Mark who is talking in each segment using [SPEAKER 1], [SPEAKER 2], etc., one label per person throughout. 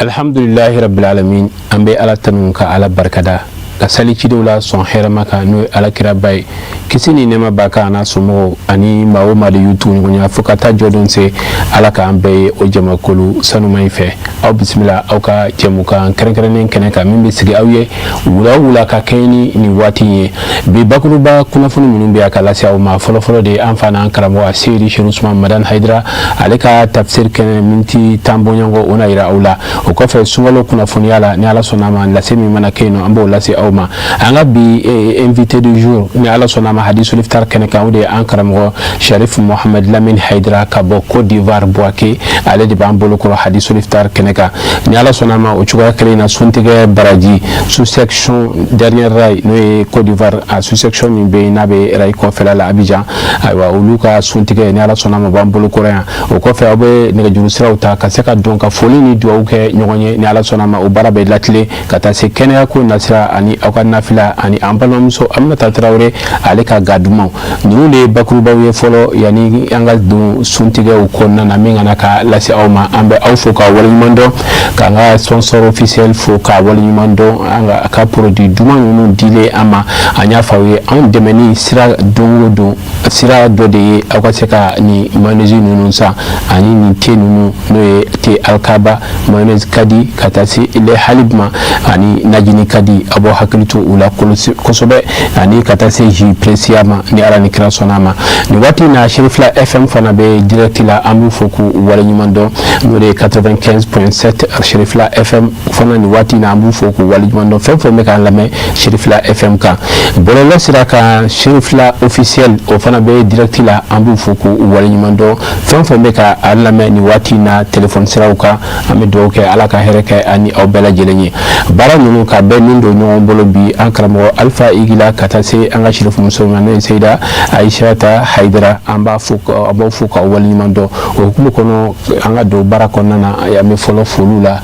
[SPEAKER 1] Alhamdulilahi rabbil alamin. An bɛ Ala tanu ka Ala barikada ka sali cidenw la sɔn hɛrɛma kan, n'o ye Ala kiraba ye, kisi ni nɛɛma b'a kan, n'a somɔgɔw ani maa o maa de y'u tugu ɲɔgɔn ɲɛ fo ka taa jɔdon se. Ala k'an bɛɛ ye o jamakulu sanuma in fɛ. Aw bisimila aw ka jɛmukan kɛrɛnkɛrɛnnen kɛnɛ kan, min bɛ sigi aw ye wula o wula ka kɛɲɛ ni nin waati in ye. Bi bakuruba kunnafoni minnu bɛ yan ka lase aw ma, fɔlɔfɔlɔ de an fa n'an karamɔgɔ Seyidi Serifu Usman Madani Hayidara, ale ka tafsir kɛnɛ miniti 10 bɔɲɔgɔnko, o na yira aw la. O kɔfɛ, sunkalo kunnafoniya la, ni Ala sɔnna a ma, lase min mana kɛ yen nɔ, an b'o lase aw ma. An ka bi invité du jour, ni Ala sɔnna a ma, hadisul iftar kɛnɛ kan, o de ye an karamɔgɔ Sharif Mohamed Lamine Hayidara ka bɔ Côte d'Ivoire, Bouaké. Ale de b'an bolo kɔrɔ hadisul iftar kɛnɛ kan, ni Ala sɔnna a ma. O cogoya kelen in na, suntigɛ baraji sous section dernier rail, n'o ye Côte d'Ivoire a sous section min bɛ yen n'a bɛ rail kɔfɛla la Abidjan, ayiwa, olu ka suntigɛ, ni Ala sɔnna a ma, b'an bolo kɔrɔ yan. O kɔfɛ, aw bɛ nɛgɛjuru siraw ta ka se ka don ka foli ni dugawu kɛ ɲɔgɔn ye, ni Ala sɔnna a ma. O baara bɛ latilen ka taa se kɛnɛya ko nasira ani aw ka nafila ani an balimamuso Aminata Tarawele, ale ka ga dumanw. Ninnu de ye bakurubaw ye fɔlɔ yanni an ka don suntigɛw kɔnɔna na, min kana ka lase aw ma. An bɛ aw fo k'a waleɲuman dɔn, k'an ka sponsor officiel fo k'a waleɲuman dɔn, an ka produit duman ninnu dilen an ma. An y'a fɔ aw ye, anw dɛmɛni sira don o don sira dɔ de ye aw ka se ka nin mayonnaise ninnu san ani nin te ninnu, n'o ye te Alikaba, mayonnaise kadi, ka taa se le halib ma ani najini kadi. Aw b'aw hakili to u la kosɛbɛ, ani ka taa se jus Precia ma, ni Ala ni kira sɔnna a ma. Nin waati in na, Cherifila FM fana bɛ direct la, an b'u fo k'u waleɲuman dɔn, n'o de ye 95.7 Cherifila FM fana. Nin waati in na, an b'u fo k'u waleɲuman dɔn, fɛn fɛn bɛ k'an lamɛn Cherifila FM kan, bɔlɔlɔ sira kan, Cherifila officiel, o fana bɛ direct la, an b'u fo k'u waleɲuman dɔn. Fɛn fɛn bɛ ka an lamɛn nin waati in na téléphone siraw kan, an bɛ dugawu kɛ, Ala ka hɛrɛ kɛ ani aw bɛɛ lajɛlen ye. Baara ninnu ka bɛɛ nin don ɲɔgɔn bolo bi, an karamɔgɔ Alpha Igila ka taa se an ka sirifumuso ma, n'o ye Seyida Ayisata Hayidara, an b'a fo, an b'aw fo k'aw waleɲuman dɔn. O hukumu kɔnɔ, an ka don baara kɔnɔna na, an bɛ fɔlɔ foliw la.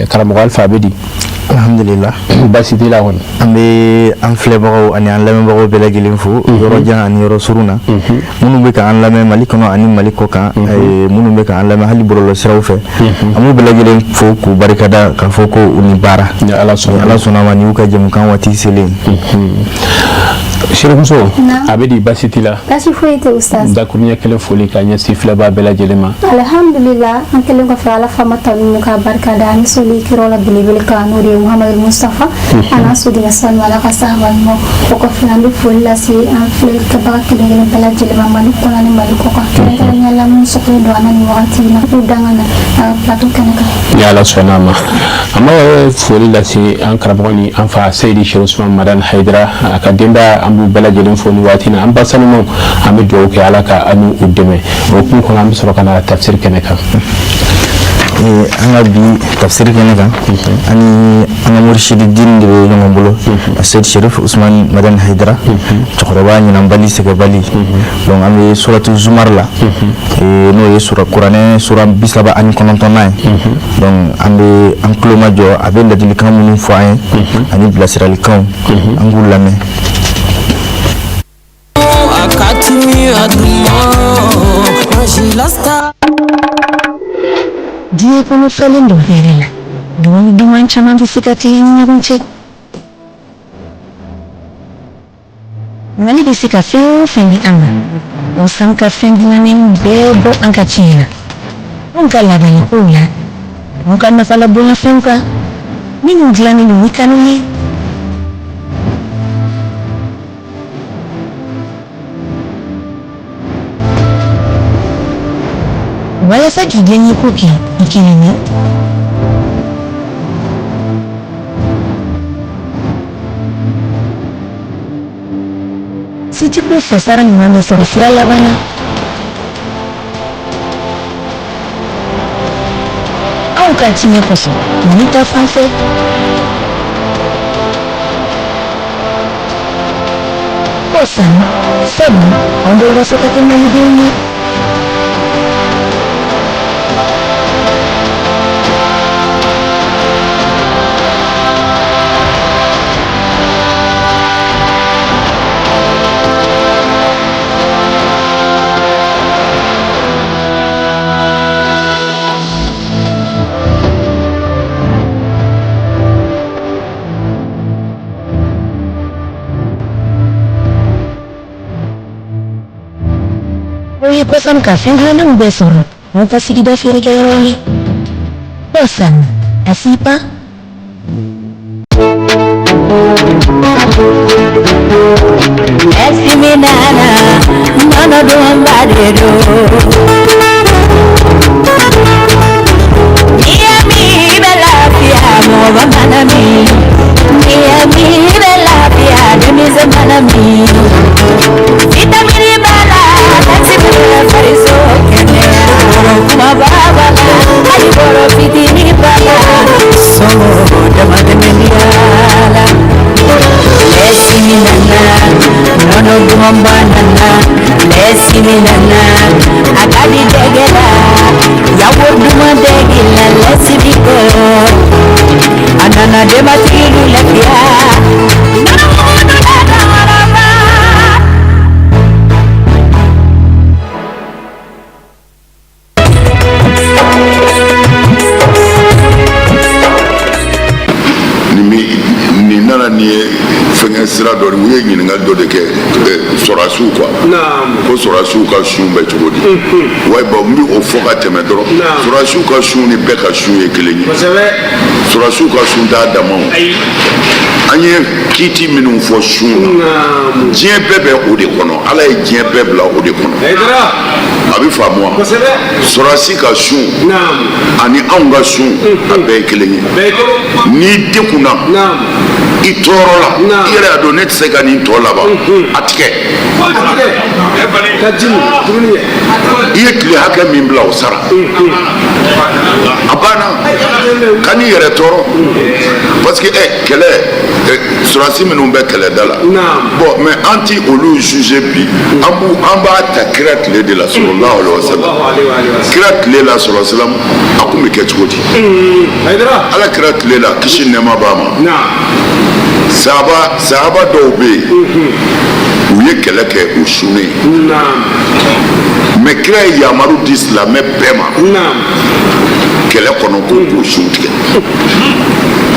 [SPEAKER 1] Karamɔgɔ Alpha, a bɛ di?
[SPEAKER 2] Alhamdulillah.
[SPEAKER 1] Baasi t'i la kɔni?
[SPEAKER 2] An bɛ an filɛbagaw ani an lamɛnbagaw bɛɛ lajɛlen fo, yɔrɔ jan ani yɔrɔ surun na, minnu bɛ k'an lamɛn Mali kɔnɔ ani Mali kɔ kan, minnu bɛ k'an lamɛn hali bɔlɔlɔ siraw fɛ, an b'u bɛɛ lajɛlen fo k'u barikada k'a fɔ ko u ni baara.
[SPEAKER 1] Ni Ala sɔnna.
[SPEAKER 2] Ala sɔnna ma, ni y'u ka jɛmukan waati selen.
[SPEAKER 1] Sirimuso, a bɛ di? Baasi t'i la?
[SPEAKER 3] Baasi foyi tɛ, ustaz.
[SPEAKER 1] Dakuruɲɛ kelen foli ka ɲɛsin filɛbaa bɛɛ lajɛlen ma.
[SPEAKER 3] Alhamdulillah, an kɛlen kɔfɛ Ala fama tanu k'a barika da ani soli kiraw la belebele kan, n'o de ye Muhamadu Mustafa, a n'a soden sanu, Ala ka sahaba ɲuman. O kɔfɛ, an bɛ foli lase an filɛlikɛbaga kelen kelen bɛɛ lajɛlen ma, Mali kɔnɔ ni Mali kɔ kan, kɛrɛnkɛrɛnnenya la minnu sɔgɔlen don an na nin wagati in na, k'u danga na plateau kɛnɛ kan.
[SPEAKER 1] Ni Ala sɔnna a ma, an b'a foli lase an karamɔgɔ ni an fa Seyidi Serifu Usman Madani Hayidara, a ka denbaya, an b'u bɛɛ lajɛlen fo ni waati na. An ba sanumaw, an bɛ dugawu kɛ, Ala ka an n'u dɛmɛ. O hukumu kɔnɔ, an bɛ sɔrɔ ka na tafsiri kɛnɛ kan.
[SPEAKER 2] An ka bi tafsiri kɛnɛ kan, ani an ka murisidi dini de bɛ ɲɔgɔn bolo, Seyidi Serifu Usman Madani Hayidara, cɛkɔrɔba ɲinanbali sɛgɛbali. Donc an bɛ suratu Zumar la, n'o ye sura kuranɛ sura 39nan ye. Donc an bɛ an tulomajɔ a bɛ ladilikan minnu fɔ an ye ani bilasiralikanw, an k'u lamɛn.
[SPEAKER 4] Diɲɛ kɔnɔ fɛlen don hɛrɛ la, dumuni duman caman bɛ se ka kɛ i ni ɲɔgɔn cɛ. Mali bɛ se ka fɛn o fɛn di an ma, o san ka fɛn dilannen bɛɛ bɔ an ka tiɲɛ na, anw ka laadalakow la, anw ka nafalabonyafɛnw kan, minnu dilannen don ni kanu ye. Walasa k'i diyaɲeko kɛ i kelen ye, Citiko fasara ɲuman bɛ sɔrɔ sira laban na. Anw ka tiɲɛ kosɔn, Mali ta fan fɛ. Ko san sabu an bɛ wasa ka kɛ malidenw ye. Bosam ka fɛn dilannenw bɛɛ sɔrɔ aw ka sigida feerekɛyɔrɔ la. Bosam, a sipa.
[SPEAKER 5] Nana nɔnɔ dumanba de don. N'i y'a min i bɛ lafiya, mɔgɔba mana min. N'i y'a min i bɛ lafiya, denmisɛn mana min. Vitamini b'a la, kasi bɛ fariso kɛnɛya. Bɔrɔ kumaba b'a la, hali bɔrɔ fitinin b'a la. Sɔngɔ damatɛmɛniya la. Lɛsimi nana, nɔnɔ dumanba nana. Lɛsimi nana, a ka di dɛgɛ la. Yawo duman dɛgɛ la, lɛsimi kɔ. A nana denbatigiw lafiya. Nɔnɔ mugu dun la.
[SPEAKER 6] Nin nana nin ye fɛnkɛ sira dɔ de, u ye ɲininkali dɔ de kɛ sɔrɔdasiw quoi, ko sɔrɔdasiw ka sun bɛ cogo di? Wa bon, n bɛ o fɔ ka tɛmɛ dɔrɔn. Sɔrɔdasiw ka sun ni bɛɛ ka sun ye kelen ye. Sɔrɔdasiw ka sun t'a dama o. An ye kiiti minnu fɔ sun na, diɲɛ bɛɛ bɛ o de kɔnɔ. Ala ye diɲɛ bɛɛ bila o de kɔnɔ. A bɛ faamu wa? Sɔrɔdasi ka sun ani anw ka sun, a bɛɛ ye kelen ye. N'i degunna, i tɔɔrɔ la, i yɛrɛ y'a dɔn ne tɛ se ka nin tɔ laban, a tigɛ. I ye tile hakɛ min bila, o sara, a banna. Kan'i yɛrɛ tɔɔrɔ, parce que kɛlɛ, sɔrɔdasi minnu bɛ kɛlɛda la, bon, mais an ti olu juger bi. An b'u an b'a ta kira tile de la, sallallahu alaihi wa sallam. Kira tile la, sallallahu alaihi wa sallam, a kun bɛ kɛ cogo di? Ala kira tile la, kisi nɛɛma b'a ma, sahaba dɔw bɛ yen, u ye kɛlɛ kɛ, u sunnen. Mais kira ye yamaru di silamɛ bɛɛ ma kɛlɛ kɔnɔ ko k'u sun tigɛ.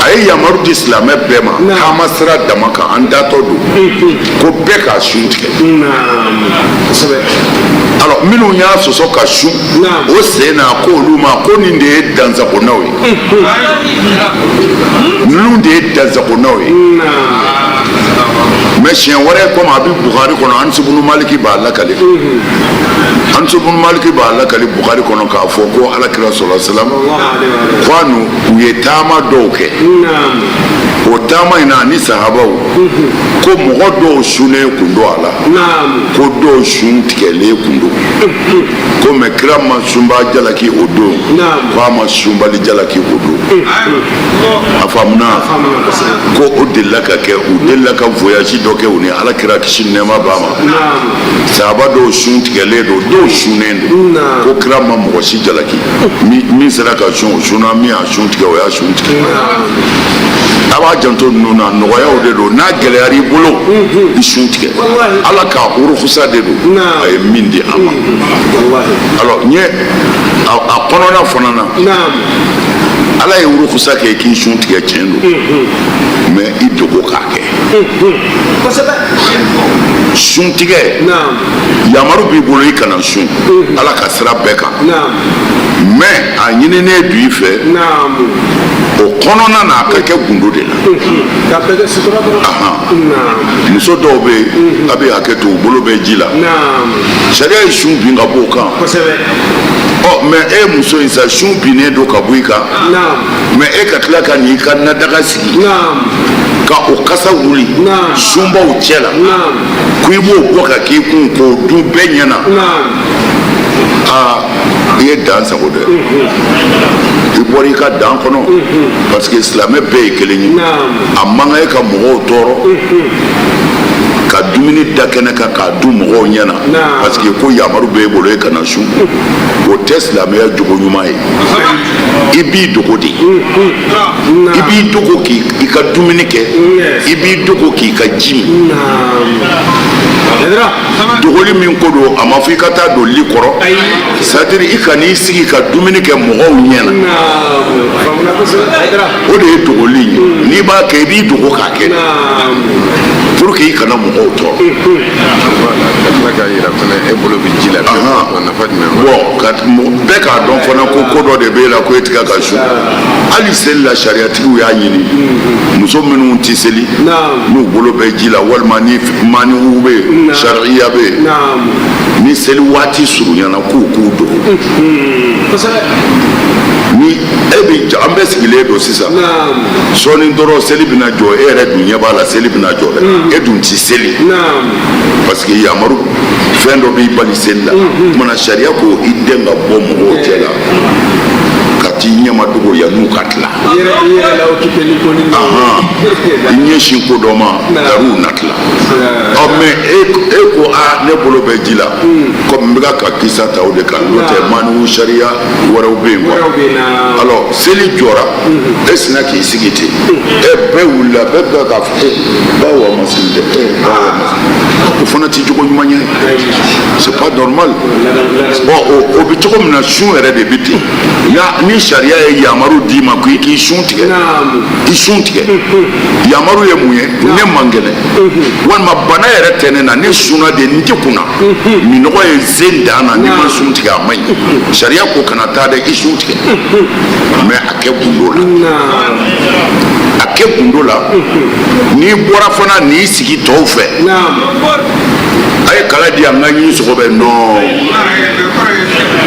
[SPEAKER 6] A ye yamaru di silamɛ bɛɛ ma taama sira dama kan, an datɔ don, ko bɛɛ k'a sun tigɛ. Alors minnu y'a sɔsɔ ka sun o sen na, ko olu ma ko nin de ye dansagonaw ye, ninnu de ye dansagonaw ye. Mais siɲɛ wɛrɛ, komi a bɛ Bukari kɔnɔ, Anas ibunu Maliki b'a lakale, Anas ibunu Maliki b'a lakale Bukari kɔnɔ k'a fɔ ko ala kira sallallahu alaihi wasallam ko a n'u u ye taama dɔw kɛ. O taama in na, ani sahabaw, ko mɔgɔ dɔw sunnen kun don a la, ko dɔw sun tigɛlen kun don, ko mais kira ma sunba jalaki o don, ko a ma sunbali jalaki o don. A faamuna ko o delila ka kɛ, u delila ka voyage dɔ kɛ u ni ala kira, kisi nɛɛma b'a ma. Sahaba dɔw sun tigɛlen don, dɔw sunnen don, ko kira ma mɔgɔ si jalaki. Min sera ka sun, o sunna, min y'a sun tigɛ, o y'a sun tigɛ. A b'a janto ninnu na, nɔgɔyaw de don. N'a gɛlɛyara i bolo, i sun tigɛ. Ala ka urukusa de don, a ye min di an ma. Alors n ye a kɔnɔna fana na, ala ye urukusa kɛ k'i sun tigɛ, tiɲɛ don, mais i dogo k'a kɛ. Sun tigɛ, yamaru b'i bolo i kana sun ala ka sira bɛɛ kan, mais a ɲininen don i fɛ o kɔnɔna na, a ka kɛ gundo de la. Muso dɔw bɛ yen, a bɛ hakɛ to, u bolo bɛ ji la, sariya ye sun bin ka bɔ o kan. Ɔ mais e muso in sa, sun binnen don ka bɔ i kan, mais e ka tila ka n'i ka nadaga sigi ka o kasa wuli sunbaw cɛ la, ko i b'o bɔ ka k'i kun k'o dun bɛɛ ɲɛna, aa, i ye dan sago dɛ. I bɔra i ka dan kɔnɔ, parce que silamɛ bɛɛ ye kelen ye. A man kan e ka mɔgɔw tɔɔrɔ ka dumuni da kɛnɛ kan k'a dun mɔgɔw ɲɛna, parce que ko yamaru b'e bolo e kana sun. O tɛ silamɛya jogo ɲuman ye. I b'i dogo de, i b'i dogo k'i ka dumuni kɛ, i b'i dogo k'i ka ji min. Dogoli min ko don, a ma fɔ i ka taa don li kɔrɔ, c'est à dire i kan'i sigi ka dumuni kɛ mɔgɔw ɲɛna, o de ye dogoli ye. N'i b'a kɛ, i b'i dogo k'a kɛ pour que i kana mɔgɔw tɔɔrɔ.
[SPEAKER 7] Ka tila k'a yira fana e bolo bɛ ji la. Nafa jumɛn b'a la?
[SPEAKER 6] Bon, ka bɛɛ k'a dɔn fana ko ko dɔ de b'e la ko e tigɛ ka sun. Hali seli la, sariyatigiw y'a ɲini muso minnu tɛ seli n'u bolo bɛ ji la, walima ni maniw bɛ yen, sariya bɛ yen, ni seli waati surunyana, k'u k'u dogo. Ni e bɛ an bɛɛ sigilen don sisan, sɔɔni dɔrɔn seli bɛna jɔ, e yɛrɛ dun ɲɛ b'a la seli bɛna jɔ dɛ, e dun ti seli parce que yamaru fɛn dɔ b'i bali seli la. Kumana sariya ko i den ka bɔ mɔgɔw cɛ la ka t'i ɲɛma dogo yan'u ka tila. I ɲɛsin ko dɔ ma tariw na tila. Ɔ mais e ko aa, ne bolo bɛ ji la, komi n bɛ ka kisa ta o de kan, n'o tɛ maniw sariya wɛrɛw bɛ yen quoi. Alors seli jɔra, e sinna k'i sigi ten, e bɛɛ wulila, bɛɛ bɛ k'a fɔ e bawo a ma seli dɛ, e bawo a ma seli. O fana tɛ jogo ɲuman ye, c'est pas normal. Bon, o bɛ cogo min na, sun yɛrɛ de bɛ ten. Ni sariya ye yamaru d'i ma ko i k'i sun tigɛ, i sun tigɛ. Yamaru ye mun ye? Ne man kɛnɛ walima bana yɛrɛ tɛ ne na, ne sunna de, n tɛ kunna, minɔgɔ ye sen dan na, ni ma sun tigɛ a man ɲi. Sariya ko kana taa dɛ, i sun tigɛ, mais a kɛ gundo la, a kɛ gundo la. N'i bɔra fana, n'i sigi tɔw fɛ, a ye kala di yan, n ka ɲi sogo bɛ nɔ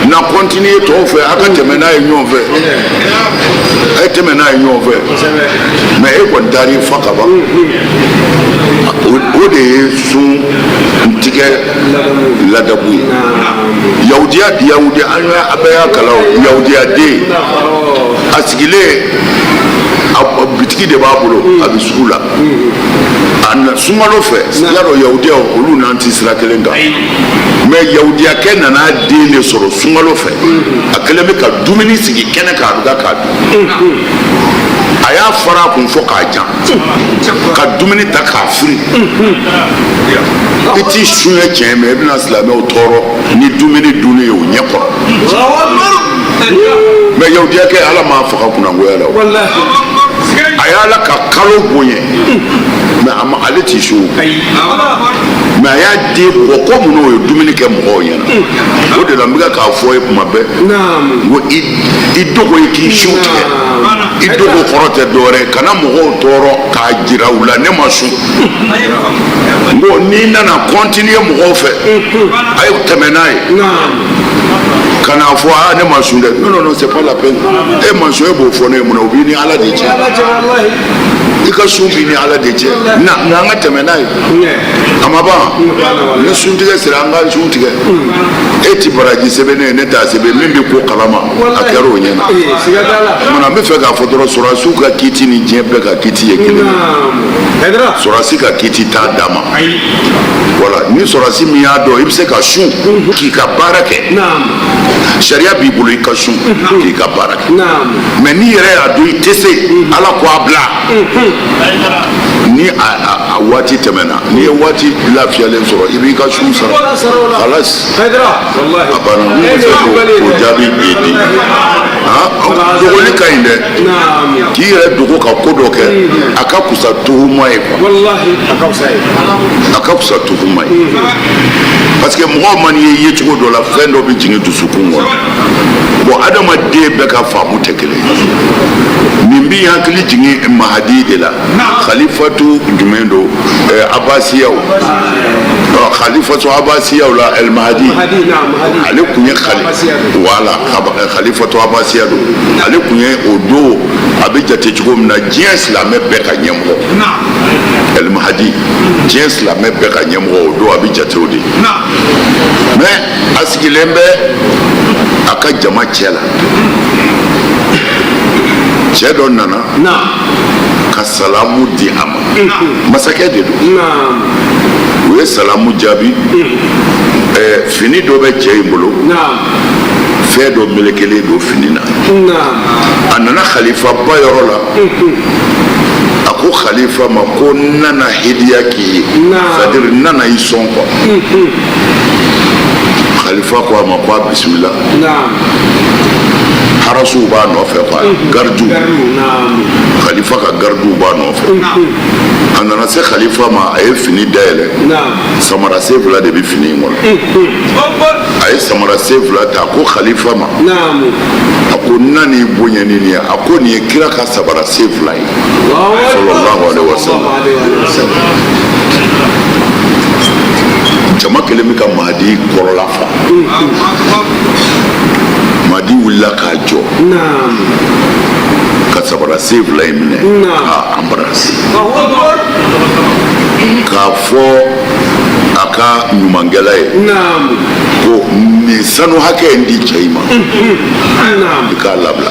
[SPEAKER 6] na continuer tɔw fɛ, a ka tɛmɛ n'a ye ɲɔgɔn fɛ, a ye tɛmɛ n'a ye ɲɔgɔn fɛ. Mais e kɔni taar'i fa ka ban. O de ye sun tigɛ ladabu ye. Yahudiya, yahudi, an y'a bɛɛ y'a kalan o, yahudiya den a sigilen, a bitigi de b'a bolo, a bɛ sugu la, a na sunkalo fɛ. Y'a dɔn yahudiyaw olu n'an ti sira kelen kan, mais yahudiyakɛ nana den de sɔrɔ sunkalo fɛ, a kɛlen bɛ ka dumuni sigi kɛnɛ kan, a bɛ ka k'a dun. A y'a fara a kun fɔ k'a jan, ka dumuni ta k'a firi. I t'i sun ye tiɲɛ, mais i bɛna silamɛw tɔɔrɔ ni dumuni dunni ye o ɲɛ kɔrɔ. Mais yahudiyakɛ, Ala m'a faga kunnangoya la o. A y'Ala ka kalo bonya, mais a ma, ale t'i sun, mais a y'a den bɔ ko mun n'o ye dumuni kɛ mɔgɔw ɲɛna. O de la n bɛ k'a fɔ ye kuma bɛɛ, n ko i dogo, i k'i sun tigɛ. I dogo kɔrɔ tɛ dɔwɛrɛ ye, kana mɔgɔw tɔɔrɔ k'a jira u la ne ma sun. N ko n'i nana continuer mɔgɔw fɛ, a ye tɛmɛ n'a ye, ka n'a fɔ aa, ne ma sun dɛ. Non, non, non, c'est pas la peine. E ma sun, e b'o fɔ ne ye mun na? O b'i ni Ala de cɛ. I ka sun b'i ni Ala de cɛ. Na nka an ka tɛmɛ n'a ye, a ma ban. Ni suntigɛ sera, an ka sun tigɛ. E ti baraji sɛbɛn ne ye, ne t'a sɛbɛn. Min bɛ ko kalama, a kɛra o ɲɛna. Kumana n bɛ fɛ k'a fɔ dɔrɔn, sɔrɔdasiw ka kiti ni diɲɛ bɛɛ ka kiti ye kelen ye. Sɔrɔdasi ka kiti t'a dan ma. Wala ni sɔrɔdasi min y'a dɔn i bɛ se ka sun k'i ka baara kɛ, sariya b'i bolo i ka sun k'i ka baara kɛ. Mais n'i yɛrɛ y'a dɔn i tɛ se, Ala ko a bila. Ni a waati tɛmɛna, n'i ye waati lafiyalen sɔrɔ, i b'i ka sun sara, halas, a banna. N bɛ fɛ k'o jaabi di. Dogoli ka ɲi dɛ, k'i yɛrɛ dogo ka ko dɔ kɛ, a ka kusa tuhuma ye quoi, a ka kusa tuhuma ye, parce que mɔgɔw man n'i ye cogo dɔ la, fɛn dɔ bɛ jigin dusukun kɔnɔ. Bon, adamaden bɛɛ ka faamu tɛ kelen ye. Nin b'i hakili jigin Mahadi de la, khalifatu jumɛn don? Abasiyaw, khalifatu Abasiyaw la, El Mahadi. Ale kun ye khali, wala khalifatu Abasiya don. Ale kun ye o don, a bɛ jate cogo min na, diɲɛ silamɛ bɛɛ ka ɲɛmɔgɔ, El Mahadi, diɲɛ silamɛ bɛɛ ka ɲɛmɔgɔ, o don a bɛ jate o de. Mais a sigilen bɛ a ka jama cɛ la, cɛ dɔ nana ka salamu di a ma. Masakɛ de don. U ye salamu jaabi. Fini dɔ bɛ cɛ in bolo, fɛn dɔ melekelen don fini na. A nana khalifaba yɔrɔ la, a ko khalifa ma ko n nana hidiya k'i ye, c'est à dire n nana i sɔn quoi. Khalifa ko a ma ko a bisimila. Harasuw b'a nɔfɛ quoi, garidiw, khalifa ka garidiw b'a nɔfɛ. A nana se khalifa ma, a ye fini dayɛlɛ, samara sen fila de bɛ fini in kɔnɔ. A ye samara sen fila ta, a ko khalifa ma, a ko n nan'i bonya ni nin ye, a ko nin ye kira ka sabara sen fila ye, sallallahu alaihi wasallam. Jama kɛlen bɛ ka Mahadi kɔrɔla fa. Mahadi wulila k'a jɔ ka sabara sen fila in minɛ k'a embrasser, k'a fɔ a ka ɲumankɛla ye ko nin sanu hakɛ in di cɛ in ma, i k'a labila.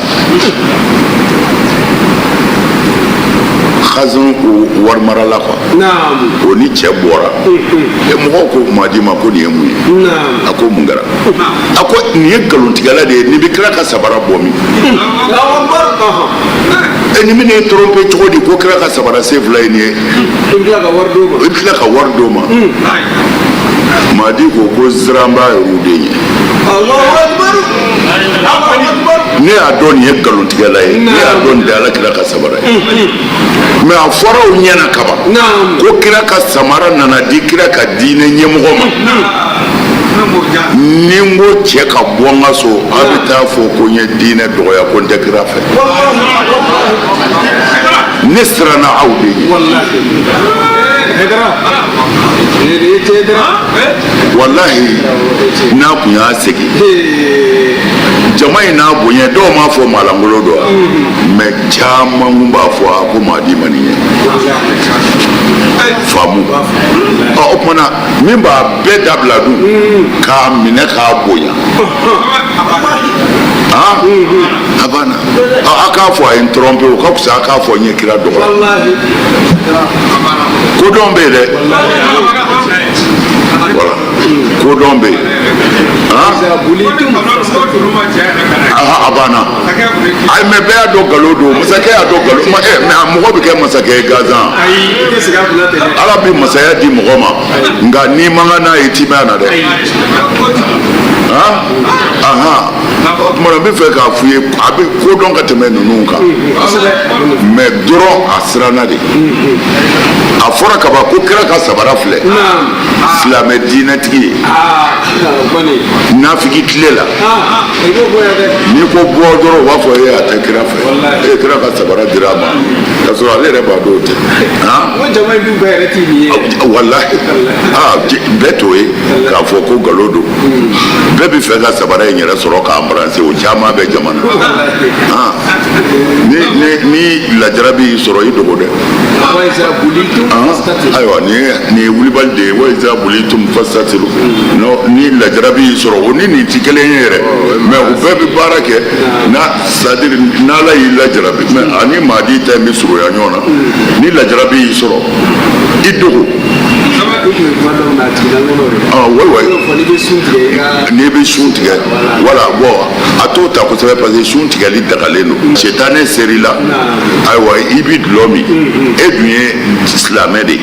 [SPEAKER 6] Khazan warimarala quoi, o ni cɛ bɔra. E mɔgɔw ko Mahadi ma ko nin ye mun ye? A ko mun kɛra? A ko nin ye nkalontigɛla de ye, nin bɛ kira ka sabara bɔ min? E nin bɛ ne tromper cogo di ko kira ka sabara sen fila ye nin ye?
[SPEAKER 1] I bɛ tila ka wari d'o ma.
[SPEAKER 6] I bɛ tila ka wari d'o ma. Mahadi ko ko siran b'a yɛrɛw de ɲɛ. Ne y'a dɔn nin ye nkalontigɛla ye, ne y'a dɔn nin tɛ ala kira ka sabara ye. Mais a fɔra o ɲɛna kaban ko kira ka samara nana di kira ka diinɛ ɲɛmɔgɔ ma. Ni n ko cɛ ka bɔ n ka so, a bɛ taa fɔ ko n ye diinɛ dɔgɔya, ko n tɛ kira fɛ. Ne siranna aw de ɲɛ. Walahi, n'a kun y'a segin jama in n'a bonya, dɔw m'a fɔ maalankolon don wa, mais caman kun b'a fɔ a ko Mahadi ma nin ye faamu. Ɔ o tuma na min b'a bɛɛ dabila dun k'a minɛ k'a bonya, a banna. A k'a fɔ a ye n tromper, o ka fisa a k'a fɔ n ye kira dɔgɔya. Kodɔn bɛ yen dɛ, voilà, kodɔn bɛ yen. A banna. Ayi, mais bɛɛ y'a dɔn nkalon don, masakɛ y'a dɔn nkalon ma. Mais a mɔgɔ bɛ kɛ masakɛ ye gansan. Ala bɛ masaya di mɔgɔ ma, nka n'i man kan n'a ye, i t'i mɛn a na dɛ. O tuma na n bɛ fɛ k'a f'u ye, a bɛ kodɔn ka tɛmɛ ninnu kan, mais dɔrɔn a siranna de. A fɔra kaban ko kira ka sabara filɛ, silamɛ diinɛtigi ye, nafigi tile la, n'i ko bɔ dɔrɔn, u b'a fɔ e a tɛ kira fɛ, e kira ka sabara dira a ma, k'a sɔrɔ ale yɛrɛ b'a dɔn o tɛ. Walahi, bɛɛ t'o ye k'a fɔ ko nkalon don. Bɛɛ bɛ fɛ ka sabara in yɛrɛ sɔrɔ k'a embrasser, o caman bɛ jama na. Ni lajarabi y'i sɔrɔ, i dogo dɛ. Ayiwa, nin ye wulibali de ye. Wa iza bulitum fastatiru. Ni lajarabi y'i sɔrɔ, o ni nin ti kelen ye yɛrɛ, mais u bɛɛ bɛ baara kɛ na, c'est à dire n'Ala y'i lajarabi, mais ani Mahadi ta in bɛ surunya ɲɔgɔn na. Ni lajarabi y'i sɔrɔ, i dogo. N'i bɛ sun tigɛ, wala bon, a t'o ta kosɛbɛ parce que sun tigɛli dagalen don. Sitanɛ ser'i la, ayiwa, i bɛ dulɔ min, e dun ye silamɛ de ye.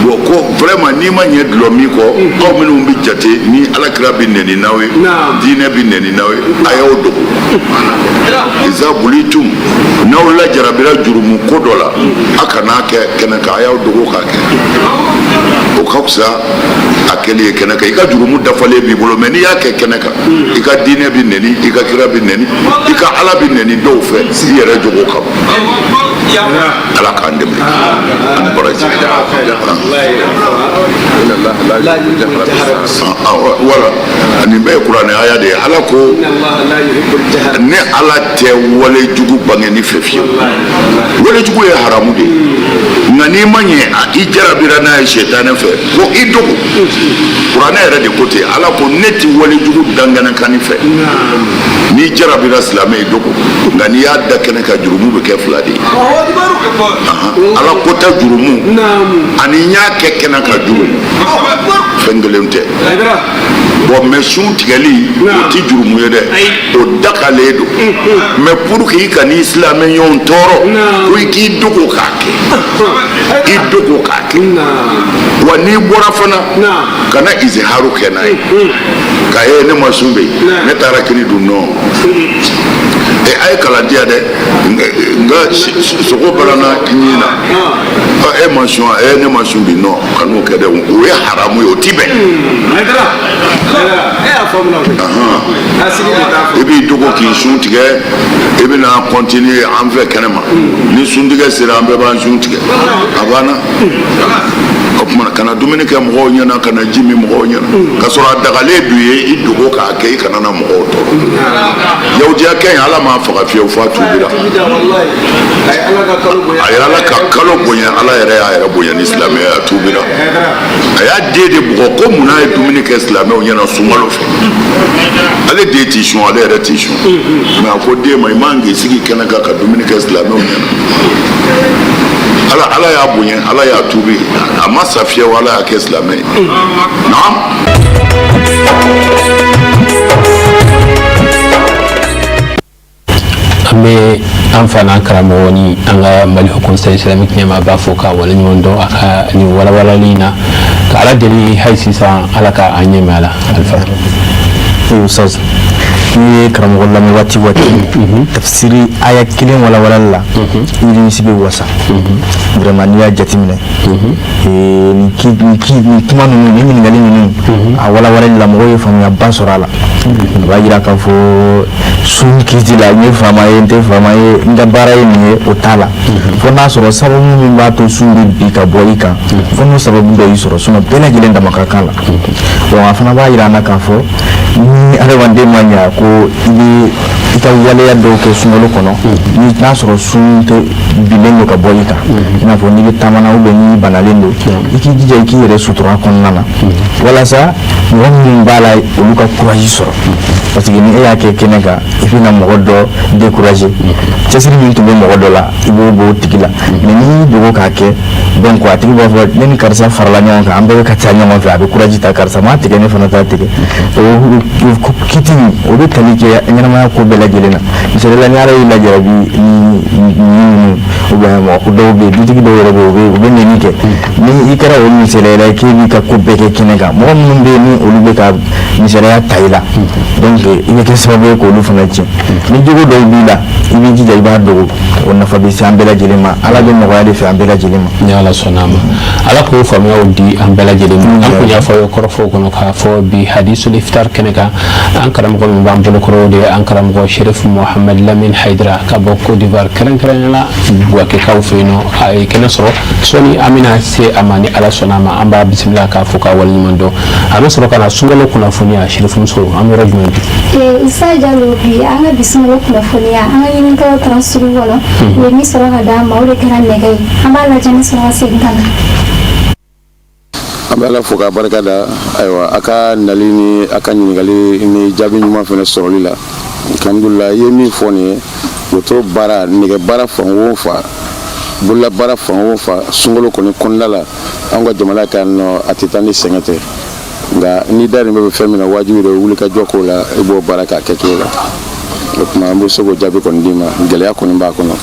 [SPEAKER 6] Bon, ko vraiment n'i ma ɲɛ dulɔ min kɔ, aw minnu bɛ jate ni ala kira bɛ nɛni n'aw ye, diinɛ bɛ nɛni n'aw ye, a y'aw dogo. Iza bulitum, n'aw lajarabira jurumu ko dɔ la, a kan'a kɛ kɛnɛ kan, a y'aw dogo k'a kɛ. O ka fisa a kɛli ye kɛnɛ kan. I ka jurumu dafalen b'i bolo, mais n'i y'a kɛ kɛnɛ kan, i ka diinɛ bɛ nɛni, i ka kira bɛ nɛni, i ka ala bɛ nɛni dɔw fɛ i yɛrɛ jogo kama. Ala k'an dɛmɛ ani baraji. Wala nin bɛɛ ye kuranɛ aya de ye. Ala ko ne ala tɛ wale jugu bangeni fɛ fiyewu. Wale jugu ye haramu de ye, nka n'i ma ɲɛ i jarabira n'a ye sitanɛ fɛ, ko i dogo. Kuranɛ yɛrɛ de ko ten. Ala ko ne tɛ wale jugu dankɛnɛkanni fɛ. N'i jarabira silamɛ, i dogo, nka n'i y'a da kɛnɛ kan, jurumu bɛ kɛ fila de ye. Ala ko tɛ jurumu ani n y'a kɛ kɛnɛ kan jurumu, fɛn kelen tɛ. Bon, mais sun tigɛli, o ti jurumu ye dɛ, o dagalen don. Mais pour que i kan'i silamɛ ɲɔgɔn tɔɔrɔ, ko i k'i dogo k'a kɛ, i dogo k'a kɛ. Wa n'i bɔra fana, kana iziharu kɛ n'a ye. Ka e ne ma sun bi, ne taara kini dun nɔ. E a ye kalan di yan dɛ, n ka sogo balana ɲin na. E ma sun wa? E ne ma sun bi nɔ, kan'o kɛ dɛ, o ye haramu ye, o ti bɛn. I b'i dogo k'i sun tigɛ, i bɛna continuer an fɛ kɛnɛma. Ni suntigɛ sera, an bɛɛ b'an sun tigɛ, a banna. O tuma kana dumuni kɛ mɔgɔw ɲɛna, kana ji min mɔgɔw ɲɛna, ka sɔrɔ a dagalen d'u ye. I dogo k'a kɛ, i kana na mɔgɔw tɔɔrɔ. Yahudiya kɛ in, Ala m'a faga fiyewu f'a tubira. A ye Ala ka kalo bonya, Ala yɛrɛ y'a yɛrɛ bonya ni silamɛya, a tubira. A y'a den de bugɔ ko munna a ye dumuni kɛ silamɛw ɲɛna sunkalo fɛ. Ale den t'i sun, ale yɛrɛ t'i sun, mais a ko den ma, i man k'i sigi kɛnɛ kan ka dumuni kɛ silamɛw ɲɛna. Ala Ala y'a bonya, Ala y'a tuubi, a ma sa fiyewu, Ala y'a kɛ silamɛ ye. Naam.
[SPEAKER 1] An bɛ an fa n'an karamɔgɔ ni an ka Mali Haut Conseil islamique ɲɛmaaba fo k'a waleɲuman dɔn a ka nin walawalali in na, ka Ala deli hali sisan, Ala ka an ɲɛmɛ a la. Alifa.
[SPEAKER 2] Ustaz, n'i ye karamɔgɔ lamɛn waati waati, tafsiri aya kelen walawalali la, i nimisi bɛ wasa. Vraiment, n'i y'a jateminɛ, nin kuma ninnu, nin ɲininkali ninnu, a walawalali la, mɔgɔw ye faamuyaba sɔrɔ a la. A b'a jira k'a fɔ sun kiti la, n ye faama ye, n tɛ faama ye, n ka baara ye nin ye, o t'a la. Fo n'a sɔrɔ sababu min b'a to sun bɛ bin ka bɔ i kan, fo n'o sababu dɔ y'i sɔrɔ, sinon bɛɛ lajɛlen dama ka kan la. Donc a fana b'a jira an na k'a fɔ ni adamaden ma ɲa ko i bɛ i ka waleya dɔw kɛ sunkalo kɔnɔ, ni n'a sɔrɔ sun tɛ binnen don ka bɔ i kan, i n'a fɔ n'i bɛ taama na ou bien n'i banalen don, i k'i jija i k'i yɛrɛ sutura kɔnɔna na, walasa mɔgɔ minnu b'a la, olu ka courage sɔrɔ. Parce que ni e y'a kɛ kɛnɛ kan, i bɛna mɔgɔ dɔ décourager. Cɛsiri min tun bɛ mɔgɔ dɔ la, i b'o bɔ o tigi la. Mais n'i y'i dogo k'a kɛ, donc a tigi b'a fɔ ne ni karisa farala ɲɔgɔn kan, an bɛɛ bɛ ka taa ɲɔgɔn fɛ, a bɛ courage ta, karisa m'a tigɛ, ne fana t'a tigɛ. O kiti o bɛ tali kɛ ɲɛnamaya ko bɛɛ lajɛlen na. Misali la, ni Ala y'i lajarabi ni ninnu, ou bien mɔgɔ dɔw bɛ yen, dutigi dɔw yɛrɛ bɛ yen, u bɛ nɛni kɛ, ni i kɛra o misaliya la k'e b'i ka ko bɛɛ kɛ kɛnɛ kan, mɔgɔ minnu bɛ yen ni olu bɛ ka misaliya ta i la, donc i bɛ kɛ sababu ye k'olu fana tiɲɛ. Ni jogo dɔw b'i la, i b'i jija i b'a dogo, o nafa bɛ se an bɛɛ lajɛlen ma. Ala bɛ nɔgɔya de fɛ an bɛɛ lajɛlen ma.
[SPEAKER 1] Ni Ala sɔnna a ma, Ala k'o faamuyaw di an bɛɛ lajɛlen ma. An kun y'a fɔ aw ye kɔrɔfɔw kɔnɔ k'a fɔ bi hadisul iftar kɛnɛ kan, an karamɔgɔ min b'an bolokɔrɔ, o de ye an karamɔgɔ Sherif Mohamed Lamine Haidara ka bɔ Côte d'Ivoire, kɛrɛnkɛrɛnnenya la Buwakekaw fɛ yen nɔ. A ye kɛnɛ sɔrɔ sɔɔni, an bɛna se a ma ni Ala sɔnna a ma. An b'a bisimila k'a fo k'a waleɲuman dɔn. A bɛ sɔrɔ ka na sunkalo kunnafoniya. Sherifumuso, an bɛ yɔrɔ jumɛn bi?
[SPEAKER 3] Isa Jalo, bi an ka bi sunkalo kunnafoniya, an ka ɲininkaw taara sugu kɔnɔ, u ye min sɔrɔ ka d'an ma, o de kɛra nɛgɛ ye. An b'a lajɛ ni sɔrɔ ka segin ka na.
[SPEAKER 7] An bɛ Ala fo k'a barika da. Ayiwa, a ka nali ni a ka ɲininkali ni jaabi ɲuman fana sɔrɔli la, alhamdulila. I ye min fɔ nin ye, wotoro baara, nɛgɛ baara fan o fan, bolola baara fan o fan, sunkalo kɔni kɔnɔna la, an ka jamana kan nɔ, a tɛ taa ni sɛgɛn tɛ. Nka n'i dahirimɛ bɛ fɛn min na, wajibi don wuli ka jɔ k'o la, i b'o baara k'a kɛcogo la. O tuma an bɛ se k'o jaabi kɔni d'i ma. Gɛlɛya kɔni b'a kɔnɔ.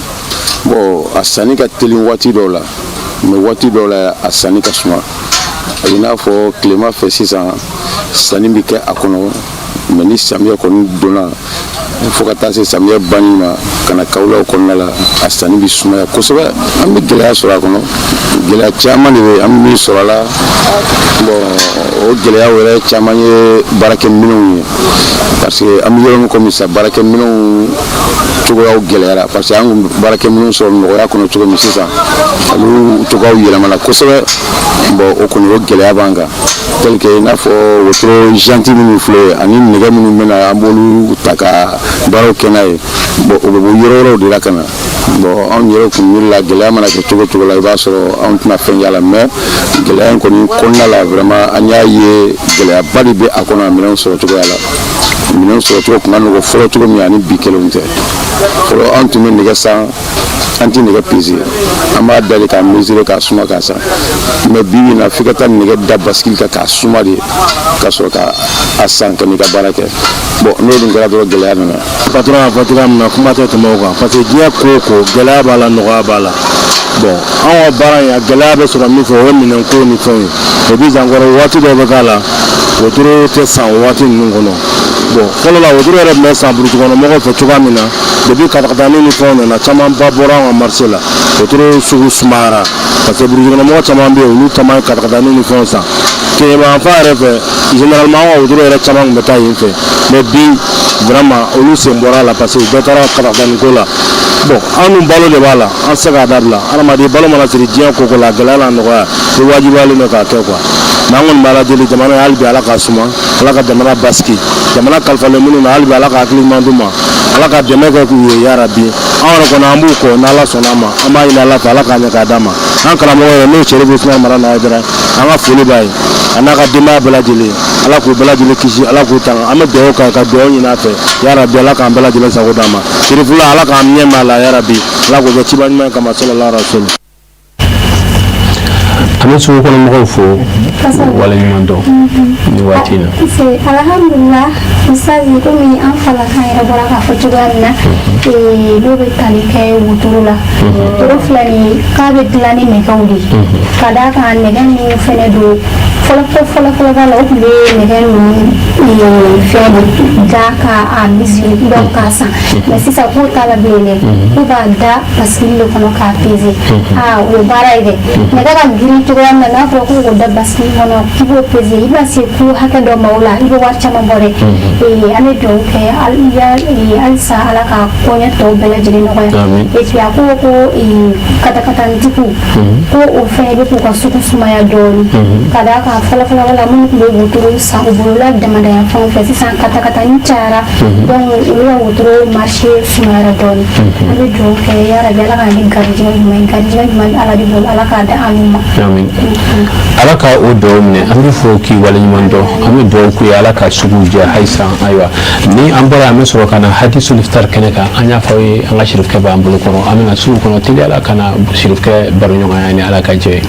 [SPEAKER 7] Bon, a sanni ka teli waati dɔw la, mais waati dɔw la a sanni ka suma. I n'a fɔ tilema fɛ sisan, sanni bɛ kɛ a kɔnɔ, mais ni samiyɛ kɔni donna fo ka taa se samiyɛ banni ma ka na kawulaw kɔnɔna la, a sanni bɛ sumaya kosɛbɛ. An bɛ gɛlɛya sɔrɔ a kɔnɔ, gɛlɛya caman de bɛ an bɛ min sɔrɔ a la. Bon, o gɛlɛyaw yɛrɛ caman ye baarakɛminɛnw ye, parce que an bɛ yɔrɔ min komi sisan, baarakɛminɛnw cogoyaw gɛlɛyara, parce que an kun baarakɛminɛnw sɔrɔ nɔgɔya kɔnɔ cogo min, sisan olu cogoyaw yɛlɛmana kosɛbɛ. Bon, o kɔni, o gɛlɛya b'an kan, tel que i n'a fɔ wotoro janti minnu filɛ ani nɛgɛ minnu bɛ na, an b'olu ta ka baaraw kɛ n'a ye. Bon, o bɛ bɔ yɔrɔ wɛrɛw de la ka na. Bon, anw yɛrɛ kun miiri la, gɛlɛya mana kɛ cogo cogo la, i b'a sɔrɔ anw tɛna fɛn y'a la, mais gɛlɛya in kɔni kɔnɔna la, vraiment an y'a ye gɛlɛyaba de bɛ a kɔnɔ. A minɛnw sɔrɔ cogoya la, minɛnw sɔrɔ cogo tun ka nɔgɔ fɔlɔ cogo min, ani bi kelenw tɛ. Fɔlɔ, an tun bɛ nɛgɛ san, an tɛ nɛgɛ peser, an b'a da de k'a mesurer, k'a suma k'a san. Mais bi bi in na, f'i ka taa nɛgɛ da bascule kan k'a suma de ka sɔrɔ ka a san ka n'i ka baara kɛ. Bon, n'o dun kɛra dɔrɔn, gɛlɛya nana.
[SPEAKER 8] Patron y'a fɔ cogoya min na, kuma tɛ tɛmɛ o kan, parce que diɲɛ ko o ko, gɛlɛya b'a la, nɔgɔya b'a la. Bon, anw ka baara in, a gɛlɛya bɛ sɔrɔ min fɛ, o ye minɛnko ni fɛnw ye. Et puis encore, waati dɔw bɛ k'a la. Wotoro tɛ san o waati ninnu kɔnɔ. Bon, fɔlɔ la, wotoro yɛrɛ tun bɛ san burusi kɔnɔ mɔgɔw fɛ cogoya min na, depuis katakatani ni fɛnw nana, camanba bɔra an ka marché la. Wotoro sugu sumayara parce que burusi kɔnɔ mɔgɔ caman bɛ yen, olu caman ye katakatani ni fɛnw san. Keɲeba yanfan yɛrɛ fɛ, généralement an ka wotoro yɛrɛ caman tun bɛ taa yen fɛ, mais bi vraiment olu sen bɔra a la parce que u bɛɛ taara katakatani ko la. Bon, an dun balo de b'a la, an tɛ se k'a dabila. Adamaden balo mana siri diɲɛ ko ko la, gɛlɛya n'a nɔgɔya, i wajibiyalen don k'a kɛ quoi. Mais an kɔni bɛ Ala deli, jamana ye hali bi Ala k'a suma, Ala ka jamana basigi. Jamana kalifalen minnu na, hali bi Ala ka hakili ɲuman d'u ma, Ala ka dɛmɛ kɛ k'u ye yarabi. An yɛrɛ kɔni, an b'u kɔ n'Ala sɔnna a ma. An b'a ɲini Ala fɛ, Ala k'a ɲɛ k'a d'a ma. An karamɔgɔ yɛrɛ, n'o ye Serifu Usumani Madani Hayidara, an ka foli b'a ye, a n'a ka denbaya bɛɛ lajɛlen. Ala k'u bɛɛ lajɛlen kisi, Ala k'u tanga. An bɛ dugawu k'a ye, ka dugawu ɲini a fɛ yarabi. Ala k'an bɛɛ lajɛlen sago d'a ma. Serifula, Ala k'an ɲɛ mɛn a la yarabi. Ala k'o kɛ ciba ɲuman kama, salala rasulu.
[SPEAKER 1] An bɛ sugu kɔnɔ mɔgɔw fo waleɲuman dɔn nin waati in na.
[SPEAKER 3] Alhamdulila, ustazi, komi an falaka yɛrɛ bɔra k'a fɔ cogoya min na, n'o bɛ tali kɛ wotoro la. Wotoro filɛ nin ye, k'a bɛ dilan ni nɛgɛw de ye, ka d'a kan nɛgɛ minnu fɛnɛ don, fɔlɔ fɔlɔ fɔlɔ b'a la, o tun bɛ nɛgɛ ninnu fɛn de da k'a mesurer, donc k'a san. Mais sisan k'o t'a la bilen dɛ, k'u b'a da bascule de kɔnɔ k'a peser. Aa, o ye baara ye dɛ. Nɛgɛ ka girin cogoya min na, n'a fɔra k'u k'o da bascule kɔnɔ k'i b'o peser, i bɛna se kilo hakɛ dɔ ma, o la i bɛ wari caman bɔ dɛ. An bɛ dugawu kɛ halisa Ala ka koɲɛ tɔw bɛɛ lajɛlen nɔgɔya. Et puis a ko ko katakatanitigiw, ko o fɛnɛ bɛ k'u ka sugu sumaya dɔɔni, ka d'a kan fɔlɔ fɔlɔ la, minnu tun bɛ wotoro san u bolola damada yan fanw fɛ, sisan katakatani cayara, donc olu ka wotoro marché sumayara dɔɔni. An bɛ dugawu kɛ yarabi, Ala ka ni garijɛgɛ ɲuman ye, garijɛgɛ ɲuman bɛ Ala de bolo, Ala k'a di an ma.
[SPEAKER 1] Amin, Ala ka o dugawu minɛ. An bɛ fo k'i waleɲuman dɔn. An bɛ dugawu k'u ye, Ala ka sugu jɛ halisa. Ayiwa, ni an bɔra, an bɛ sɔrɔ ka na hadisul iftar kɛnɛ kan. An y'a fɔ aw ye, an ka sirifukɛ b'an bolo kɔrɔ. An bɛna sugu kɔnɔ teliya la ka na sirifukɛ baroɲɔgɔnya ni Ala ka jɛ ye.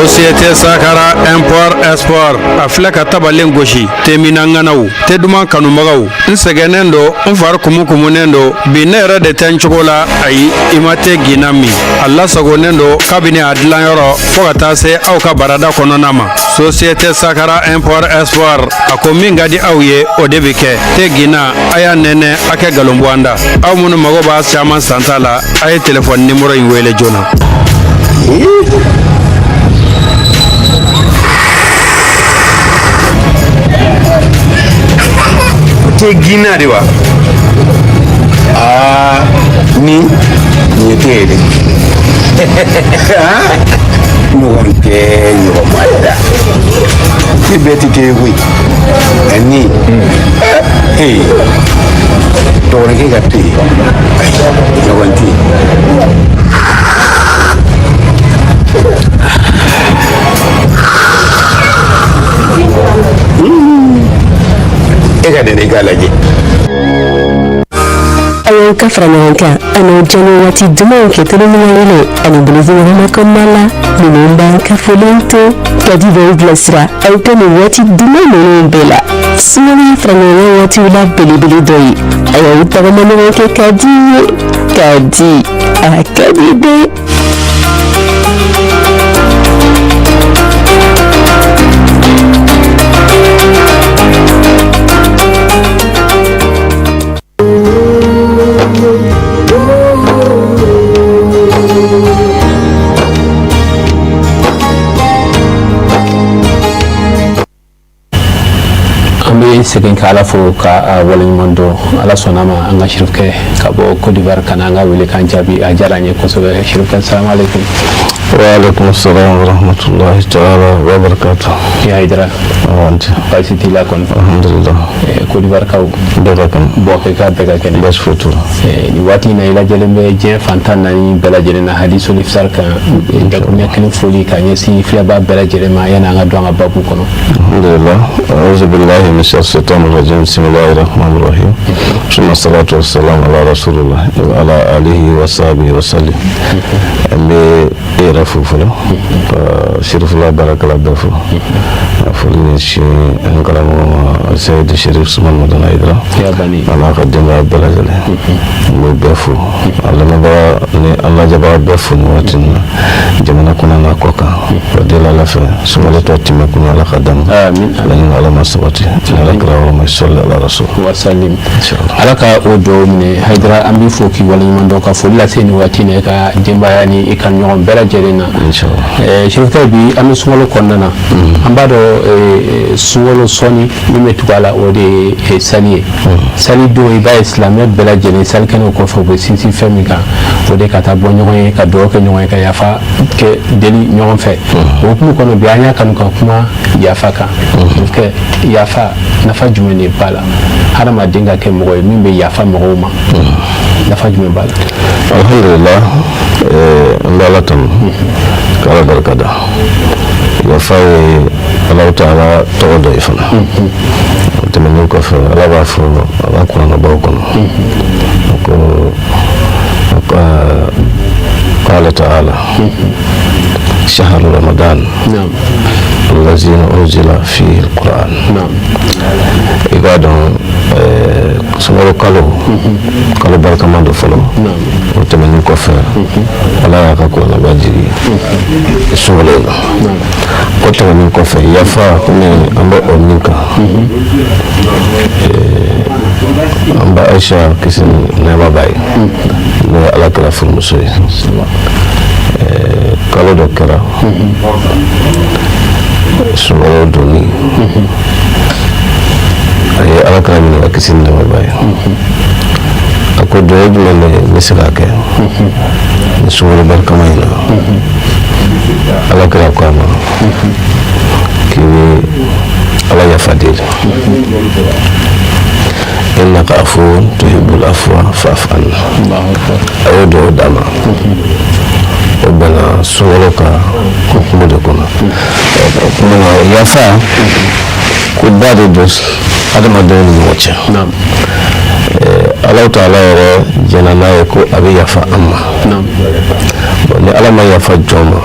[SPEAKER 9] Société Sakara Import Export, a filɛ ka tabalen gosi. Temina ŋanaw, te duman kanubagaw, n sɛgɛnnen don, n fari kumukumunen don bi, ne yɛrɛ de tɛ n cogo la. Ayi, i ma te ginna min, a lasagonnen don kabini a dilanyɔrɔ fo ka taa se aw ka barada kɔnɔna ma. Société Sakara Import Export, a ko min ka di aw ye, o de bɛ kɛ. Te ginna, a y'a nɛnɛ, a kɛ galon bɔ an da. Aw minnu mago b'a caman santa la, a ye telefɔni nimoro in wele joona.
[SPEAKER 10] Te ginna de wa? Aa, ni nin ye te ye dɛ. Ɲɔgɔn tɛ ɲɔgɔn ma da ne bɛɛ tɛ te ye koyi. Nka ni ee dɔgɔninkɛ ka te, ayi, ɲɔgɔn tɛ yen. E ka nɛnɛ, i k'a lajɛ.
[SPEAKER 4] A y'aw ka fara ɲɔgɔn kan ani diyaɲɛ waati dumanw kɛ toloɲɔgɔn wele ani bolodiɲɔgɔnma kɔnɔna la. Ninnu b'an ka foliw to kadi b'aw bilasira aw ka nin waati duman ninnu bɛɛ la. Sunkalo ye fara ɲɔgɔn waatiw la belebele dɔ ye. A y'aw tagama ɲɔgɔn kɛ ka di ye ka di a ka di dɛ.
[SPEAKER 1] An bɛ segin ka Ala fo ka waleɲuman dɔn. Ala sɔnna ma, an ka sirifukɛ ka bɔ Côte d'Ivoire ka na an ka wele kan jaabi, a diyara an ye kosɛbɛ. Sirifukɛ, salamu aleykum.
[SPEAKER 11] Wa aleykum salam wa rahmatullahi ta'ala wa barakatuh.
[SPEAKER 1] Ya Hayidara, baasi t'i la kɔni?
[SPEAKER 11] Alhamdulillah.
[SPEAKER 1] Côte d'Ivoire kaw?
[SPEAKER 11] Bɛɛ ka kɛnɛ.
[SPEAKER 1] Bouaké ka bɛɛ ka kɛnɛ?
[SPEAKER 11] Baasi foyi t'u la.
[SPEAKER 1] Nin waati in na, i lajɛlen bɛ diɲɛ fan 14 bɛɛ lajɛlen na hadisul iftar kan. Dakuruɲɛ kelen foli ka ɲɛsin filɛbaa bɛɛ lajɛlen ma yanni an ka don an ka babu kɔnɔ.
[SPEAKER 11] Alhamdulillah. A'udhu billahi minash shaitanir rajim. Bismillahir rahmanir rahim. Summa salatu wassalamu ala rasulillah wa ala alihi wa sahbihi wa sallim. An bɛ e yɛrɛ fo fɔlɔ, ka Sirifula baarakɛla bɛɛ fo. Ka foli ni ɲɛsin an karamɔgɔ ma, Seyidi Sherif Usman Madani Hayidara, a n'a ka denbaya bɛɛ lajɛlen. N b'o bɛɛ fo, a lamɛnbaga ni an lajɛbaga bɛɛ fo nin waati in na, jamana kɔnɔ n'a kɔ kan. Ka deli Ala fɛ, sunkalo tɔ tɛmɛ kun Ala ka d'an ma. Laɲini Ala ma sabati ni Ala kira yɔrɔ ma, sɔli ala rasul.
[SPEAKER 1] Wasalim, Ala ka o dugawu minɛ. Hayidara, an b'i fo k'i waleɲuman dɔn, ka foli lase nin waati in na i ka denbaya ni i ka ɲɔgɔn bɛɛ lajɛlen na. Sherifukɛ, bi an bɛ sunkalo kɔnɔna na. An b'a dɔn sunkalo sɔnni min bɛ tugu a la, o de ye sali ye. Sali don, i b'a ye silamɛ bɛɛ lajɛlen salikɛnɛw kɔfɛ, u bɛ sinsin fɛn min kan, o de ka taa bɔ ɲɔgɔn ye, ka dugawu kɛ ɲɔgɔn ye, ka yafa kɛ deli ɲɔgɔn fɛ. O hukumu kɔnɔ, bi an y'a kanu ka kuma yafa kan. Sherifukɛ, yafa nafa jumɛn de b'a la? Hadamaden ka kɛ mɔgɔ ye min bɛ yafa mɔgɔw ma, nafa jumɛn b'a la?
[SPEAKER 11] Alhamdulillah, an bɛ Ala tanu ka Ala barika da. Yafa ye Alahu taala tɔgɔ dɔ ye fana. O tɛmɛnen kɔfɛ, Ala b'a fɔ a ka kuranɛbaw kɔnɔ ko qala ta'ala shahru ramadan allazina unzila fihi alquran. I b'a dɔn sunkalo kalo, kalo barikama dɔ fɔlɔ. O tɛmɛnen kɔfɛ, Ala y'a ka kuranɛba jigin sunkalo in na. O tɛmɛnen kɔfɛ, yafa, komi an bɛ o min kan, an ba Aisha, kisi ni nɛɛma b'a ye, n'o ye Ala kira furumuso ye, kalo dɔ kɛra sunkalo donni, a ye Ala kira ɲininka, kisi ni nɛɛma b'a ye, a ko dugawu jumɛn de bɛ se ka kɛ ni sunkalo barikama in na? Ala kira ko a ma k'i bɛ Ala yafa deli, innaka afuwun tuhibbul afwa fa'fu anna. A y'o dugawu d'a ma. O bɛnna sunkalo ka hukumu de kɔnɔ. O kuma na, yafa ko ba de don adamadenw ni ɲɔgɔn cɛ. Alahu taala yɛrɛ jɛnna n'a ye ko a bɛ yafa an ma. Bon, ni Ala ma yafa jɔn ma,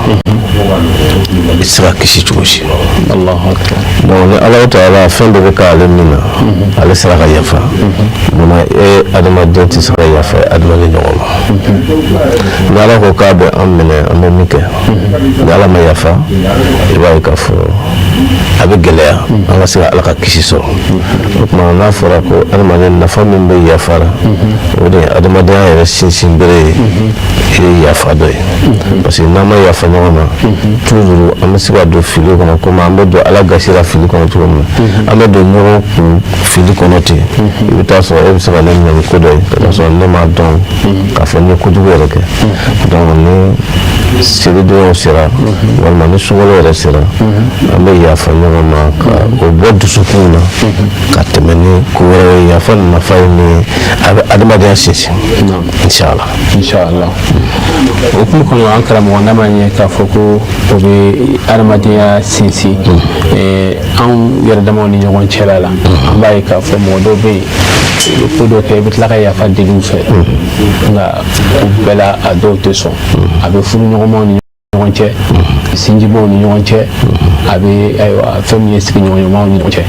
[SPEAKER 11] i tɛ se ka kisi cogo si. Donc ni Alahu taala fɛn dɔ bɛ k'ale min na, ale sera ka yafa, munna e adamaden tɛ se ka yafa adamaden ɲɔgɔn ma? Ni Ala ko k'a bɛ an minɛ, an bɛ min kɛ, ni Ala ma yafa, i b'a ye k'a fɔ a bɛ gɛlɛya an ka se ka Ala ka kisi sɔrɔ. O tuma n'a fɔra ko adamaden, nafa min bɛ yafa la, o de ye adamadenya yɛrɛ sinsin bere ye, i ye yafa dɔ ye. Parce que n'an ma yafa ɲɔgɔn ma, toujours an bɛ se ka don fili kɔnɔ, komi an bɛ don Ala gasi la fili kɔnɔ cogo min na, an bɛ don ɲɔgɔn kun fili kɔnɔ ten. I bɛ taa sɔrɔ e bɛ se ka ne minɛ ni ko dɔ ye, ka taa sɔrɔ ne m'a dɔn k'a fɔ n ye kojugu yɛrɛ kɛ. Donc ni selidonyaw sera, walima ni sunkalo yɛrɛ sera, an bɛ yafa ɲɔgɔn ma ka o bɔ dusukun na ka tɛmɛ ni ko wɛrɛ ye. Yafa nafa ye min ye, a bɛ adamadenya sinsin, inshallah.
[SPEAKER 1] Inshallah. O hukumu kɔnɔ, an karamɔgɔ, n'a ma ɲɛ k'a fɔ ko o bɛ adamadenya sinsin anw yɛrɛ damaw ni ɲɔgɔn cɛla la, an b'a ye k'a fɔ mɔgɔ dɔw bɛ yen, i bɛ ko dɔ kɛ, i bɛ tila ka yafa deli u fɛ, nka o bɛɛ la a dɔw tɛ sɔn. A bɛ furu ɲɔgɔnmaw ni ɲɔgɔn cɛ, sinjibaw ni ɲɔgɔn cɛ, a bɛ ayiwa fɛn min ye sigiɲɔgɔnɲɔgɔnmaw ni ɲɔgɔn cɛ.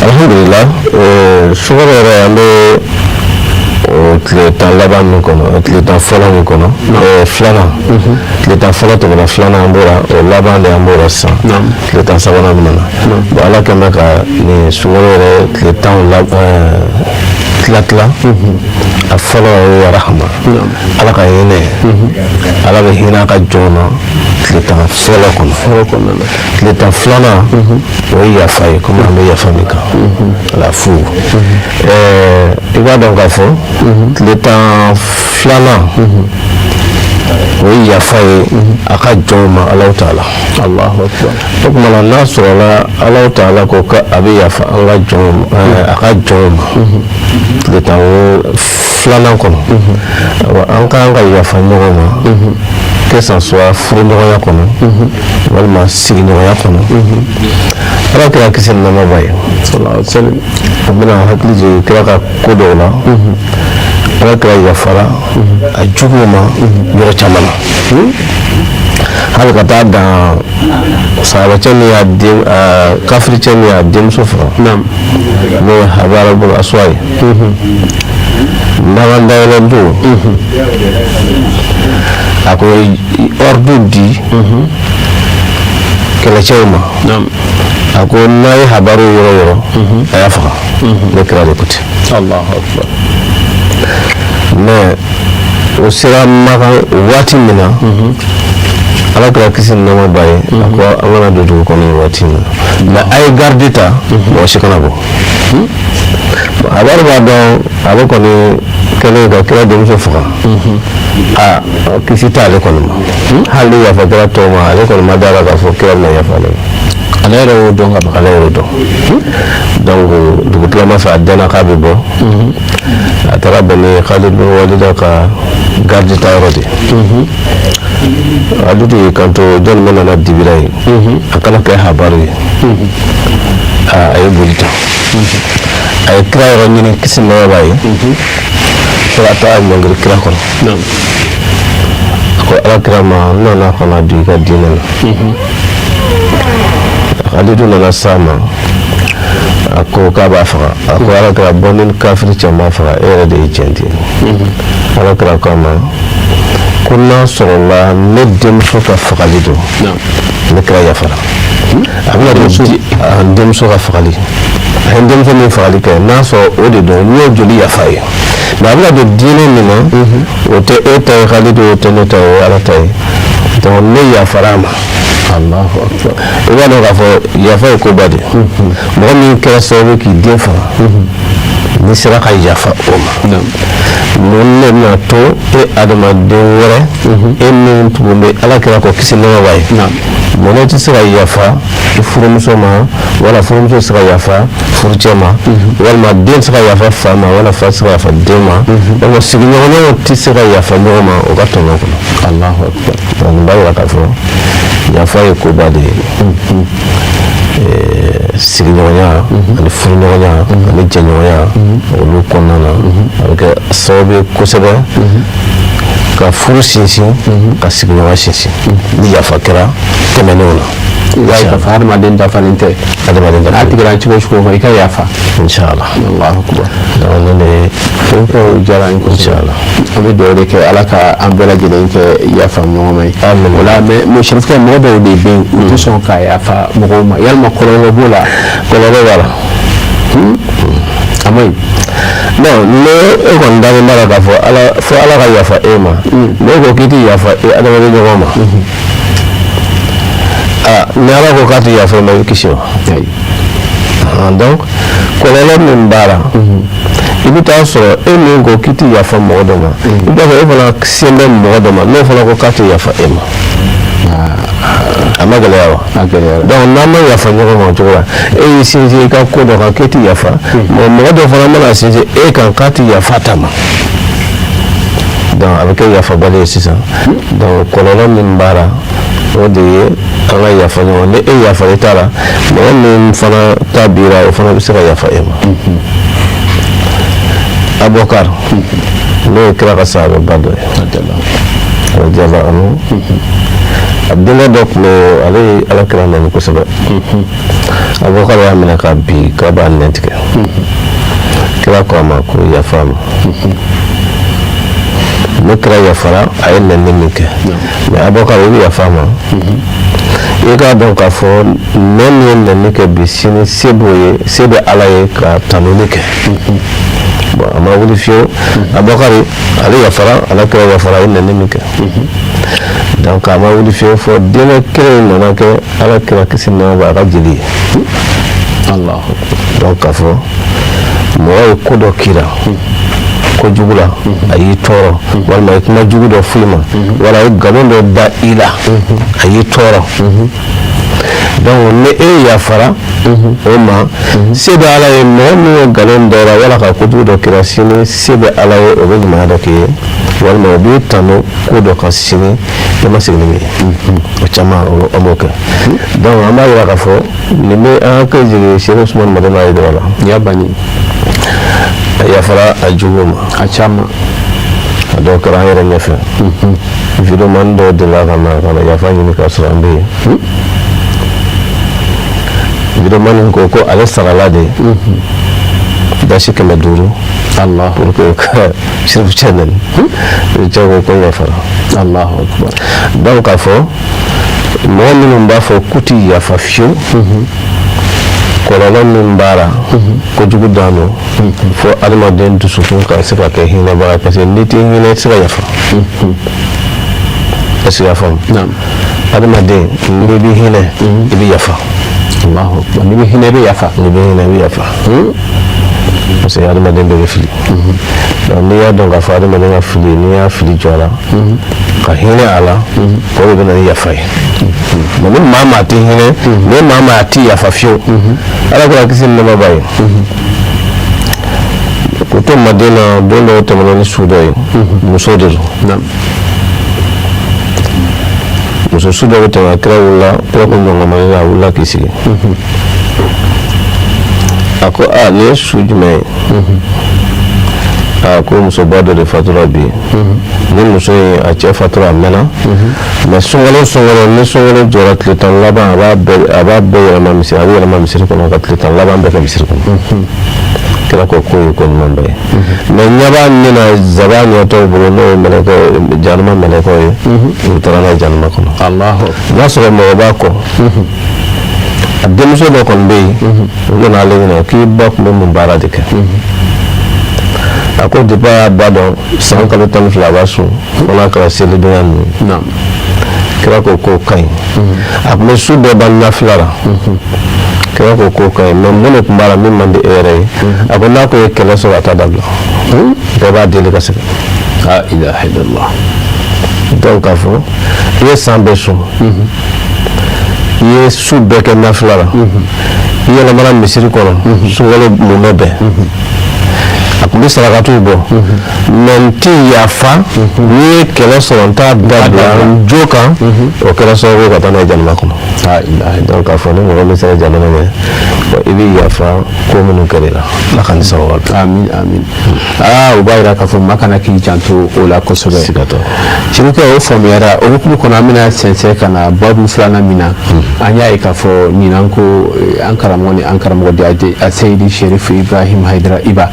[SPEAKER 11] Alhamdulillah, sunkalo yɛrɛ, an bɛ o tile 10 laban min kɔnɔ, tile 10 fɔlɔ min kɔnɔ, filanan, tile 10 fɔlɔ tɛmɛna, filanan an b'o la, o laban de an b'o la sisan, tile 10 sabanan min na. Bon, Ala kɛn bɛ ka nin sunkalo yɛrɛ tile 10 la tila tila. A fɔlɔ ye rahama, Ala ka hinɛ. Ala bɛ hinɛ a ka jɔn na tile 10 fɔlɔ kɔnɔ. Tile 10 filanan, o ye yafa ye, komi an bɛ yafa min kan ala fu. I b'a dɔn k'a fɔ tile 10 filanan, o ye yafa ye a ka jɔnw ma Alahu taala.
[SPEAKER 1] Allahu akbar.
[SPEAKER 11] O tuma na, n'a sɔrɔla Alahu taala ko k'a bɛ yafa an ka jɔnw ma, a ka jɔnw ma tile 10 filanan kɔnɔ, an ka kan ka yafa ɲɔgɔn ma, que ça soit furuɲɔgɔnya kɔnɔ walima sigiɲɔgɔnya kɔnɔ. Ala kira, kisi ni nɛɛma b'a ye, o bɛna hakili jigin kira ka ko dɔw la. Ala kira yafara a juguw ma yɔrɔ caman na. Hali ka taa dan sahabacɛ min y'a den, kafiricɛ min y'a denmuso faga, n'o ye Habara bun Asuwa ye, Makan dayɛlɛ don, a ko ordre di kɛlɛcɛw ma, a ko n'a ye Habaru yɔrɔ yɔrɔ, a y'a faga, ne kira de ko ten.
[SPEAKER 1] Allahu akbar.
[SPEAKER 11] Mais o sera Makan waati min na, ala kira kisi ni nɛɛma b'a ye, a ko an kana don dugu kɔnɔ nin waati in na, mais a ye garde ta, mɔgɔ si kana bɔ. Habaru b'a dɔn ale kɔni kɛlen ka kira denmuso faga, a kisi t'ale kɔni ma. Hali ni yafa kɛra tɔw ma, ale kɔni ma da la k'a fɔ kira bɛna yafa ale ma.
[SPEAKER 1] Ale yɛrɛ y'o dɔn ka ban.
[SPEAKER 11] Ale y'o dɔn. Donc dugutilama fɛ, a dɛnna k'a bɛ bɔ, a taara bɛn ni Khalid bin Walida ka garde ta yɔrɔ de ye. Khalid y'i kanto jɔnni bɛ nana dibira ye, a kana kɛ Habaru ye. A ye boli ta, a ye kira yɔrɔ ɲini, kisi nɛɛma b'a ye, fo ka taa ɲɔngiri kira kɔrɔ. A ko ala kira ma, n nana ka na don i ka diinɛ la. Khalidu nana s'a ma, a ko k'a b'a faga. A ko ala kira, bɔ ni kafiri cɛ ma faga, e yɛrɛ de ye tiɲɛ di. Ala kira ko a ma ko n'a sɔrɔla ne denmuso ka fagali don, ne kira yafara. A bɛna don a denmuso ka fagali, a ye denmuso min fagali kɛ, n'a sɔrɔ o de don, n y'o joli yafa ye. Mais a bɛna don diinɛ min na, o tɛ e ta ye Khalidu, o tɛ ne ta ye, o ye ala ta ye. Donc ne yafara a ma.
[SPEAKER 1] Allahu akbar.
[SPEAKER 11] I b'a dɔn k'a fɔ yafa ye koba de ye. Mɔgɔ min kɛra sababu ye k'i den faga, n'i sera ka yafa o ma, mun de bɛna to e adamaden wɛrɛ, e min tugun bɛ ala kira kɔ, kisi nɛɛma b'a ye, mun tɛ se ka yafa i furumuso ma, wala furumuso tɛ se ka yafa furucɛ ma, walima den tɛ se ka yafa fa ma, wala fa tɛ se ka yafa den ma, walima sigiɲɔgɔnyaw tɛ se ka yafa ɲɔgɔn ma o ka tɔnɔ kɔnɔ?
[SPEAKER 1] Allahu akbar.
[SPEAKER 11] Donc nin b'a yira k'a fɔ yafa ye koba de ye sigiɲɔgɔnya ani furuɲɔgɔnya ani jɛɲɔgɔnya olu kɔnɔna na. A bɛ kɛ sababu ye kosɛbɛ ka furu sinsin, ka sigiɲɔgɔnya sinsin, ni yafa kɛra tɛmɛnenw na.
[SPEAKER 1] I b'a ye k'a fɔ hadamaden dafalen tɛ.
[SPEAKER 11] Adamaden
[SPEAKER 1] n'a
[SPEAKER 11] dafalen.
[SPEAKER 1] tigɛra cogo o cogo, i ka yafa.
[SPEAKER 11] Inshallah.
[SPEAKER 1] Allahu akbar.
[SPEAKER 11] Donc nin de ye.
[SPEAKER 1] O diyara an ye kosɛbɛ.
[SPEAKER 11] Inshallah.
[SPEAKER 1] An bɛ dugawu de kɛ Ala ka an bɛɛ lajɛlen kɛ yafa ɲɔgɔn ma ye.
[SPEAKER 11] Amin.
[SPEAKER 1] O la, mais Sherifkɛ, mɔgɔ dɔw de bɛ yen, u tɛ sɔn ka yafa mɔgɔw ma. Yalima kɔlɔlɔ b'o la?
[SPEAKER 11] Kɔlɔlɔ b'a la.
[SPEAKER 1] A ma ɲi.
[SPEAKER 11] Non, ne e kɔni dalen b'a la k'a fɔ ala fo ala ka yafa e ma, n'e ko k'i tɛ yafa e adamaden ɲɔgɔn ma, aa, ni ala ko k'a tɛ yafa e ma, i bɛ kisi wa?
[SPEAKER 1] Ayi.
[SPEAKER 11] Ah, donc kɔlɔlɔ min b'a la, i bɛ taa sɔrɔ e min ko k'i tɛ yafa mɔgɔ dɔ ma, i bɛ taa sɔrɔ e fana sen bɛ mɔgɔ dɔ ma, n'o fana ko k'a tɛ yafa e ma, a ma gɛlɛya wa?
[SPEAKER 1] A gɛlɛyara.
[SPEAKER 11] Donc n'an ma yafa ɲɔgɔn ma o cogo la, e y'i sinsin i ka ko dɔ kan k'e tɛ yafa, mɔgɔ dɔ fana mana sinsin e kan k'a tɛ yafa ta ma, donc a bɛ kɛ yafabali ye sisan. Donc kɔlɔlɔ min b'a la, o de ye an ka yafa ɲɔgɔn. Ni e yafa i ta la, mɔgɔ min fana ta bira, o fana bɛ se ka yafa e ma. Abubakar, n'o ye kira ka sahababa dɔ ye, radiyallahu anhu, a denkɛ dɔ tun bɛ yen, ale ye ala kira nɛni kosɛbɛ. Abubakar y'a minɛ ka bin k'a b'a nɛn tigɛ. Kira ko a ma ko yafa a ma. Ne kira yafara a ye nɛni min kɛ, mais Abubakar, i bɛ yafa a ma. I k'a dɔn k'a fɔ nɛn min ye nɛni kɛ bi, sini se b'o ye, se bɛ ala ye ka tanuni kɛ. Bon, a ma wuli fiyewu. Abubakar, ale yafara, ala kira yafara a ye nɛni min kɛ. Donc a ma wuli fiyewu fɔ denkɛ kelen in nana kɛ ala kira kisi nɛɛma b'a a ka jeli ye.
[SPEAKER 1] Allahu.
[SPEAKER 11] Donc k'a fɔ mɔgɔ ye ko dɔ k'i la kojugu la, a y'i tɔɔrɔ, walima a ye kuma jugu dɔ f'i ma, wala a ye nkalon dɔ da i la, a y'i tɔɔrɔ, donc ni e yafara o ma, se bɛ ala ye. Mɔgɔ min ye nkalon da i la wala ka kojugu dɔ k'i la, sini se bɛ ala ye, o bɛ ɲumanya dɔ k'i ye, walima o b'i tanu ko dɔ kan sini i ma segin ni min ye. O caman an b'o kɛ. Donc an b'a yira k'a fɔ nin bɛ an hakili jigin Seku Usumani Madani Hayidara la.
[SPEAKER 1] Ya bani.
[SPEAKER 11] A yafara a jugu ma.
[SPEAKER 1] A caman.
[SPEAKER 11] A dɔw kɛra an yɛrɛ ɲɛfɛ. Videoman dɔw delila ka na ka na yafa ɲini k'a sɔrɔ an bɛ yen. Videoman ko ko ale sarala de dasi 500
[SPEAKER 1] Allah
[SPEAKER 11] pour que ka Sirifu cɛ nɛni. Cɛ ko ko n yafara.
[SPEAKER 1] Allahu akbar.
[SPEAKER 11] Donc k'a fɔ mɔgɔ minnu b'a fɔ k'u ti yafa fiyewu, kɔlɔlɔ min b'a la, kojugu dan don fo adamaden dusukun ka se ka kɛ hinɛbaga ye, parce que n'i tɛ hinɛ, i tɛ se ka yafa. Est ce que i y'a faamu? Adamaden, n'i bɛ hinɛ, i bɛ yafa.
[SPEAKER 1] Allahu akbar. N'i bɛ hinɛ, i bɛ yafa.
[SPEAKER 11] N'i bɛ hinɛ, i bɛ yafa, parce que adamaden bɛɛ bɛ fili. Donc n'i y'a dɔn k'a fɔ adamaden ka fili, n'i y'a fili jɔ a la ka hinɛ a la, o de bɛ na ni yafa ye. Mais ni maa maa tɛ hinɛ, ni maa maa tɛ yafa fiyewu, Ala kira kisi ni nɛɛma b'a ye, k'u to Madina don dɔw tɛmɛna ni su dɔ ye, muso de don, muso su dɔ bɛ tɛmɛ, kira wulila, kira ko ɲɔgɔnma, a wulila k'i sigi, a ko aa, nin ye su jumɛn ye? Aa, ko musoba dɔ de fatura bi. Ni muso in, a cɛ fatura a mɛnna, mais sunkalo sunkalo, ni sunkalo jɔra tile 10 laban, a b'a bɛɛ yɛlɛma misiri, a bɛ yɛlɛma misiri kɔnɔ ka tile 10 laban bɛɛ kɛ misiri kɔnɔ. Kira ko k'o ye ko ɲumanba ye, mais ɲɛ b'a min na zaban ɲɛtɔw bolo, n'o ye mɛlɛkɛ jahanama mɛlɛkɛw ye, u taara n'a ye jahanama kɔnɔ. N'a sɔrɔ mɔgɔ b'a kɔ, a denmuso dɔ kɔni bɛ yen, u nana ale ɲininka k'i ba tun bɛ mun baara de kɛ? A ko depuis a y'a ba dɔn, san kalo 12 a b'a sun, fo n'a kɛra selidonya ninnu. Kira ko k'o ka ɲi. A tun bɛ su bɛɛ ban nafila la. Kira ko k'o ka ɲi, mais mun de tun b'a la min man di e yɛrɛ ye? A ko n'a ko ye kɛlɛ sɔrɔ, a t'a dabila, bɛɛ b'a deli ka sɛgɛn.
[SPEAKER 1] La ilaha illallah.
[SPEAKER 11] Donc k'a fɔ i ye san bɛɛ sun, i ye su bɛɛ kɛ nafila la, i yɛlɛmana misiri kɔnɔ sunkalo mumɛ bɛɛ, a tun bɛ sarakatiw bɔ, mais n tɛ yafa, n'i ye kɛlɛ sɔrɔ n t'a dabila n jo kan, o kɛra sababu ye ka taa n'a ye jahanama kɔnɔ. Donc k'a fɔ ni mɔgɔ min sera jahanama ɲɛ, i bɛ yafa ko minnu kɛra i la, Ala ka ni sababu bɛn.
[SPEAKER 1] Amin, amin. Aa, o b'a yira k'a fɔ maa kana k'i janto o la kosɛbɛ.
[SPEAKER 11] Siga t'o la.
[SPEAKER 1] Sirikɛ, o faamuyara. O hukumu kɔnɔ, an bɛna sɛnsɛn ka na babu filanan min na, an y'a ye k'a fɔ ɲinan ko an karamɔgɔ ni an karamɔgɔ de a Seyidi Sherif Ibrahim Haidara Iba,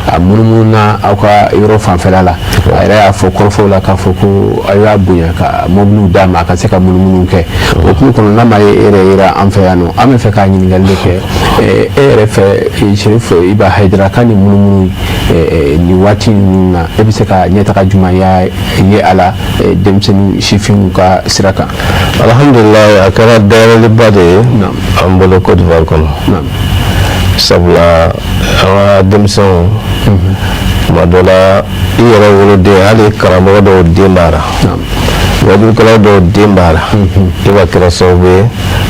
[SPEAKER 1] a munumununa aw ka yɔrɔ fanfɛla la. A yɛrɛ y'a fɔ kɔrɔfɔw la k'a fɔ ko aw y'a bonya ka mɔbiliw d'a ma a ka se ka munumunu kɛ. O hukumu kɔnɔ, n'a ma ye e yɛrɛ yera an fɛ yan nɔ, an bɛ fɛ k'a ɲininkali de kɛ e yɛrɛ fɛ, Sherif Iba Haidara ka nin munumunu nin waati ninnu na, e bɛ se ka ɲɛtaga jumɛn ye a la denmisɛnnin sifinw ka sira kan?
[SPEAKER 11] Alhamdulilayi, a kɛra dayɛlɛliba de ye an bolo Côte d'Ivoire kɔnɔ, sabula an ka denmisɛnw, tuma dɔ la i yɛrɛ woloden, hali karamɔgɔ dɔw den b'a la, wajukɛla dɔw den b'a la, i b'a kɛra sababu ye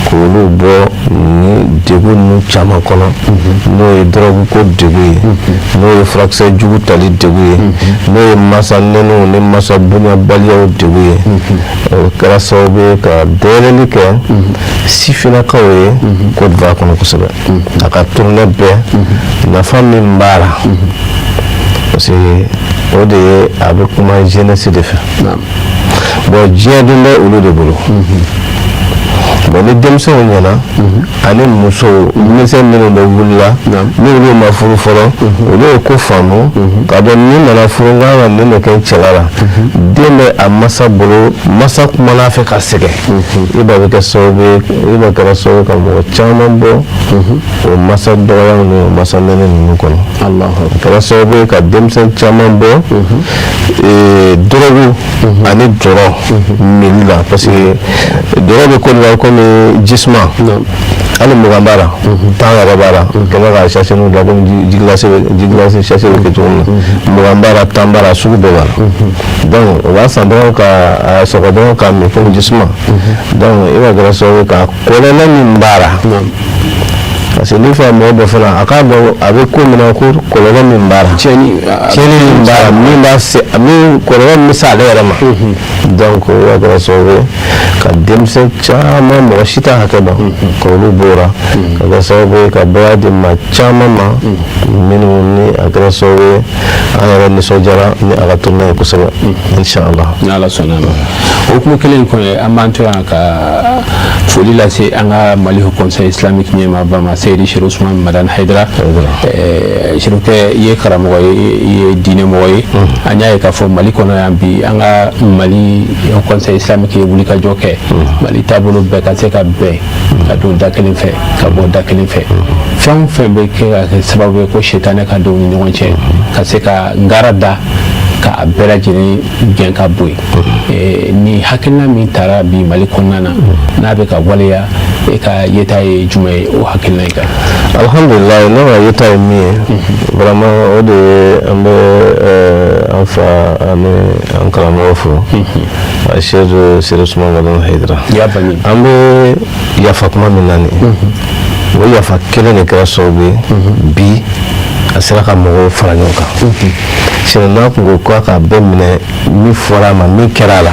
[SPEAKER 11] k'olu bɔ ni degun ninnu caman kɔnɔ, n'o ye dɔrɔgu ko degun ye, n'o ye furakisɛ jugu tali degun ye, n'o ye masa nɛniw ni masa bonyabaliyaw degun ye. O kɛra sababu ye ka dayɛlɛli kɛ sifinnakaw ye Côte d'Ivoire kɔnɔ kosɛbɛ. A ka tournée bɛɛ, nafa min b'a la, parce que o de ye a bɛ kuma jeunesse de fɛ. Bon, diɲɛ dun bɛ olu de bolo. Bon, ni denmisɛnw ɲɛna ani musow, denmisɛn minnu bɛ wulila ni olu ma furu fɔlɔ, olu ye ko faamu k'a dɔn ni nana furu, n kan ka nin de kɛ n cɛla la. Den bɛ a masa bolo, masa kumana a fɛ ka sɛgɛn, i b'a bɛ kɛ sababu ye, i b'a kɛra sababu ka mɔgɔ caman bɔ o masa dɔgɔyaw ni o masa nɛnɛ ninnu kɔnɔ. A kɛra sababu ye ka denmisɛn caman bɔ dɔrɔgu ani dɔlɔ minli la, parce que dɔlɔ bɛ Côte d'Ivoire komi jisuma, hali 20 b'a la, 10 yɛrɛ b'a la, kɛmɛ ka sachet n'u bila komi ji glacé sachet bɛ kɛ cogo min na, 20 b'a la, 10 b'a la, sugu bɛɛ b'a la. Donc o b'a san dɔrɔn ka a sɔgɔ dɔrɔn k'a min komi jisuma. Donc i b'a kɛra sababu ye ka kɔlɔlɔ min b'a la, parce que n'i fɛ mɔgɔ dɔ fana a k'a dɔn a bɛ ko min na, ko kɔlɔlɔ min b'a la, tiɲɛni min b'a la, min b'a se, min kɔlɔlɔ min bɛ se ale yɛrɛ ma. Donc o kɛra sababu ye ka denmisɛn caman, mɔgɔ si t'a hakɛ dɔn, ka olu b'o la, ka kɛ sababu ye ka baya di maa caman ma minnu ni a kɛra sababu ye an yɛrɛ nisɔndiyara ni a ka tournée ye kosɛbɛ, inshallah.
[SPEAKER 1] Ni Ala sɔnna a ma. O hukumu kelen in kɔnɔ, an b'an to yan ka foli lase an ka Mali Haut Conseil Islamique ɲɛmaaba ma, Seyidi Chérif Ousmane Madani Haidara. Chérifkɛ, i ye karamɔgɔ ye, i ye diinɛmɔgɔ ye. An y'a ye k'a fɔ Mali kɔnɔ yan bi, an ka Mali Haut Conseil Islamique ye wulikajɔ kɛ Mali taabolo bɛɛ ka se ka bɛn, ka don da kelen fɛ, ka bɔ da kelen fɛ. Fɛn o fɛn bɛ kɛ ka kɛ sababu ye ko sitanɛ ka don u ni ɲɔgɔn cɛ, ka se ka ngara da ka a bɛɛ lajɛlen gɛn ka bɔ yen. Ni hakilina min taara bi Mali kɔnɔna na, n'a bɛ ka waleya, e ka yeta ye jumɛn ye o hakilina in kan?
[SPEAKER 11] Alhamdulilayi, ne ka yeta ye min ye vraiment, o de ye an bɛ an fa ani an karamɔgɔ fo, Cheikh Chérif Ousmane Madani Haidara. An bɛ yafa kuma min na nin, o yafa kelen de kɛra sababu ye bi a sera ka mɔgɔw fara ɲɔgɔn kan. Sinon n'a kun ko k'a ka bɛɛ minɛ, min fɔra a ma, min kɛra a la,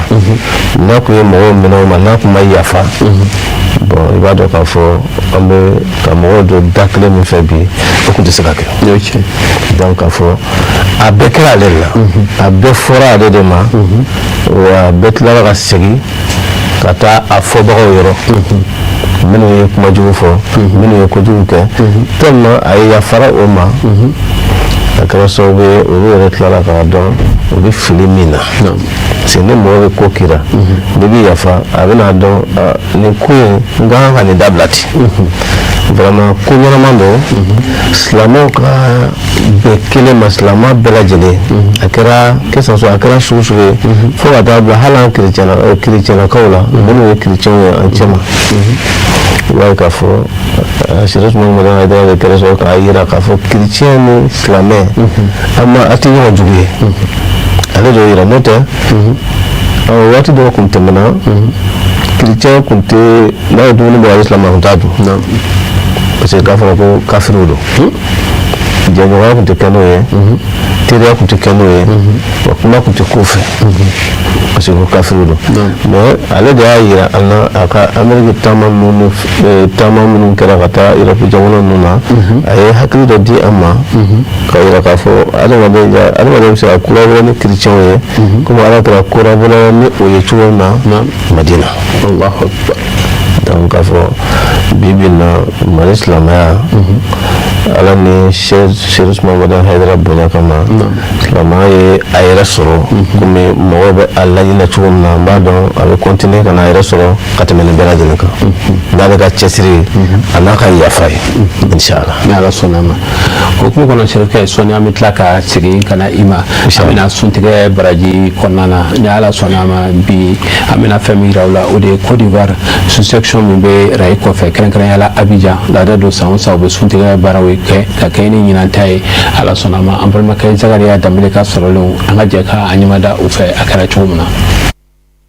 [SPEAKER 11] n'a kun ye mɔgɔw minɛ o ma, n'a kun ma yafa, bon, i b'a dɔn k'a fɔ an bɛ ka mɔgɔw don da kelen min fɛ bi, o kun tɛ se ka kɛ. Donc k'a fɔ a bɛɛ kɛra ale de la, a bɛɛ fɔra ale de ma, wa a bɛɛ tilara ka segin ka taa a fɔbagaw yɔrɔ, minnu ye kuma jugu fɔ, minnu ye kojugu kɛ, tellement a ye yafara o ma, a kɛra sababu ye olu yɛrɛ tilara k'a dɔn u bɛ fili min na. Parce que ni mɔgɔ bɛ ko kira, n'i bɛ yafa, a bɛna dɔn nin ko in, n ka kan ka nin dabila ten. Vraiment, ko ɲɛnama don silamɛw ka bɛn kelen ma, silamɛ bɛɛ lajɛlen, a kɛra que ça soit, a kɛra sugu sugu ye, fo ka taa bila hali an kerecɛnakaw la, minnu ye kerecɛnw ye an cɛma. I b'a ye k'a fɔ Chérif Ousmane Madani Haidara de kɛra sababu k'a yira k'a fɔ kerecɛn ni silamɛ, an ma, a tɛ ɲɔgɔn jugu ye. Ale de y'o yira. N'o tɛ, waati dɔw kun tɛmɛna, kerecɛn kun tɛ, n'a ye dumuni bɔ, a bɛ silamɛ kun t'a dun, parce que k'a fɔra ko kafiriw don. Jɛɲɔgɔnya kun tɛ kɛ n'o ye, teriya kun tɛ kɛ n'o ye, wa kuma kun tɛ k'o fɛ, parce que ko kafiriw don. Mais ale de y'a yira an na, a ka Amérique taama minnu, taama minnu kɛra ka taa Europe jamana ninnu na, a ye hakili dɔ di an ma ka yira k'a fɔ adamaden bɛ se ka collaborer ni kerecɛnw ye, komi Ala kɛra collaborer ni o ye cogo min na Madina.
[SPEAKER 1] Allahu akbar.
[SPEAKER 11] Donc k'a fɔ bi bi in na, Mali silamɛya, Ala ni Chérif Ousmane Madani Haidara bonya kama, silamɛya ye a yɛrɛ sɔrɔ komi mɔgɔw bɛ a laɲini cogo min na. N b'a dɔn a bɛ continuer ka n'a yɛrɛ sɔrɔ ka tɛmɛ nin bɛɛ lajɛlen kan, n'ale ka cɛsiri a n'a ka yafa ye, inshallah.
[SPEAKER 1] Ni Ala sɔnna a ma. O hukumu kɔnɔ, Chérifkɛ, sɔnni an bɛ tila ka segin ka na i ma. An bɛna suntigɛ baraji kɔnɔna na, ni Ala sɔnna a ma. Bi an bɛna fɛn min yira aw la, o de ye Côte d'Ivoire sous-section min bɛ rail kɔfɛ, kɛrɛnkɛrɛnnenya la Abidjan. Laada don, san o san u bɛ suntigɛ baaraw kɛ ka kɛ ni ɲinan ta ye. Ala sɔnna a ma, an balimakɛ Zakariya Danbele ka sɔrɔlenw, an ka jɛ ka a ɲɛmada u fɛ a kɛra cogo min na.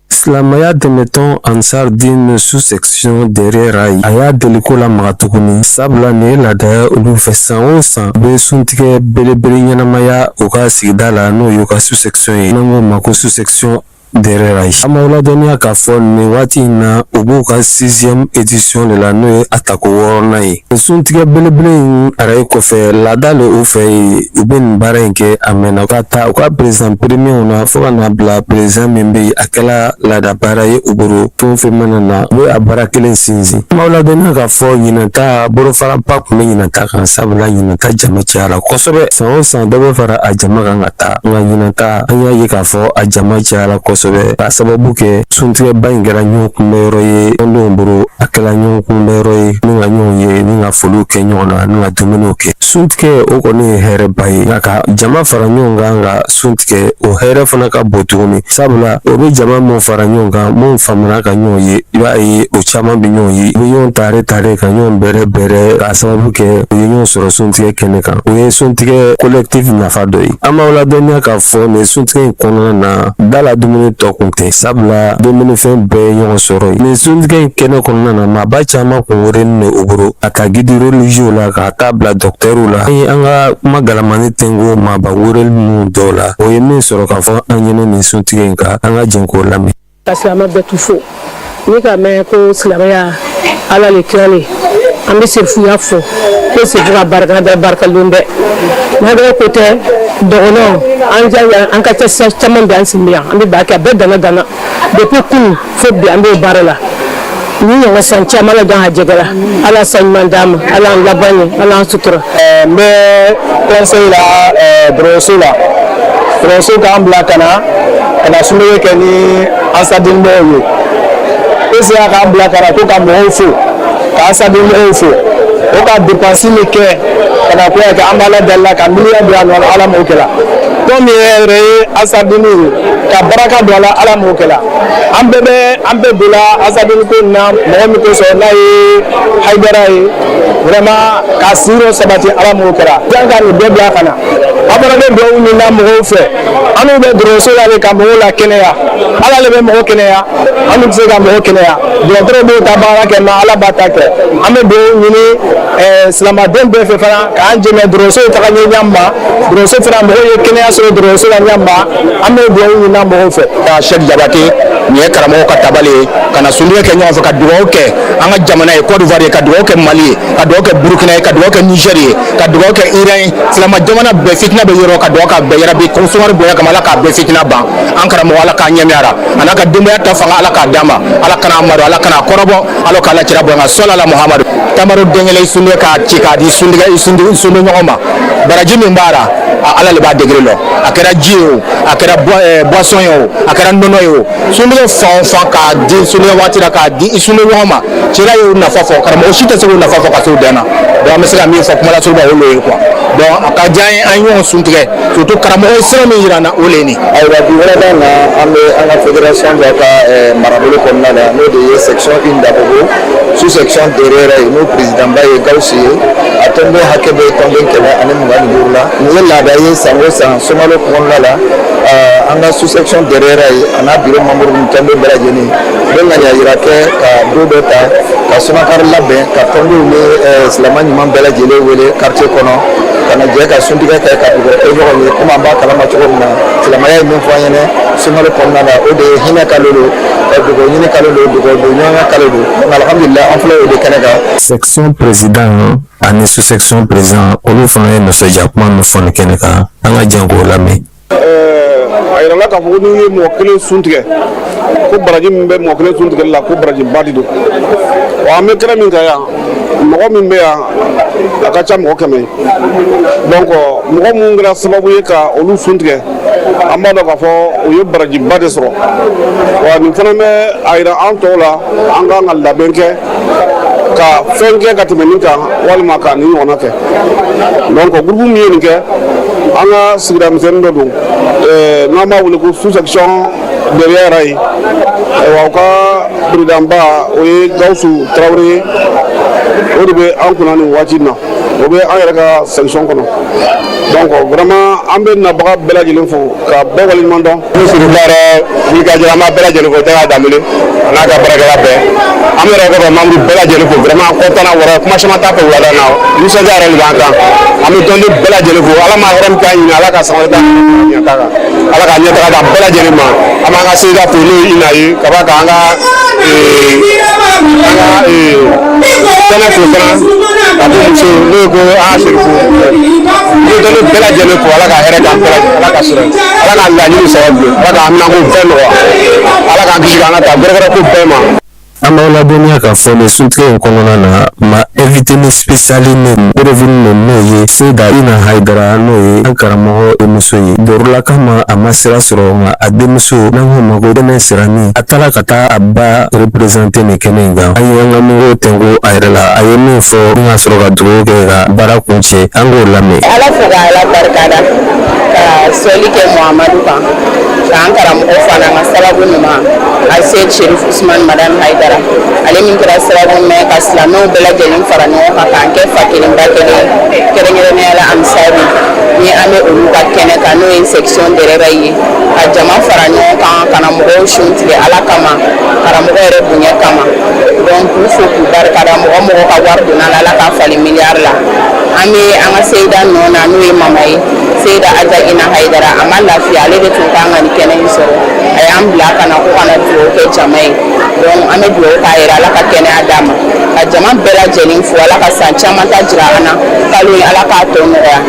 [SPEAKER 12] Silamɛya dɛmɛtɔn Ansar Dine sous-section Derrière Rail a y'a deliko lamaga tuguni, sabula nin ye laada ye olu fɛ. San o san, u bɛ suntigɛ belebele ɲɛnamaya u ka sigida la, n'o y'u ka sous-section ye, n'an k'o ma ko sous-section Derrière Rail. An b'aw ladɔnniya k'a fɔ nin waati in na, u b'u ka sixième édition de la, n'o ye a tako 6nan ye. Suntigɛ belebele in araye kɔfɛ, laada le u fɛ yen, u bɛ nin baara in kɛ a mɛnna, ka taa u ka président premierw na fo ka n'a bila président min bɛ yen. A kɛla laada baara ye u bolo. Fɛn o fɛn mana na, u bɛ a baara kelen sinsin. An b'aw ladɔnniya k'a fɔ ɲinan ta, bolofaraba tun bɛ ɲinan ta kan, sabula ɲinan ta jama cayara kosɛbɛ. San o san, dɔ bɛ fara a jama kan ka taa, nka ɲinan ta, an y'a ye k'a fɔ a jama cayara kosɛbɛ, k'a sababu kɛ suntigɛba in kɛra ɲɔgɔn kunbɛyɔrɔ ye tɔndenw bolo. A kɛra ɲɔgɔn kunbɛyɔrɔ ye ni ka ɲɔgɔn ye, ni ka foliw kɛ ɲɔgɔn na, ni ka dumuniw kɛ. Suntigɛ o kɔni ye hɛrɛba ye, nka ka jama fara ɲɔgɔn kan ka suntigɛ, o hɛrɛ fana ka bon tuguni, sabula o bɛ jama mun fara ɲɔgɔn kan, mun famana ka ɲɔgɔn ye, i b'a ye o caman bɛ ɲɔgɔn ye, u bɛ ɲɔgɔn tare tare ka ɲɔgɔn bɛrɛ bɛrɛ, k'a sababu kɛ u ye ɲɔgɔn sɔrɔ suntigɛ kɛnɛ kan. O ye suntigɛ collectif nafa dɔ ye. An b'aw ladɔnniya k'a fɔ nin suntigɛ in kɔnɔna na, da la dumuni dumuni tɔ kun tɛ, sabula dumunifɛn bɛɛ ye ɲɔgɔn sɔrɔ yen. Nin suntigɛ in kɛnɛ kɔnɔna na, maaba caman kun welelen don u bolo, a ta guide religieux la k'a taa bila dɔkitɛriw la. An ye an ka kuma galamani tɛnku maaba weleli ninnu dɔw la, o ye min sɔrɔ k'a fɔ an ɲɛnɛ nin suntigɛ in kan, an ka jɛn k'o lamɛn.
[SPEAKER 13] Ka silamɛ bɛɛ tu fo ni ka mɛn ko silamɛya Ala le kira le, an bɛ serifuya fo ko serifu ka barika da barika lon bɛɛ n'a bɛ ko tɛ dɔgɔnɔ an ja an ka ca caman bɛ an sigi yan, an bɛ ba kɛ a bɛɛ danna danna depuis kunun fo bi, an b'o baara la ni ɲɔgɔn san caman la dan a jɛgɛra. Ala san ɲuman d'an ma, Ala an laban ye, Ala an sutura.
[SPEAKER 14] N bɛ conseil la dɔgɔtɔrɔso la, dɔgɔtɔrɔso k'an bila ka na ka na suntigɛ kɛ ni Ansardine mɔgɔw ye. PCA k'an bila ka na ko ka mɔgɔw fo, ka Ansardine mɔgɔw fo, o ka dépense min kɛ ka na ko kɛ, an b'Ala deli la ka miliyɔn don a nɔ la, Ala m'o kɛ la. Tɔn min yɛrɛ ye Ansardine ye, ka baraka don a la, Ala m'o kɛ la. An bɛɛ bɛ an bɛɛ donna Ansardine ko in na mɔgɔ min kosɔn, n'a ye Hayidara ye, vraiment k'a siyɔrɔ sabati, Ala m'o kɛra. Jan ka nin bɛɛ bila ka na, an fana bɛ dugawu ɲini mɔgɔw fɛ. An n'u bɛ dɔgɔtɔrɔso la de ka mɔgɔw la kɛnɛya. Ala de bɛ mɔgɔ kɛnɛya, an tɛ se ka mɔgɔ kɛnɛya. Dɔgɔtɔrɔ b'o ta baara kɛ, mais Ala b'a ta kɛ. An bɛ dugawu ɲini silamɛden bɛɛ fɛ fana k'an dɛmɛ dɔgɔtɔrɔso taga ɲɛ ɲɛ ma, dɔgɔtɔrɔso fana mɔgɔw ye kɛnɛya sɔrɔ dɔgɔtɔrɔso la ɲɛ ma. An bɛ dugawu ɲini mɔgɔw fɛ.
[SPEAKER 15] Cheikh Jabate, nin ye karamɔgɔ ka tabali ye ka na suntigɛ kɛ ɲɔgɔn fɛ, ka dugawu kɛ an ka jamana ye Côte d'Ivoire ye, ka dugawu kɛ Mali ye, ka dugawu kɛ Burukina ye, ka dugawu kɛ Niger ye, ka dugawu kɛ Iran ye, silama jamana bɛɛ fitina bɛ yɔrɔ, ka dugawu k'a bɛɛ yarabi ko sunkalo bonya kama, Ala k'a bɛɛ fitina ban. An karamɔgɔ, Ala k'a ɲɛmɛyara a n'a ka denbaya ta fanga, Ala k'a d'a ma, Ala kana a malo, Ala kana a kɔrɔbɔ, Ala k'Ala kira bonya ka sɔli ala Muhamadu. Tamaro den kelen suntigɛ k'a ci k'a di suntigɛ suntigɛ ɲɔgɔn ma, baraji min b'a la, Ala le b'a degré lɔn. A kɛra ji ye o, a kɛra boisson ye o, a kɛra nɔnɔ ye o, suntigɛ fan o fan k'a di suntigɛ waati la k'a di i suntigɛ ɲɔgɔn ma, cira y'o nafa fɔ, karamɔgɔ si tɛ se k'o nafa fɔ ka se o dan na. Donc an bɛ se ka min fɔ kuma lasuruba, o le ye quoi. Donc a ka diya an ye an ɲɔgɔn suntigɛ, surtout karamɔgɔ ye sira min yira an na, o le ye nin.
[SPEAKER 16] Ayiwa, bi wulada na, an bɛ an ka fédération dɔ ka marabolo kɔnɔna la, n'o de ye section 1 Dabobo, sous section Derera ye, n'o président ba ye Gawusu ye. A tɔnden hakɛ bɛ tɔnden 125 la. Nin ye laada ye, san o san sunkalo kɔnɔna la, an ka sous section Derera ye, a n'a bureau membre ni tɔnden bɛɛ lajɛlen bɛ ŋaniya yira kɛ ka don dɔ ta ka sunkari labɛn, ka tɔndenw ni silamɛ ɲuman bɛɛ lajɛlen wele quartier kɔnɔ ka na jɛ ka suntigɛ kɛ, ka dugawu kɛ ɲɔgɔn ye. Komi an b'a kalama cogo min na, silamɛya ye min fɔ an ɲɛna sunkalo kɔnɔna la, o de ye hinɛ kalo don, dugawu ɲini kalo don, dugawu don ɲɔgɔnya kalo don. Donc alhamdulilah, an filɛ o de kɛnɛ kan.
[SPEAKER 12] Section président ani sous section président, olu fana ye nisɔndiya kuma min fɔ nin kɛnɛ kan, an ka jɛn k'o lamɛn.
[SPEAKER 17] A yirala k'a fɔ ko n'i ye mɔgɔ kelen sun tigɛ, ko baraji min bɛ mɔgɔ kelen sun tigɛli la, ko barajiba de don wa. An bɛ kɛnɛ min kan yan, mɔgɔ min bɛ yan, a ka ca mɔgɔ 100 ye. Donc mɔgɔ minnu kɛra sababu ye ka olu sun tigɛ, an b'a dɔn k'a fɔ u ye barajiba de sɔrɔ wa. Nin fana bɛ a yira an tɔw la, an kan ka labɛn kɛ ka fɛn kɛ ka tɛmɛ nin kan, walima ka nin ɲɔgɔnna kɛ. Donc groupe min ye nin kɛ, an ka sigida misɛnnin dɔ don, n'an b'a wele ko sous section derrière ye. Ayiwa, u ka président ba, o ye Gawusu Tarawele ye, o de bɛ an kunna nin waati in na, o bɛ an yɛrɛ ka section kɔnɔ. Donc vraiment, an bɛ nabaga bɛɛ lajɛlen fo ka bɛɛ waleɲuman dɔn.
[SPEAKER 18] Siriba yɛrɛ wulikajɔ, an b'a bɛɛ lajɛlen fo, Jaka Danbele a n'a ka baarakɛla bɛɛ. An bɛ yɛrɛ kɔfɛ membre bɛɛ lajɛlen fo, vraiment content na wɔrɔ, kuma caman t'a fɛ wulada in na, nisɔndiya yɛrɛ de b'an kan. An bɛ tɔnden bɛɛ lajɛlen fo. Ala ma hɛrɛ min k'an ɲini, Ala ka san wɛrɛ ta ɲɛ k'a kan, Ala ka ɲɛtaga d'an bɛɛ lajɛlen ma. An b'an ka seyida fo, n'o ye Ina ye, ka b'a kan an ka kɛnɛ fo fana ka bɔ muso, n'o ye ko an ka serifu. N bɛ tɔnden bɛɛ lajɛlen fo. Ala ka hɛrɛ k'an bɛɛ lajɛlen, Ala ka sɔrɔ, Ala ka laɲini sabati, Ala ka haminanko bɛɛ nɔgɔya, Ala k'an kisi k'an ka taa gɛrɛgɛrɛ ko bɛɛ ma.
[SPEAKER 12] An b'aw ladɔnniya k'a fɔ nin suntigɛ in kɔnɔna na, ma invité ni spécial min prévenu don, n'o ye Seyida Ina Hayidara, n'o ye an karamɔgɔ denmuso ye. Dɔrɔla kama a ma sira sɔrɔ, nka a denmuso n'an k'o ma ko Dɛmɛ Sirani, a taara ka taa a ba représenter nin kɛnɛ in kan. An ye an ka mɔgɔw tɛnku a yɛrɛ la, a ye min fɔ ni ka sɔrɔ ka dugawu kɛ ka baara kuncɛ, an k'o lamɛn.
[SPEAKER 19] Ala fo ka Ala barikada, ka sɔli kɛ Muhamadu kan, k'an karamɔgɔ fana ka sababu ɲuman. Aseyid Sherif Usman Madani Hayidara, ale min kɛra sababu ɲuman ye ka silamɛw bɛɛ lajɛlen fara ɲɔgɔn kan k'an kɛ fa kelen ba kelen, kɛrɛnkɛrɛnnenya la Ansaru ni an bɛ olu ka kɛnɛ kan, n'o ye section Dɛrɛra ye, ka jama fara ɲɔgɔn kan ka na mɔgɔw sun tigɛ Ala kama, karamɔgɔ yɛrɛ bonya kama. Donc k'u fo k'u barikada. Mɔgɔ mɔgɔ ka wari donna la, Ala k'a falen miliyari la. An bɛ an ka seyida nɔ na, n'o ye mama ye, seyida Aja Ina Hayidara. A ma lafiya, ale de tun kan ka nin kɛnɛ in sɔrɔ. A y'an bila ka na ko ka na dugawu kɛ jama ye. Donc an bɛ dugawu k'a yɛrɛ, Ala ka kɛnɛya d'a ma, ka jama bɛɛ lajɛlen fo. Ala ka san caman ta jira an na. Kalo in, Ala k'a tɔ nɔgɔya,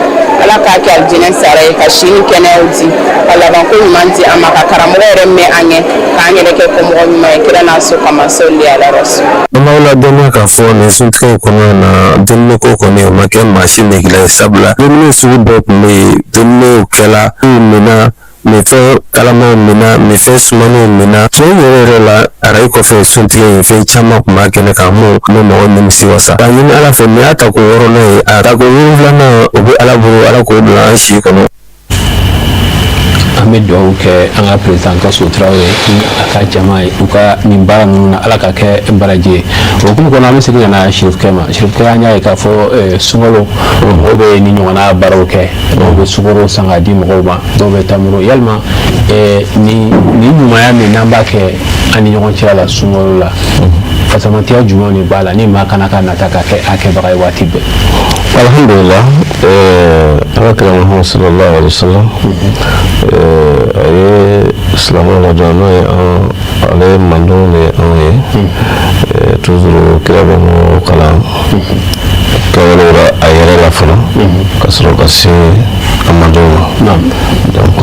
[SPEAKER 19] Ala k'a kɛ alijinɛ sara ye, ka si ni kɛnɛyaw di, ka labanko ɲuman di an ma, ka karamɔgɔ yɛrɛ mɛn an ɲɛ, k'an yɛrɛ kɛ kɔmɔgɔ ɲuman ye kira n'a so kama. Sɔli ala rasul.
[SPEAKER 12] An b'aw ladɔnniya k'a fɔ nin suntigɛ in kɔnɔna na, dumuniko kɔni o ma kɛ maa si negela ye, sabula dumuni sugu bɛɛ tun bɛ yen. Dumuniw kɛla, t'w minna, minfɛn kalamanw minna, minfɛn sumanenw minna. Tiɲɛ yɛrɛ yɛrɛ la, arayi kɔfɛ suntigɛ in, fɛn caman tun b'a kɛnɛ kan mun bɛ mɔgɔ nimisi wasa. K'a ɲini Ala fɛ, nin y'a tako wɔɔrɔnan ye, a tako wolonfilanan o bɛ Ala bolo, Ala k'o bila an si kɔnɔ.
[SPEAKER 1] An bɛ dugawu kɛ an ka président Gaso Tarawele ni a ka jama ye, u ka nin baara ninnu na, Ala ka kɛ baraji ye. O hukumu kɔnɔ, an bɛ segin ka na Sirifukɛ ma. Sirifukɛ, an y'a ye k'a fɔ sunkalo, mɔgɔw bɛ nin ɲɔgɔnna baaraw kɛ. Dɔw bɛ sukaro san k'a di mɔgɔw ma, dɔw bɛ tamaro. Yalima nin ɲumanya min n'an b'a kɛ an ni ɲɔgɔn cɛla la sunkalo la, fasamantiya jumɛnw de b'a la ni maa kana ka nata ka kɛ a kɛbaga ye waati bɛɛ?
[SPEAKER 11] Alhamdulillah, ala kira Muhammad sallallahu alaihi wasallam, a ye silamɛw ladɔn, n'o ye an ale mantɔn de ye anw ye. Toujours kira bɛ mɔgɔw kalan kɛwalew la a yɛrɛ la fɔlɔ, ka sɔrɔ ka se a mantɔnw ma. Donc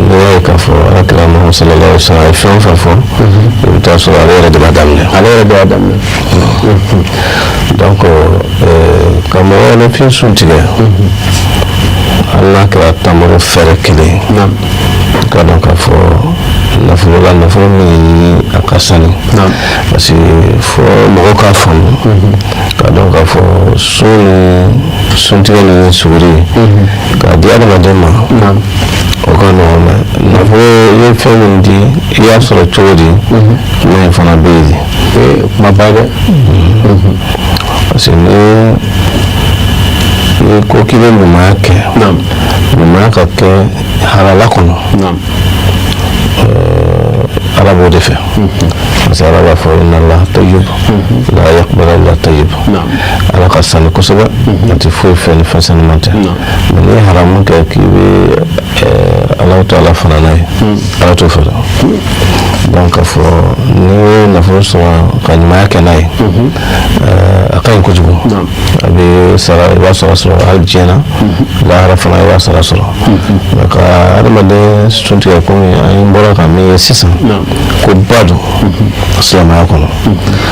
[SPEAKER 11] n'i y'a ye k'a fɔ ala kira Muhammad sallallahu alaihi wasallam a ye fɛn o fɛn fɔ, i bɛ taa sɔrɔ ale yɛrɛ de b'a daminɛ.
[SPEAKER 1] Ale yɛrɛ de b'a daminɛ.
[SPEAKER 11] Donc ka mɔgɔninfin sun tigɛ, hali n'a kɛra tamaro fɛrɛ kelen, ka dɔn k'a fɔ nafolo la, nafolo min a ka sanu, parce que fo mɔgɔw k'a faamu ka dɔn k'a fɔ sun ni suntigɛ ni suguri k'a di adamaden ma, o ka nɔgɔn. Mɛ nafolo, i ye fɛn min di, i y'a sɔrɔ cogo di, kuma in fana bɛ yen
[SPEAKER 1] de, kumaba dɛ.
[SPEAKER 11] Parce que ni ko k'i bɛ ɲumanya kɛ, ɲumanya ka kɛ halala kɔnɔ, Ala b'o de fɛ. Parce que Ala b'a fɔ inna Allah tayyib la yaqbalu illa tayyib. Ala ka sanu kosɛbɛ, a tɛ foyi fɛ ni fɛn sanuman tɛ. Mɛ n'i ye haramu kɛ k'i bɛ Alahu taala fana n'a ye, Ala t'o fɛ dɛ. Donc k'a fɔ n'i ye nafolo sɔrɔ ka ɲumanya kɛ n'a ye, a ka ɲi kojugu, a bɛ sara, i b'a sɔrɔ sɔrɔ hali diɲɛ na, lahara fana i b'a sara sɔrɔ. Mɛ ka adamaden sun tigɛ, komi an bɔra ka min ye sisan, ko ba don silamɛya kɔnɔ.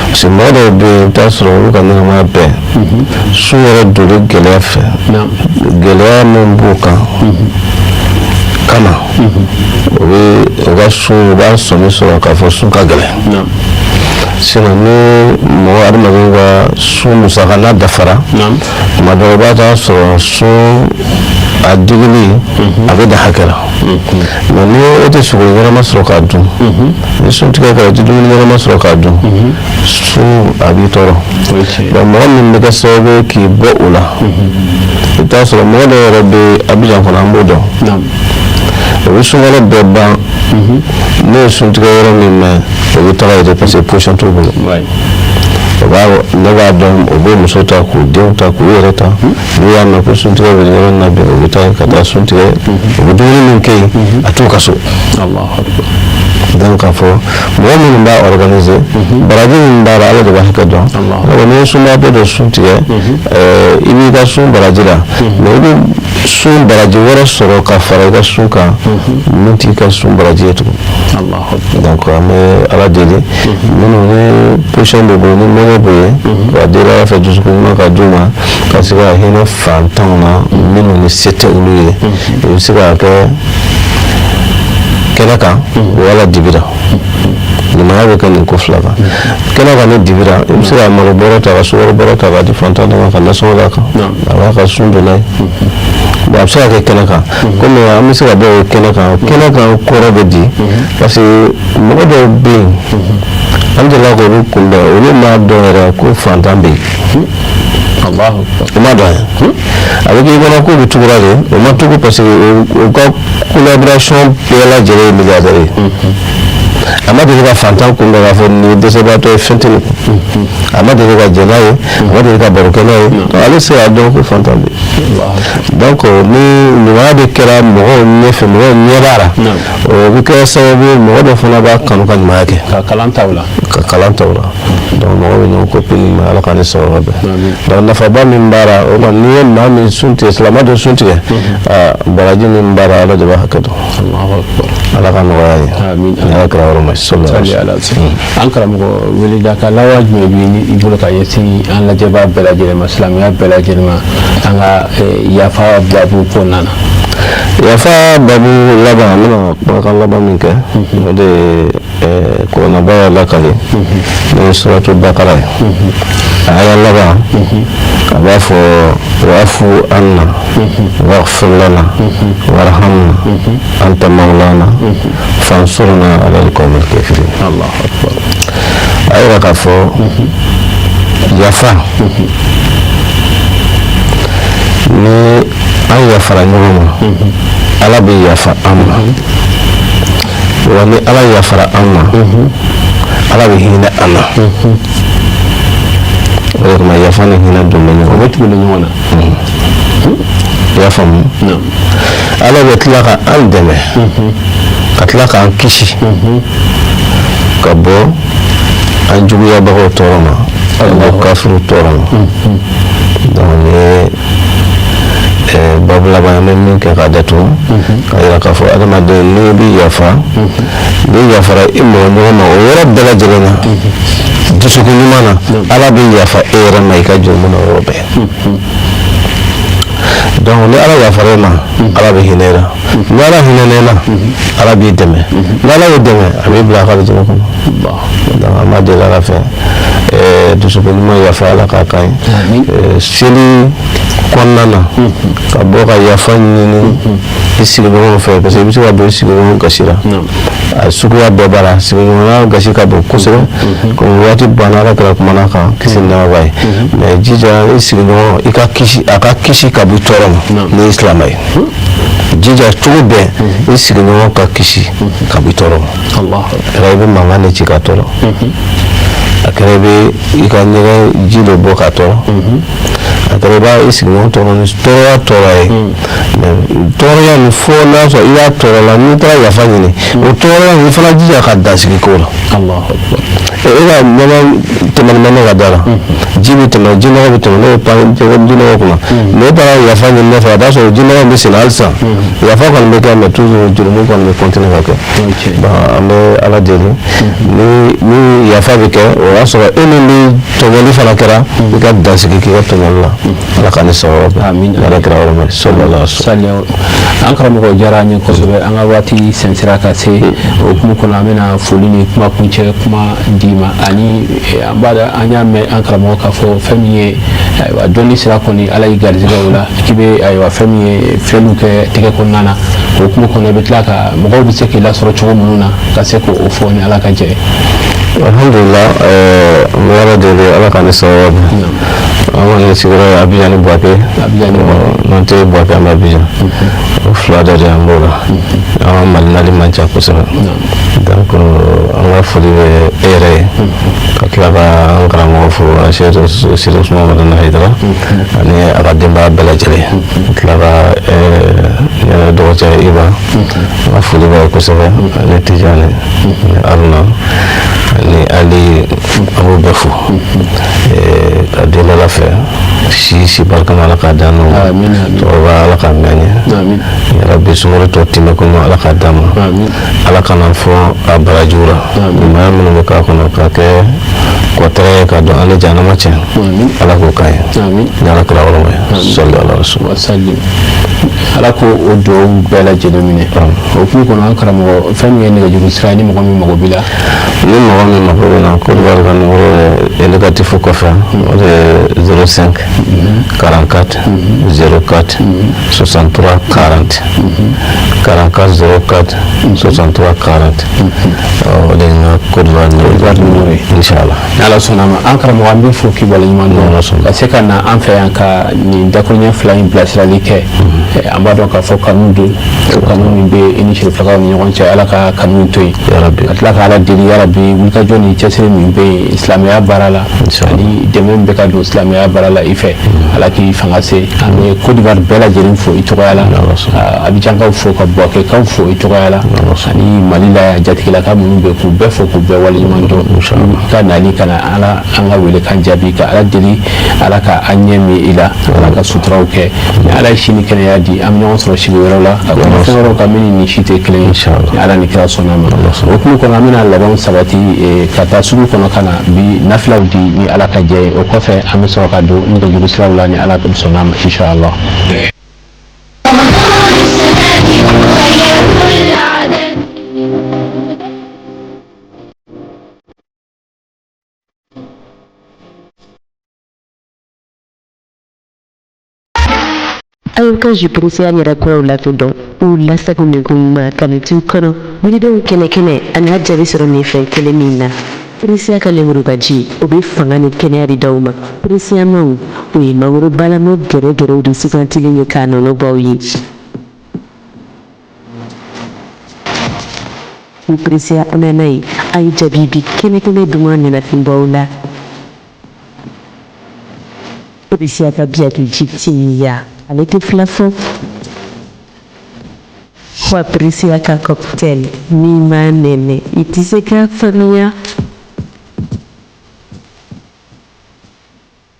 [SPEAKER 11] Parce que mɔgɔ dɔw bɛ yen, i bɛ taa sɔrɔ olu ka ɲɛnamaya bɛɛ sun yɛrɛ doli gɛlɛya fɛ, gɛlɛya min b'u kan kama, o bɛ u ka sun, u b'a sɔmi sɔrɔ k'a fɔ sun ka gɛlɛn. Sinon ni mɔgɔ adamaden ka sun musaka n'a dafara, tuma dɔw i b'a taa sɔrɔ sun a digili a bɛ dan hakɛ la. Mɛ ni e tɛ sogo ɲɛnama sɔrɔ k'a dun, ni sun tigɛ kɛra, i tɛ dumuni ɲɛnama sɔrɔ k'a dun, sun a b'i tɔɔrɔ. Donc mɔgɔ min bɛ kɛ sababu ye k'i bɔ o la, i bɛ taa sɔrɔ mɔgɔ dɔw yɛrɛ bɛ Abijan kɔnɔ, an b'o dɔn, o bɛ sunkalo bɛɛ ban, n'o ye suntigɛ yɔrɔ min mɛn, o bɛ taga yen, parce que position t'u bolo. O b'a ne b'a dɔn, o b'o muso ta, k'u denw ta, k'u yɛrɛ ta. N'u y'a mɛn ko suntigɛ bɛ yɔrɔ min na bi, u bɛ taa ka taa sun tigɛ. U bɛ dumuni min kɛ yen, a t'u ka so. Donc k'a fɔ mɔgɔ minnu b'a organiser, baraji min b'a la, Ala de b'a hakɛ dɔn. N'i ye sunbaatɔ dɔ sun tigɛ, i b'i ka sun baraji la, mais i bɛ sun baraji wɛrɛ sɔrɔ ka fara i ka sun kan min t'i ka sun baraji ye tugun. Donc an bɛ Ala deli, minnu ni position b'u bolo, ni mɔgɔ b'u ye, ka deli Ala fɛ dusukun ɲuman ka d'u ma, ka se ka hinɛ fantanw na minnu ni se tɛ olu ye. I bɛ se k'a kɛ kɛnɛ kan wala dibi la. Ɲumanya bɛ kɛ nin ko fila kan, kɛnɛ kan ni dibi la. I bɛ se ka malo bɔrɔ ta, ka sukaro bɔrɔ ta k'a di fantan dɔ ma, ka nasɔngɔ d'a kan, a b'a ka sun don n'a ye. Bon, a bɛ se ka kɛ kɛnɛ kan, komi an bɛ se ka bɔ o kɛnɛ kan. Kɛnɛ kan kɔrɔ bɛ di, parce que mɔgɔ dɔw bɛ yen, an delila k'olu kunbɛn, olu m'a dɔn yɛrɛ ko fantan bɛ yen. O m'a dɔn yɛrɛ. A bɛ k'i kɔnɔ k'u bɛ tugura de, o ma tugu, parce que u ka collaboration bɛɛ lajɛlen ye milliardaire ye. A ma deli ka fantan kunbɛn k'a fɔ nin ye dɛsɛbaatɔ ye, fɛn tɛ nin kun. A ma deli ka jɛ n'a ye, a ma deli ka baro kɛ n'a ye, donc ale tɛ se k'a dɔn ko fantan bɛ yen. Donc ni ɲumanya de kɛra mɔgɔw ɲɛfɛ, mɔgɔw ɲɛ b'a la, o bɛ kɛ sababu ye mɔgɔ dɔ fana b'a kanu ka ɲumanya kɛ.
[SPEAKER 1] Ka kalan ta o la.
[SPEAKER 11] Ka kalan ta o la. Donc mɔgɔ bɛ ɲɔgɔn copier ni ɲuman. Ala k'an ni sababa bɛn. Donc nafaba min b'a la, o kɔni, n'i ye maa min sun tigɛ, silamɛ dɔ sun tigɛ, aa, baraji min b'a la, Ala de b'a hakɛ dɔn. Ala ka nɔgɔya ye. Ni Ala kɛra yɔrɔ ma
[SPEAKER 1] sali ala. An karamɔgɔ, weleda ka laban jumɛn bɛ i bolo ka ɲɛsin an lajɛbaa bɛɛ lajɛlen ma, silamɛya bɛɛ lajɛlen ma, an ka yafa babu kɔnɔna na?
[SPEAKER 11] Yafa babu laban, an bɛna kumakan laban min kɛ, o de ye kuranɛba y'a lakale, n'o ye suratu Bakara ye, a aya laban, a b'a fɔ: wa'fu anna waghfir lana warhamna anta maulana fansurna ala alqawmil kafirin. A yira k'a fɔ yafa, ni an yafara ɲɔgɔn ma, Ala bɛ yafa an ma. Wa ni Ala yafara an ma, Ala bɛ hinɛ an na. O de kama yafa ni hinɛ don bɛ ɲɔgɔn
[SPEAKER 1] o bɛ tugu ɲɔgɔn na.
[SPEAKER 11] I y'a faamu? Ala bɛ tila ka an dɛmɛ, ka tila k'an kisi ka bɔ an juguyabagaw tɔɔrɔ ma, ka bɔ kafiriw tɔɔrɔ ma. Donc nin ye babu laban, an bɛ min kɛ ka datugu, ka yira k'a fɔ adamaden, n'i bɛ yafa, n'i yafara i mɔgɔ ɲɔgɔn ma o yɔrɔ bɛɛ lajɛlen na dusukun ɲuman na, Ala bɛ yafa e yɛrɛ ma i ka jurumu na o yɔrɔ bɛɛ. Donc ni Ala yafara e ma, Ala bɛ hinɛ e la. Ni Ala hinɛna e la, Ala b'i dɛmɛ. Ni Ala y'i dɛmɛ, a b'i bila a ka alijinɛ kɔnɔ. Donc an b'a deli Ala fɛ, dusukun ɲuman yafa, Ala k'a kan ye seli kɔnɔna na, ka bɔ ka yafa ɲini i sigiɲɔgɔnw fɛ, parce que i bɛ se ka don i sigiɲɔgɔn gasi la. A suguya bɛɛ b'a la. Sigiɲɔgɔnya gasi ka bon kosɛbɛ, komi waati banna, Ala kɛra kumana kan, kisi ni nɛɛma b'a ye. Mais jija i sigiɲɔgɔn i ka kisi, a ka kisi ka bɔ i tɔɔrɔ ma. N'i ye silamɛ ye, jija cogo bɛɛ i sigiɲɔgɔn ka kisi ka bɔ i tɔɔrɔ ma. A kɛra i bɛ mankan de ci ka tɔɔrɔ, a kɛra i bɛ i ka ɲɛgɛn ji de bɔ ka tɔɔrɔ, a kɛra i b'a i sigiɲɔgɔn tɔɔrɔ ni tɔɔrɔya tɔɔrɔ ye. Mais tɔɔrɔya nin, fo n'a sɔrɔ i y'a tɔɔrɔ la, n'i taara yafa ɲini, o tɔɔrɔya nin, i fana jija ka dansigi k'o la. E ka ɲɛgɛn tɛmɛni bɛ ne ka da la, ji bɛ tɛmɛ, ji nɔgɔ bɛ tɛmɛ, ne bɛ pan ji nɔgɔ kunna. Mais e taara yafa ɲini ne fɛ, a b'a sɔrɔ ji nɔgɔ in bɛ sen na halisa. Yafa kɔni bɛ kɛ, mais toujours jurumu kɔni bɛ continuer ka kɛ. Bon, an bɛ Ala deli, ni yafa bɛ kɛ, o y'a sɔrɔ e min bɛ tɔɲɔli fana kɛra, i ka dansigi k'i ka tɔɲɔli la. Ala ka ni sababu bɛn. Ala kira yɔrɔ ma sallallahu alaihi
[SPEAKER 1] wasallam. An karamɔgɔ, diyara an ye kosɛbɛ. An ka waati sɛnsɛra ka se o hukumu kɔnɔ, an bɛna foli ni kuma kuncɛ kuma d'i ma. Ani an b'a dɔn, an y'a mɛn an karamɔgɔ k'a fɔ fɛn min ye, ayiwa, dɔnni sira kɔni, Ala y'i garijɛgɛ o la, k'i bɛ, ayiwa, fɛn min ye fɛnw kɛ tɛgɛ kɔnɔna na. O hukumu kɔnɔ, i bɛ tila ka mɔgɔw bɛ se k'i lasɔrɔ cogo minnu na, ka se k'o fɔ ni Ala ka jɛ ye.
[SPEAKER 11] Alhamdulillah, n bɛ Ala deli, Ala ka ni sababu bɛn. An kɔni sigiyɔrɔ ye Abijan ni Buwake. N'an tɛ Buwake, an bɛ Abijan. O fila dɔ de an b'o la. An ka Mali nali man ca kosɛbɛ. Donc an ka foli bɛ e yɛrɛ ye, ka tila ka an karamɔgɔ fo, Sidi Usumani Madani Hayidara ani a ka denbaya bɛɛ lajɛlen, ka tila ka n yɛrɛ dɔgɔcɛ Iba, an ka foli b'a ye kosɛbɛ, ani Tijani ani Aruna ani Ali, an b'u bɛɛ fo ka deli Ala fɛ, si si barikama Ala k'a d'an ma, cɛkɔrɔba Ala k'a mɛn ɲɛ yarabi, sunkalo tɔ tɛmɛ kɔnɔ Ala k'a d'an ma, Ala kana fɔ a barajiw la, ɲumanya minnu bɛ k'a kɔnɔ ka kɛ. Kɔtɛrɛ ka don an ni jahanama cɛ, Ala k'o k'an ye ni Ala kira hɔrɔma ye, sɔli ala rasul.
[SPEAKER 1] Ala ko o dugawu bɛɛ lajɛlen minɛ. O hukumu kɔnɔ, an karamɔgɔ, fɛn min ye nɛgɛjuru sira ye, ni mɔgɔ min mago b'i la?
[SPEAKER 11] Ni mɔgɔ min mago bɛ na, Côte d'Ivoire ka numéro ye indicatif kɔfɛ, o de ye 05 44 04 63 40, 44 04 63 40. O de ye n ka Côte d'Ivoire numéro ye, inchallah.
[SPEAKER 1] Ni Ala sɔnna a ma, an karamɔgɔ, an bɛ fo k'i waleɲuman dɔn ka se ka na an fɛ yan ka nin dakuruɲɛ fila in bilasirali kɛ. An b'a dɔn k'a fɔ kanu don, o kanu min bɛ i ni sirifilakaw ni ɲɔgɔn cɛ, Ala ka kanu in to yen, ka tila ka Ala deli, yarabi, wulikajɔ ni cɛsiri min bɛ yen silamɛya baara la ani dɛmɛ min bɛ ka don silamɛya baara la i fɛ, Ala k'i fanga se. An bɛ Côte d'Ivoire bɛɛ lajɛlen fo i tɔgɔya la, Abidjankaw fo, ka Buwakɛkaw fo i tɔgɔya la, ani Mali la yan jatigilaka minnu bɛ, k'u bɛɛ fo, k'u bɛɛ waleɲuman dɔn i ka nali ka na Ala an ka wele kan jaabi. Ka Ala deli, Ala ka an ɲɛ min i la, Ala ka suturaw kɛ. Ni Ala ye si ni kɛnɛya di, an bɛ ɲɔgɔn sɔrɔ sigi wɛrɛw la ka kuma fɛn wɛrɛw kan min ni nin si tɛ kelen ye, ni Ala ni kira sɔnna ma. O hukumu kɔnɔ, an bɛna labanw sabati ka taa sugu kɔnɔ ka na bi nafilaw di ni Ala ka jɛ ye. O kɔfɛ, an bɛ sɔrɔ ka don nɛgɛjuru siraw la ni Ala sɔnna ma, inshallah.
[SPEAKER 20] Aw ka jus Pressia yɛrɛ kuraw lakodɔn, u lasagolen ko ɲuman kanitiw kɔnɔ. Yiridenw kɛnɛ kɛnɛ ani a jaabi sɔrɔ nin fɛn kelen min na, Pressia ka lenburubaji, o bɛ fanga ni kɛnɛya di d'aw ma. Pressia maw, o ye mangoro balama gɛrɛgɛrɛw de sugantilen ye k'a nɔnɔ bɔ aw ye. Ni Pressia ananas ye, a ye jaabi bi kɛnɛ kɛnɛ duman ɲɛnafin bɔ aw la. Pressia ka biyaki ji timiya, ale tɛ fila fɔ. Wa Pressia ka cocktail min m'a nɛnɛ, i tɛ se k'a faamuya.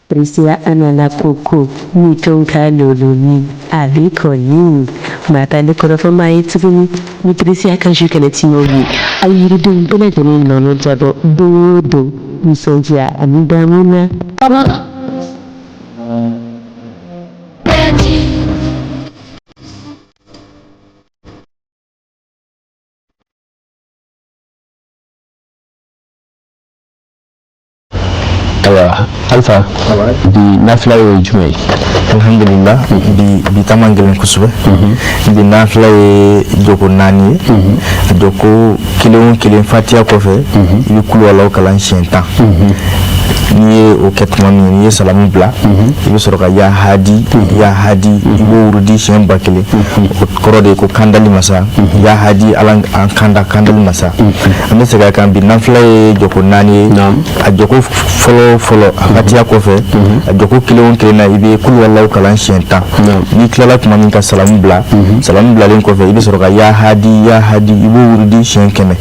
[SPEAKER 20] Pressia ananas coco ni fɛnw ka loloni, ale kɔni maa t'ale kɔrɔfɔ maa ye tuguni. Ni Pressia ka jus kɛnɛ timaw ye, a ye yiridenw bɛɛ lajɛlen nɔnɔ jabɔ don o don, nisɔndiya ani damu na.
[SPEAKER 1] Ayiwa Alpha, bi nafila ye jumɛn ye?
[SPEAKER 2] Alhamdulillah, bi ta man gɛlɛn kosɛbɛ. Bi nafila ye jɔko naani ye. A jɔko kelen o kelen, fatiya kɔfɛ, i bɛ kulu walaw kalan siɲɛ 10. N'i ye o kɛ tuma min, n'i ye salamu bila, i bɛ sɔrɔ ka ya hadi, ya hadi, i b'o wurudi siɲɛ 1000. O kɔrɔ de ye ko kandali masa, ya hadi, Ala an kanda, kandali masa. An bɛ segin a kan, bi nafila ye jɔko naani ye. A jɔko fɔlɔ fɔlɔ, a fatiya kɔfɛ, a jɔko kelen o kelen na, i bɛ kulu walaw kalan siɲɛ 10. N'i tilala tuma min ka salamu bila, salamu bilalen kɔfɛ, i bɛ sɔrɔ ka ya hadi, ya hadi, i b'o wurudi siɲɛ 100.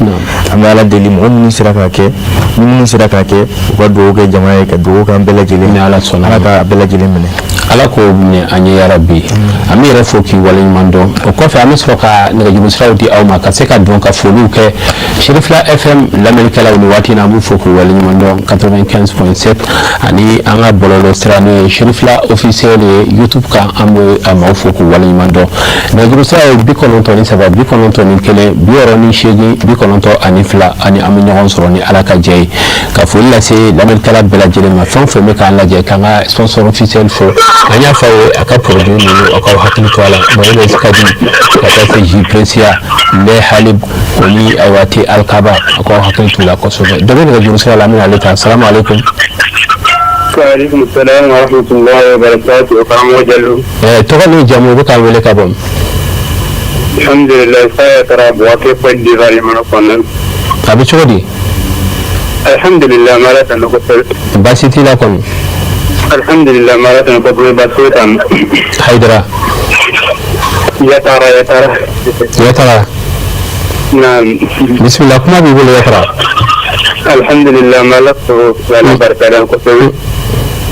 [SPEAKER 2] An bɛ Ala deli, mɔgɔ minnu sera k'a kɛ, ni minnu sera k'a kɛ, u ka dugawu kɛ jamana ye, ka dugawu k'an bɛɛ lajɛlen.
[SPEAKER 1] Ni Ala sɔnna.
[SPEAKER 2] Ala ka bɛɛ lajɛlen minɛ.
[SPEAKER 1] Ala k'o minɛ an ye, yarabi. An bɛ yɛrɛ fo k'i waleɲuman dɔn. O kɔfɛ, an bɛ sɔrɔ ka nɛgɛjuru siraw di aw ma ka se ka don ka foliw kɛ. Sirifila FM lamɛnnikɛlaw, ni waati in na, an b'u fo k'u waleɲuman dɔn, 95.7, ani an ka bɔlɔlɔ sira n'o ye Sirifila officiel ye YouTube kan, an bɛ a maaw fo k'u waleɲuman dɔn. Nɛgɛjuru sira ye 93 91 68 92, ani an bɛ ɲɔgɔn sɔrɔ ni Ala ka jɛ ye. Ka foli lase lamɛnnikɛla bɛɛ lajɛlen ma, fɛn o fɛn bɛ k'an lajɛ, k'an ka sponsor officiel fo. An y'a fɔ aw ye, a ka produit ninnu, aw k'aw hakili to a la, mayonnaise ka di, ka taa se jus Pressia, lait halib, o ni ayiwa thé Alkaba, aw k'aw hakili t'u la kosɛbɛ. Dɔ bɛ nɛgɛjuru sira la, an bɛna ale ta. Salamu aleykum.
[SPEAKER 18] Waaleykum salaam wa rahmatullahi wa barakatuh, karamɔgɔ Jalo.
[SPEAKER 1] Tɔgɔ ni jamu, i bɛ k'an wele ka bɔ?
[SPEAKER 18] Alhamdulillah, saya taara Buwake, Côte d'Ivoire jamana kɔnɔna.
[SPEAKER 1] A bɛ cogo di?
[SPEAKER 18] Alhamdulillah, n b'Ala tanu kosɛbɛ.
[SPEAKER 1] Baasi t'i la kɔni?
[SPEAKER 18] Alhamdulillah, n b'Ala tanu kosɛbɛ, baasi foyi t'an na.
[SPEAKER 1] Hayidara.
[SPEAKER 18] Yatara, Yatara.
[SPEAKER 1] Yatara.
[SPEAKER 18] Naam.
[SPEAKER 1] Bisimila, kuma b'i bolo, Yatara.
[SPEAKER 18] Alhamdulillah, n b'Ala fo k'Ala barika da kosɛbɛ.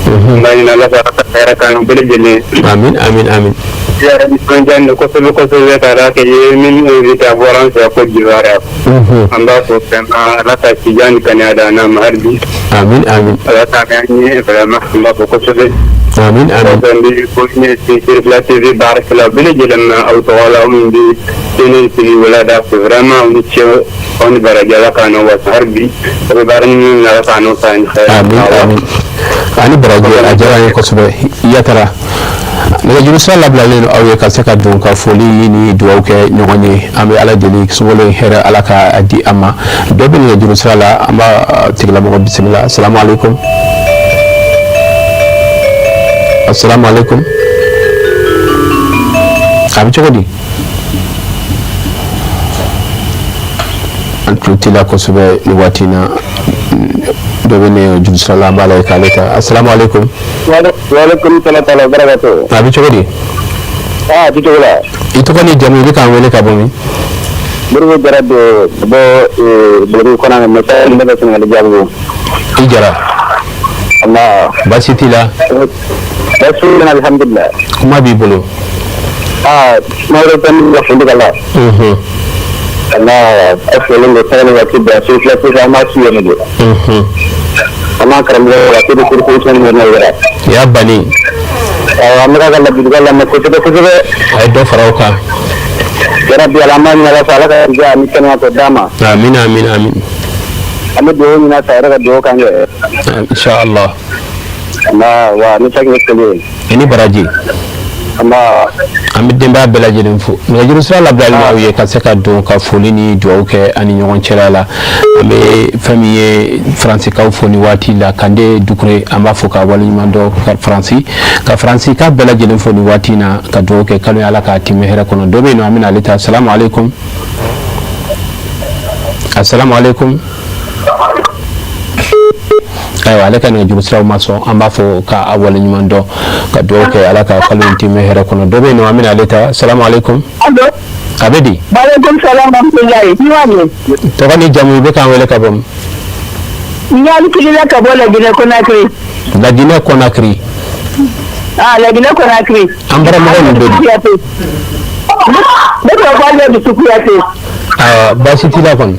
[SPEAKER 18] N b'a ɲini Ala fɛ, a ka hɛrɛ k'an bɛɛ lajɛlen.
[SPEAKER 1] Amin, amin, amin.
[SPEAKER 18] Yɛrɛ nisɔndiya don kosɛbɛ kosɛbɛ ka d'a kan i ye min invité a bɔra an fɛ yan Côte d'Ivoire yan. An b'a fɔ vraiment Ala ka sijan ni kɛnɛya d'an n'a ma hali bi.
[SPEAKER 1] Amin amin.
[SPEAKER 18] Ala k'a mɛn an ye vraiment an b'a fɔ kosɛbɛ.
[SPEAKER 1] Amin amin.
[SPEAKER 18] Kɔfɛ n bɛ foli ɲɛsin Serifila TV baarakɛlaw bɛɛ lajɛlen ma aw tɔgɔ la aw min bɛ kɛnɛ sigi wulada fɛ vraiment aw ni ce aw ni baraji Ala k'an n'aw wasa hali bi aw bɛ baara ɲuman min na Ala k'an n'aw sara ni hɛrɛ ye.
[SPEAKER 1] Amin amin. Ani baraji, a diyara an ye kosɛbɛ Yatara. Nɛgɛjuru sira labilalen don aw ye ka se ka don ka foli ni dugawu kɛ ɲɔgɔn ye. An bɛ Ala deli sunkalo in hɛrɛ Ala ka di an ma. Dɔ bɛ nɛgɛjuru sira la, an b'a tigilamɔgɔ bisimila. Asalamu aleykum. Asalamu aleykum. A bɛ cogo di? An tulo t'i la kosɛbɛ nin waati in na. Dɔ bɛ nɛgɛjuru sira la, an b'a lajɛ k'ale ta. Asalamu aleykum.
[SPEAKER 18] Waaleykum salaam wa barakatuh.
[SPEAKER 1] A bɛ cogo di?
[SPEAKER 18] Aa, a bɛ cogo la.
[SPEAKER 1] I tɔgɔ ni jamu, i bɛ k'an wele ka bɔ min?
[SPEAKER 18] Moribo Jara don ka bɔ Bɛlɛdugu kɔnɔ mais ne bɛ Senegali Diabugu.
[SPEAKER 1] I Jara.
[SPEAKER 18] Nba.
[SPEAKER 1] Baasi t'i la?
[SPEAKER 18] Baasi tɛ n na alihamudulila.
[SPEAKER 1] Kuma b'i bolo.
[SPEAKER 18] Aa, Sumaworo Kane ka foli k'a la.
[SPEAKER 1] Unhun.
[SPEAKER 18] Nba, aw folen don sanga ni waati bɛɛ Serifila TV an b'a suivre de.
[SPEAKER 1] Unhun.
[SPEAKER 18] An b'a karamɔgɔ la ko de
[SPEAKER 1] Ya bani.
[SPEAKER 18] Awɔ, an bɛ ka ladilikan lamɛn kosɛbɛ kosɛbɛ.
[SPEAKER 1] A ye dɔ fara o kan.
[SPEAKER 18] Yarabi Ala, an b'a ɲini Ala fɛ Ala ka diya ni kɛnɛya k'o d'a ma.
[SPEAKER 1] Amin amin amin.
[SPEAKER 18] An bɛ dugawu ɲini a fɛ a yɛrɛ ka dugawu k'an ye.
[SPEAKER 1] Inshallah.
[SPEAKER 18] Nba wa ne ta kɛ kelen ye.
[SPEAKER 1] I ni baraji.
[SPEAKER 18] Nba.
[SPEAKER 1] An bɛ denbaya bɛɛ lajɛlen fo. Nɛgɛjuru sira labilalen aw ye ka se ka don ka foli ni dugawu kɛ an ni ɲɔgɔn cɛla la. An bɛ fɛn min ye Faransikaw fo ni waati la, Kande Dukure, an b'a fo ka waleɲuman dɔn ka Faransi ka Faransika bɛɛ lajɛlen fo ni waati na, ka dugawu kɛ kalo ye Ala k'a timɛ hɛrɛ kɔnɔ. Dɔ bɛ yen nɔ, an bɛna ale ta. Asalamu aleykum. Asalamu aleykum. Ayiwa, ale ka nɛgɛjuru siraw ma sɔn. An b'a fɔ k'a waleɲuman dɔn, ka dugawu kɛ Ala ka kalo in timɛ hɛrɛ kɔnɔ. Dɔ bɛ yen nɔ, an bɛna ale ta. Salamu aleykum. A bɛ di?
[SPEAKER 21] Waaleykum salam warahmatulahi.
[SPEAKER 1] Tɔgɔ ni jamu, i bɛ k'an wele ka bɔ min?
[SPEAKER 21] Ɲali kilila ka bɔ Laginɛ Konakiri.
[SPEAKER 1] Laginɛ Konakiri.
[SPEAKER 21] Ah, Laginɛ Konakiri.
[SPEAKER 1] An baramɔgɔ ninnu bɛ di?
[SPEAKER 21] Ne tɔgɔ ko Aliya Dusu Kuyate.
[SPEAKER 1] Awɔ, baasi t'i la kɔni?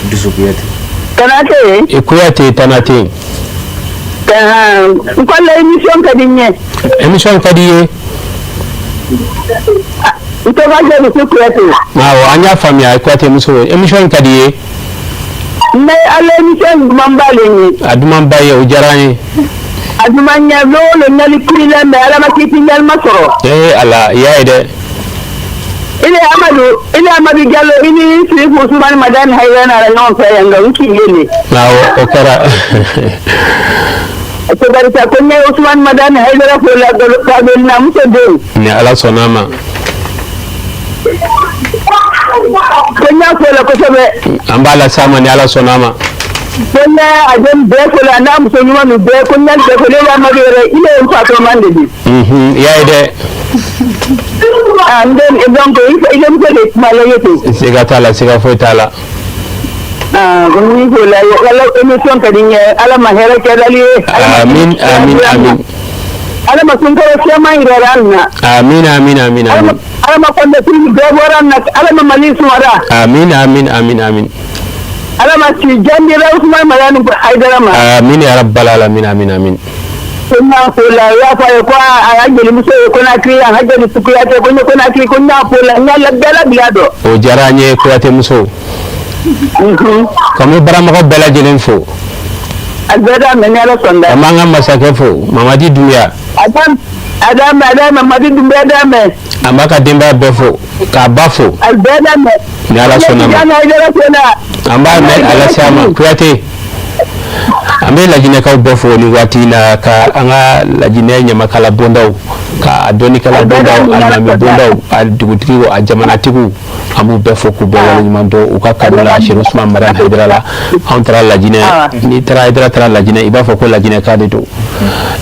[SPEAKER 2] Dusu Kuyate.
[SPEAKER 21] Tana tɛ yen.
[SPEAKER 1] E Kuyate, tana tɛ yen.
[SPEAKER 21] N ko la émission ka di n ye.
[SPEAKER 1] Émission ka di i ye?
[SPEAKER 21] N tɔgɔ Aliya Dusu Kuyate.
[SPEAKER 1] Awɔ, an y'a faamuya, Kuyate muso, émission ka di i ye?
[SPEAKER 21] N bɛ ala émission dumanba le ye.
[SPEAKER 1] A dumanba ye, o diyara an ye.
[SPEAKER 21] A duman ɲɛ lon o lon ɲali kiri la mais ala ma kiti ɲali ma sɔrɔ.
[SPEAKER 1] Ee Ala, i y'a ye dɛ.
[SPEAKER 21] I ni Amadu, i ni Amadu Jalo, i ni Sirifu Usumani Madani Hayidara nana ɲɔgɔn fɛ yan nka n k'i ye ne.
[SPEAKER 1] Awɔ, o kɛra.
[SPEAKER 21] Ko barisa ko n ye Usumani Madani Hayidara fo la ka muso den.
[SPEAKER 1] Ni Ala sɔnna a ma.
[SPEAKER 21] Ko n y'a fo la kosɛbɛ.
[SPEAKER 1] An b'a las'a ma ni Ala sɔnna a ma.
[SPEAKER 21] Ko n y'a den bɛɛ fo la n'a muso ɲuman ninnu bɛɛ, ko n y'a bɛɛ fo. Ne Amadu yɛrɛ, i ne ye n fatɔman de di.
[SPEAKER 1] I y'a ye dɛ.
[SPEAKER 21] Ah, n den, donc i denmuso de kuma la ye ten.
[SPEAKER 1] Siga t'a la, siga foyi t'a la.
[SPEAKER 21] Ah, ko n fo la, ala émission ka di n ye, Ala ma hɛrɛ kɛ dali ye.
[SPEAKER 1] Amin amin amin.
[SPEAKER 21] Ala ma sunkalo caman yira an na.
[SPEAKER 1] Amin amin amin amin.
[SPEAKER 21] Ala ma kɔndɛsiri bɛɛ bɔra an na, Ala ma Mali sumara.
[SPEAKER 1] Amin amin amin amin.
[SPEAKER 21] Ala ma si jandira Usumani Madani Hayidara ma.
[SPEAKER 1] Amin ya rabbal alamin, amin amin.
[SPEAKER 21] Ko n y'a fo la, u y'a fɔ a ye ko a y'a jelimuso ye Konakiri, a ka jeli Kuyate, ko n ye Konakiri, ko n y'a fo la, n y'a bɛɛ labila dɔn.
[SPEAKER 1] O diyara an ye, Kuyate muso. Ka n bɛ baramɔgɔ bɛɛ lajɛlen fo.
[SPEAKER 21] A bɛɛ d'a mɛn ni Ala sɔnna.
[SPEAKER 1] An b'an ka masakɛ fo, Mamadi Dunbiya.
[SPEAKER 21] A d'a mɛn, a d'a mɛn, Mamadi Dunbiya d'a mɛn.
[SPEAKER 1] An b'a ka denbaya bɛɛ fo, k'a ba fo.
[SPEAKER 21] A bɛɛ d'a mɛn.
[SPEAKER 1] Ni Ala sɔnna ma. An b'a mɛn, ala se a ma, Kuyate. An bɛ lajinɛkaw bɛɛ fo ni waati na, ka an ka lajinɛ ɲamakala bondaw, ka a dɔnnikɛla bondaw, a lamɛ bondaw, a dugutigiw, a jamanatigiw, an b'u bɛɛ fo k'u bɛɛ waleɲuman dɔn u ka kanu la Sɛki Usumani Madani Hayidara la. Anw taara lajinɛ, n'i taara Hayidara taara lajinɛ, i b'a fɔ ko lajinɛka de don.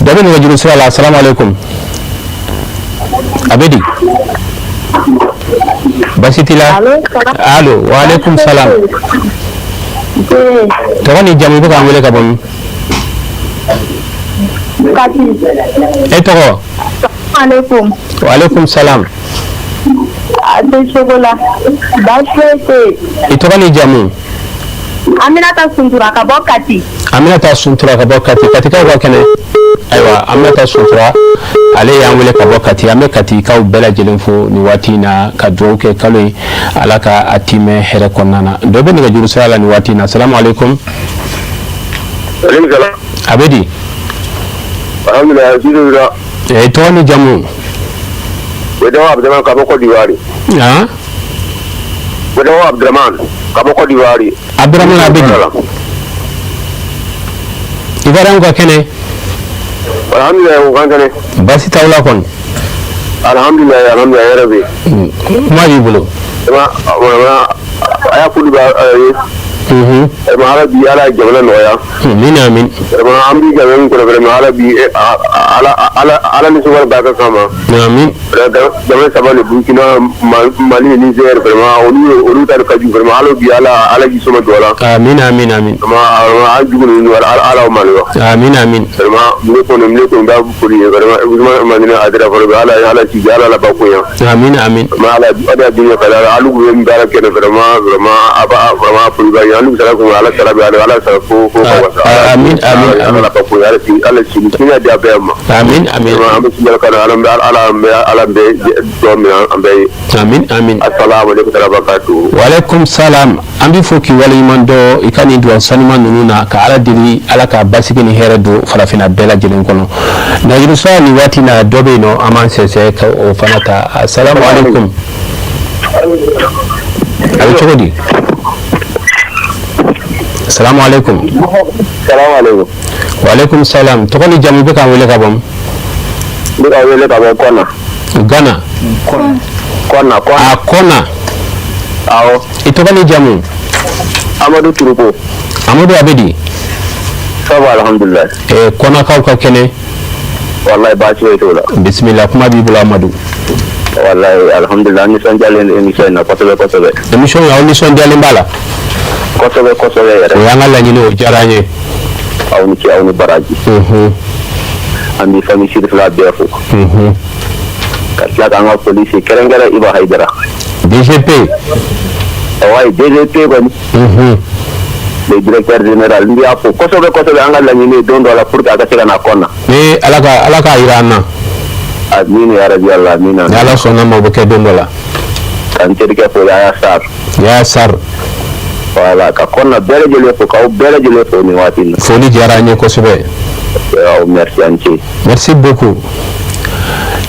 [SPEAKER 1] Dɔ bɛ nɛgɛjuru sira la. Asalamu aleykum. A bɛ di? Baasi t'i la? Allo, wa aleykum salam. Tɔgɔ ni jamu, i bɛ k'an wele ka bɔ min? E tɔgɔ?
[SPEAKER 21] Aleykum.
[SPEAKER 1] Wa aleykum salam.
[SPEAKER 5] A tɛ cogo la. Baasi foyi tɛ yen.
[SPEAKER 1] I tɔgɔ ni jamu?
[SPEAKER 5] Aminata Suntura ka bɔ Kati.
[SPEAKER 1] Aminata Suntura ka bɔ Kati. Katikaw ka kɛnɛ? Ayiwa, Aminata Suntura, ale y'an wele ka bɔ Kati. An bɛ Katikaw bɛɛ lajɛlen fo nin waati in na, ka dugawu kɛ kalo ye, Ala ka a timɛ hɛrɛ kɔnɔna na. Dɔ bɛ nɛgɛjuru sira la nin waati in na. Salamu aleykum. A bɛ di?
[SPEAKER 18] Alhamdulilayi.
[SPEAKER 1] Tɔgɔ ni jamu?
[SPEAKER 18] Gbɛdɛwɔ Abdramane ka bɔ Côte d'Ivoire.
[SPEAKER 1] Han?
[SPEAKER 18] Gbɛdɛwɔ Abdramane ka bɔ Côte d'Ivoire.
[SPEAKER 1] Abdramane, a bɛ di? Ivoirien ka kɛnɛ?
[SPEAKER 18] Alhamdulilayi, o kan kɛnɛ.
[SPEAKER 1] Baasi t'aw la kɔni?
[SPEAKER 18] Alhamdulilayi, alhamdulilayi, yɛrɛ bɛ
[SPEAKER 1] yen. Kuma b'i bolo.
[SPEAKER 18] A y'a foli b'a ye. Ala bi Ala ye jamana nɔgɔya.
[SPEAKER 1] Amin amin.
[SPEAKER 18] Vraiment, an bi jamana min kɔnɔ, vraiment, Ala bi Ala Ala Ala ni sukaro barika kama.
[SPEAKER 1] Amin.
[SPEAKER 18] Jamana saba ni Burkina, Mali, Niger, vraiment, olu ta ka jugu, vraiment, Ala bi Ala Ala ji soma dɔ la.
[SPEAKER 1] Amin amin amin.
[SPEAKER 18] Vraiment, an jugu ninnu, Ala Ala ma wa.
[SPEAKER 1] Amin amin.
[SPEAKER 18] Vraiment, ne kɔni b'a foli ye, vraiment, Ousmane Madina Adra fɔlɔ, Ala Ala ci Ala la ba koɲa.
[SPEAKER 1] Amin amin.
[SPEAKER 18] Vraiment, Ala Ala dunya kala alu bɛ baara kɛ, vraiment, vraiment, a b'a vraiment foli b'a ye. Alu sara ko Ala sara bɛ Ala Ala sara fo ka wasa.
[SPEAKER 1] Amin amin.
[SPEAKER 18] Ala la ba koɲa, Ala ci Ala ci ci di a bɛɛ ma.
[SPEAKER 1] Amin amin.
[SPEAKER 18] An bɛ sinjala kana Ala Ala Ala bɛ dɔ minɛ an bɛɛ ye.
[SPEAKER 1] Amin amin.
[SPEAKER 18] Assalamu alaikum wa barakatuh.
[SPEAKER 1] Wa alaikum salam. An b'i fo k'i waleɲuman dɔn i ka nin dugawu sanuman ninnu na, ka Ala deli Ala ka basigi ni hɛrɛ don farafinna bɛɛ lajɛlen kɔnɔ. Nɛgɛjurusira nin waati na, dɔ bɛ yen nɔ, an b'an sɛnsɛn ka o fana ta. Assalamu alaikum. A bɛ cogo di? Salamu alaikum.
[SPEAKER 18] Salamu alaikum.
[SPEAKER 1] Wa alaikum salam. Tɔgɔ ni jamu, bɛ k'an wele ka bɔ min?
[SPEAKER 18] N bɛ ka wele ka bɔ Kɔna.
[SPEAKER 1] Ghana?
[SPEAKER 18] Kɔna, Kɔna.
[SPEAKER 1] A Kɔna.
[SPEAKER 18] Awɔ.
[SPEAKER 1] I tɔgɔ ni jamu?
[SPEAKER 18] Amadu Turuko.
[SPEAKER 1] Amadu, a bɛ di?
[SPEAKER 18] Ça va, alhamdulilayi.
[SPEAKER 1] Kɔnakaw ka kɛnɛ?
[SPEAKER 18] Wallahi, baasi foyi t'o la.
[SPEAKER 1] Bisimila, kuma b'i bolo, Amadu.
[SPEAKER 18] Wallahi, alhamdulilayi, an nisɔndiyalen don émission in na kosɛbɛ kosɛbɛ.
[SPEAKER 1] Émission in, aw nisɔndiyalen b'a la?
[SPEAKER 18] Kosɛbɛ kosɛbɛ yɛrɛ.
[SPEAKER 1] O y'an ka laɲini, o diyara an ye.
[SPEAKER 18] Aw ni ce, aw ni baraji. An b'i famille Sirifila bɛɛ fo. Ka tila k'an ka foli se kɛrɛnkɛrɛn Iba Hayidara.
[SPEAKER 1] DGP.
[SPEAKER 18] Wayi, DGP kɔni. Le directeur général, n b'a fo kosɛbɛ kosɛbɛ. An ka laɲini ye don dɔ la pour que a ka se ka na Kɔna.
[SPEAKER 1] Ee, Ala k'a jira an na.
[SPEAKER 18] Amina ya rabi Allah, amina.
[SPEAKER 1] Ni Ala sɔnna ma, o bɛ kɛ don dɔ la.
[SPEAKER 18] Ka n terikɛ fo, Yaya Sarr.
[SPEAKER 1] Yaya Sarr.
[SPEAKER 18] Voilà, ka Kɔna bɛɛ lajɛlen fo, k'aw bɛɛ lajɛlen fo nin waati in na.
[SPEAKER 1] Foli diyara an ye kosɛbɛ.
[SPEAKER 18] Awɔ, merci, an ce.
[SPEAKER 1] Merci beaucoup.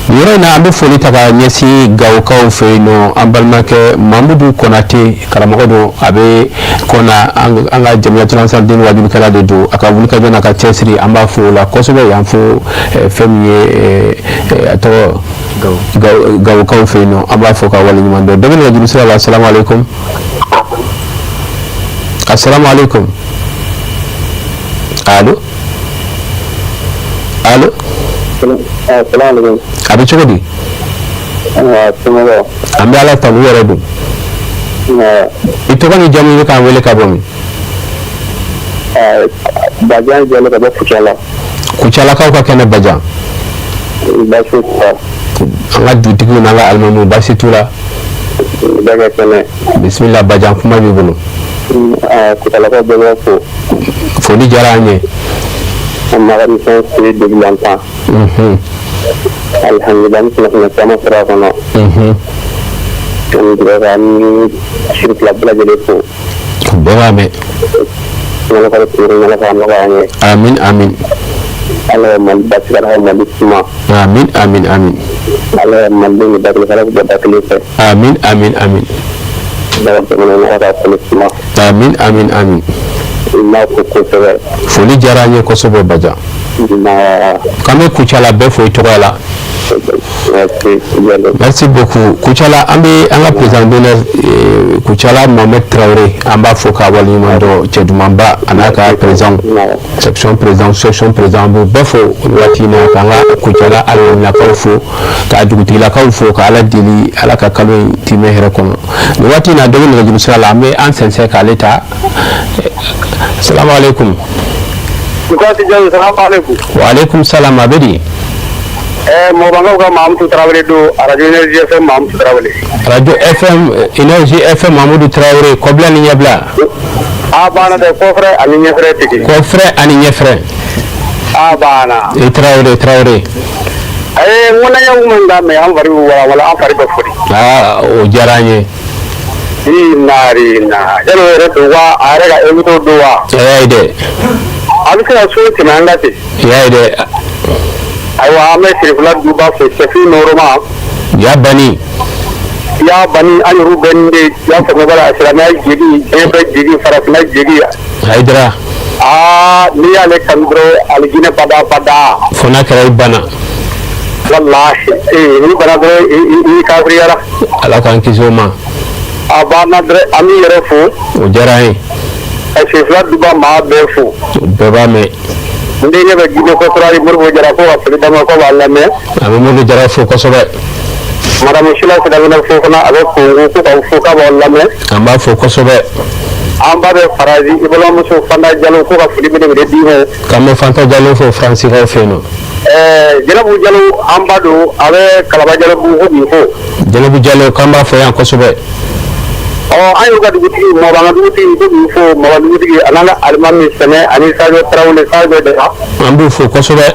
[SPEAKER 1] Nin yɔrɔ in na, an bɛ foli ta ka ɲɛsin Gawokaw fɛ yen nɔ. An balimakɛ Mamudu Konate, karamɔgɔ don, a bɛ Kɔna, an ka Jamiyatul Ansar den wajulikɛla de don. A ka wulikajɔ n'a ka cɛsiri, an b'a fo o la kosɛbɛ yan fo fɛn min ye, a tɔgɔ, Gawokaw fɛ yen nɔ. An b'a fo ka waleɲuman dɔn. Dɔ bɛ nɛgɛjuru sira la. Asalamu aleykum, asalamu aleykum. Allo, allo. A bɛ cogo di? An bɛ Ala tanu yɛrɛ don. I tɔgɔ ni jamu, i bɛ k'an wele ka bɔ min?
[SPEAKER 18] Bajan Jalo ka bɔ Kucala.
[SPEAKER 1] Kucalakaw ka kɛnɛ, Bajan?
[SPEAKER 18] Baasi tɛ.
[SPEAKER 1] An ka dugutigiw n'an ka alimamiw, baasi t'u la?
[SPEAKER 18] Bɛɛ ka kɛnɛ.
[SPEAKER 1] Bisimila Bajan, kuma b'i bolo.
[SPEAKER 18] Kucalakaw bɛɛ b'a fo.
[SPEAKER 1] Foli diyara an ye.
[SPEAKER 18] An ma ka mission suivi depuis longtemps. Alhamdulilah, an bɛ kunnafoniya caman sɔrɔ a kɔnɔ. An bɛ dugawu kɛ, an ni Sirifila bɛɛ lajɛlen fo.
[SPEAKER 1] Bɛɛ b'a mɛn.
[SPEAKER 18] Ala ka turu, Ala ka nɔgɔya an ye.
[SPEAKER 1] Amin amin.
[SPEAKER 18] Ala ka Mali basigi, Ala ka Mali suma.
[SPEAKER 1] Amin amin amin.
[SPEAKER 18] Ala ka Malidenw da kelen, Ala k'u bɔ da kelen fɛ.
[SPEAKER 1] Amin amin amin.
[SPEAKER 18] Ala ka jamana, Ala ka kɔnɔ suma.
[SPEAKER 1] Amin amin amin.
[SPEAKER 18] N b'a fo kosɛbɛ.
[SPEAKER 1] Foli diyara an ye kosɛbɛ, Bajan. K'an bɛ Kucala bɛɛ fo i tɔgɔ la. Merci beaucoup. Kucala, an bɛ an ka président d'honneur Kucala, Mohamed Traoré, an b'a fo k'a waleɲuman dɔn. Cɛ dumanba, a n'a ka président, section président, section président, an b'u bɛɛ fo waati in na, k'an ka Kucala alimaminakaw fo, ka dugutigilakaw fo, ka Ala deli Ala ka kalo in timɛ hɛrɛ kɔnɔ. Nin waati in na, dɔ bɛ nɛgɛjuru sira la, an bɛ an sɛnsɛn k'ale ta. Salamu aleykum. Wa aleykum salam. A bɛ di?
[SPEAKER 18] Mɔgɔbankaw ka Mamutu Tarawele don, radio Énergie FM Mamutu Tarawele.
[SPEAKER 1] Radio FM, Énergie FM Mamudu Tarawele, kɔbila ni ɲɛbila.
[SPEAKER 18] A banna dɛ, kɔfrɛ ani ɲɛfrɛ tigi.
[SPEAKER 1] Kɔfrɛ ani ɲɛfrɛ.
[SPEAKER 18] A banna.
[SPEAKER 1] I Tarawele, Tarawele.
[SPEAKER 18] N ko n'an ye min da mɛn, an fari bɛ walawala, an fari bɛ fori.
[SPEAKER 1] Aa, o diyara an ye.
[SPEAKER 18] I naari na yalo yɛrɛ don wa, a yɛrɛ ka invité don wa?
[SPEAKER 1] A y'a ye dɛ.
[SPEAKER 18] A bɛ se ka so tɛmɛ an ka ten.
[SPEAKER 1] I y'a ye dɛ.
[SPEAKER 18] Ayiwa, an bɛ Sirifila duba fo, Sɛfi Nɔrɔma.
[SPEAKER 1] Ya bani.
[SPEAKER 18] Ya bani, an yɛrɛ bɛ nin de ya faamuya b'a la, silamɛya jigi, diɲɛ bɛɛ jigi, farafinna jigi.
[SPEAKER 1] Hayidara.
[SPEAKER 18] Aa, n'i y'ale kanu dɔrɔn, alijinɛ bada bada.
[SPEAKER 1] Fo n'a kɛra i banna.
[SPEAKER 18] Walahi, ee, n'i banna dɔrɔn, i kafiriyara.
[SPEAKER 1] Ala k'an kisi o ma.
[SPEAKER 18] A banna dɔrɔn, an b'i yɛrɛ fo.
[SPEAKER 1] O diyara an ye.
[SPEAKER 18] Ka Sirifila duba maa bɛɛ fo.
[SPEAKER 1] O bɛɛ b'a mɛn.
[SPEAKER 18] N denkɛ bɛ Guinée Équatoriale, Moribo Jara, ko ka foli d'a ma, ko b'a lamɛn.
[SPEAKER 1] A bɛ Moribo Jara fo kosɛbɛ.
[SPEAKER 18] Madame Sila Sidamina fo fana, a bɛ Kongo, ko k'aw fo, k'a b'aw lamɛn.
[SPEAKER 1] An b'a fo kosɛbɛ.
[SPEAKER 18] An ba bɛ Faransi, i balimamuso Fanta Jalo, ko ka foli belebele d'i ma.
[SPEAKER 1] K'an bɛ Fanta Jalo fo Faransikaw fɛ yen nɔ.
[SPEAKER 18] Jɛnɛbu Jalo, an ba don, a bɛ Kalaba Jalo bugu, ko k'i fo.
[SPEAKER 1] Jɛnɛbu Jalo, k'an b'a fo yan kosɛbɛ.
[SPEAKER 18] Ɔ, an y'u ka dugutigi, Mɔba ka dugutigi, ko k'i fo, Mɔba dugutigi, a n'an ka alimami Sɛnɛ ani Sadio Tarawele, Sadio Dara.
[SPEAKER 1] An b'u fo kosɛbɛ.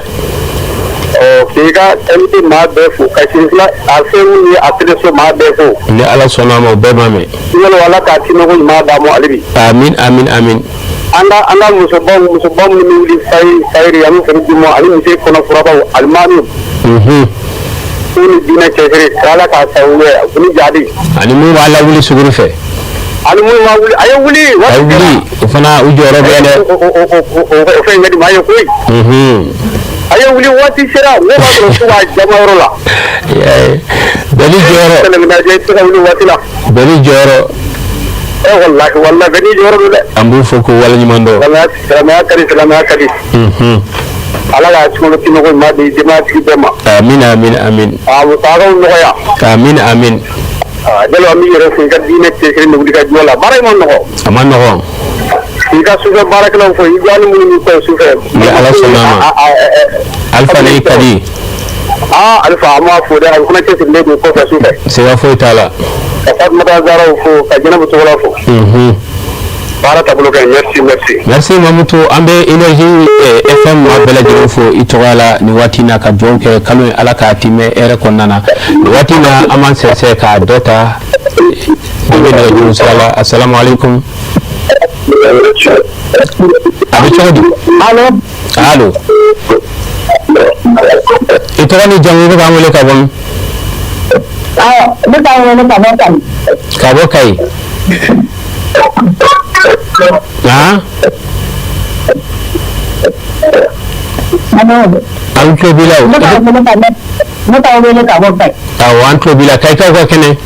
[SPEAKER 18] Ɔ, k'i ka invité maa bɛɛ fo, ka Sirifila a fɛn min ye a so maa bɛɛ fo.
[SPEAKER 1] Ni Ala sɔnna a ma, o bɛɛ b'a mɛn.
[SPEAKER 18] Yalo, Ala k'a timɛko ɲuman d'a ma hali bi.
[SPEAKER 1] Amin, amin, amin.
[SPEAKER 18] An ka musobaw minnu bɛ wuli sayi sayiri, an bɛ foli d'u ma, ani misi kɔnɔ furabaw, alimami. K'u ni diinɛ cɛsiri, k'Ala k'a sababu kɛ u ni jadi.
[SPEAKER 1] Ani mun b'a lawuli suguri fɛ.
[SPEAKER 18] Ani minnu b'a wuli, a ye wuli.
[SPEAKER 1] A ye wuli, o fana u jɔyɔrɔ bɛ dɛ.
[SPEAKER 18] O fɛn ka di maa ye koyi. A ye wuli, waati sera, n ko b'a sɔrɔ su b'a jamayɔrɔ la.
[SPEAKER 1] Bɛɛ n'i jɔyɔrɔ.
[SPEAKER 18] Kɛlɛminajɛ, i tɛ se ka wuli waati la.
[SPEAKER 1] Bɛɛ n'i jɔyɔrɔ.
[SPEAKER 18] Ɛ, walahi, walahi, bɛɛ n'i jɔyɔrɔ don dɛ.
[SPEAKER 1] An b'u fo k'u waleɲuman dɔn.
[SPEAKER 18] Silamɛya ka di, silamɛya ka di. Ala k'a sunkalo timɛko ɲuman di denbayatigi bɛɛ ma.
[SPEAKER 1] Amin, amin, amin.
[SPEAKER 18] A musakaw nɔgɔya.
[SPEAKER 1] Amin, amin.
[SPEAKER 18] Aa Jalo, an b'i yɛrɛ fo i ka diinɛ cɛsiri ni wuli ka jɔ la. Baara in ma nɔgɔ.
[SPEAKER 1] A ma nɔgɔ.
[SPEAKER 18] I ka sufɛ baarakɛlaw fo, i dɔgɔnin minnu b'i kɔ sufɛ.
[SPEAKER 1] Ni Ala sɔnna a ma. Alifa ni Kadi.
[SPEAKER 18] Aa Alifa, an b'a fo dɛ, a fana cɛsirilen don kɔfɛ sufɛ.
[SPEAKER 1] Siga foyi t'a la.
[SPEAKER 18] Ka Fatumata Zaraw fo, ka Jɛnɛbu Togola fo. Baara taabolo ka ɲi, merci, merci.
[SPEAKER 1] Merci Mamutu, an bɛ Énergie FM maa bɛɛ lajɛlen fo i tɔgɔ la nin waati in na, ka dugawu kɛ kalo in, Ala k'a timɛ hɛrɛ kɔnɔna na. Nin waati in na, an b'an sɛnsɛn k'a dɔ ta dɔ bɛ nɛgɛjuru sira la. Asalamu aleykum. A bɛ cogo di?
[SPEAKER 5] Allo.
[SPEAKER 1] Allo. I tɔgɔ ni jamu, i bɛ k'an wele ka bɔ min?
[SPEAKER 5] Ne b'an wele ka bɔ Kayi.
[SPEAKER 1] Ka bɔ Kayi. Han? An tulo b'i la o.
[SPEAKER 5] Ne b'aw wele ka bɔ Kayi.
[SPEAKER 1] Awɔ, an tulo b'i la. Kayikaw ka kɛnɛ.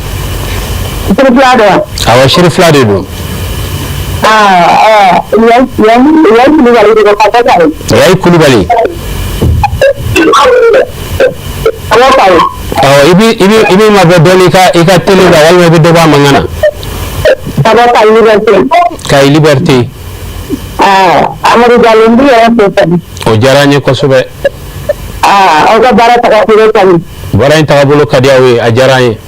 [SPEAKER 5] Sirifila don wa?
[SPEAKER 1] Awɔ, Sirifila de don.
[SPEAKER 5] Aa, Yayi Kulubali de don ka bɔ Kayi.
[SPEAKER 1] Yayi Kulubali.
[SPEAKER 5] Ka bɔ Kayi.
[SPEAKER 1] Awɔ, i b'i mabɔ dɔɔni i ka télé la, walima i bɛ dɔ bɔ a mankan na.
[SPEAKER 5] Ka bɔ Kayi Liberté.
[SPEAKER 1] Kayi Liberté.
[SPEAKER 5] Aa, Amadu Jalo, n b'i yɛrɛ fo kɔni.
[SPEAKER 1] O diyara an ye kosɛbɛ.
[SPEAKER 5] Aa, aw ka baara tagabolo ka ɲi.
[SPEAKER 1] Baara in tagabolo ka di aw ye, a diyara an ye.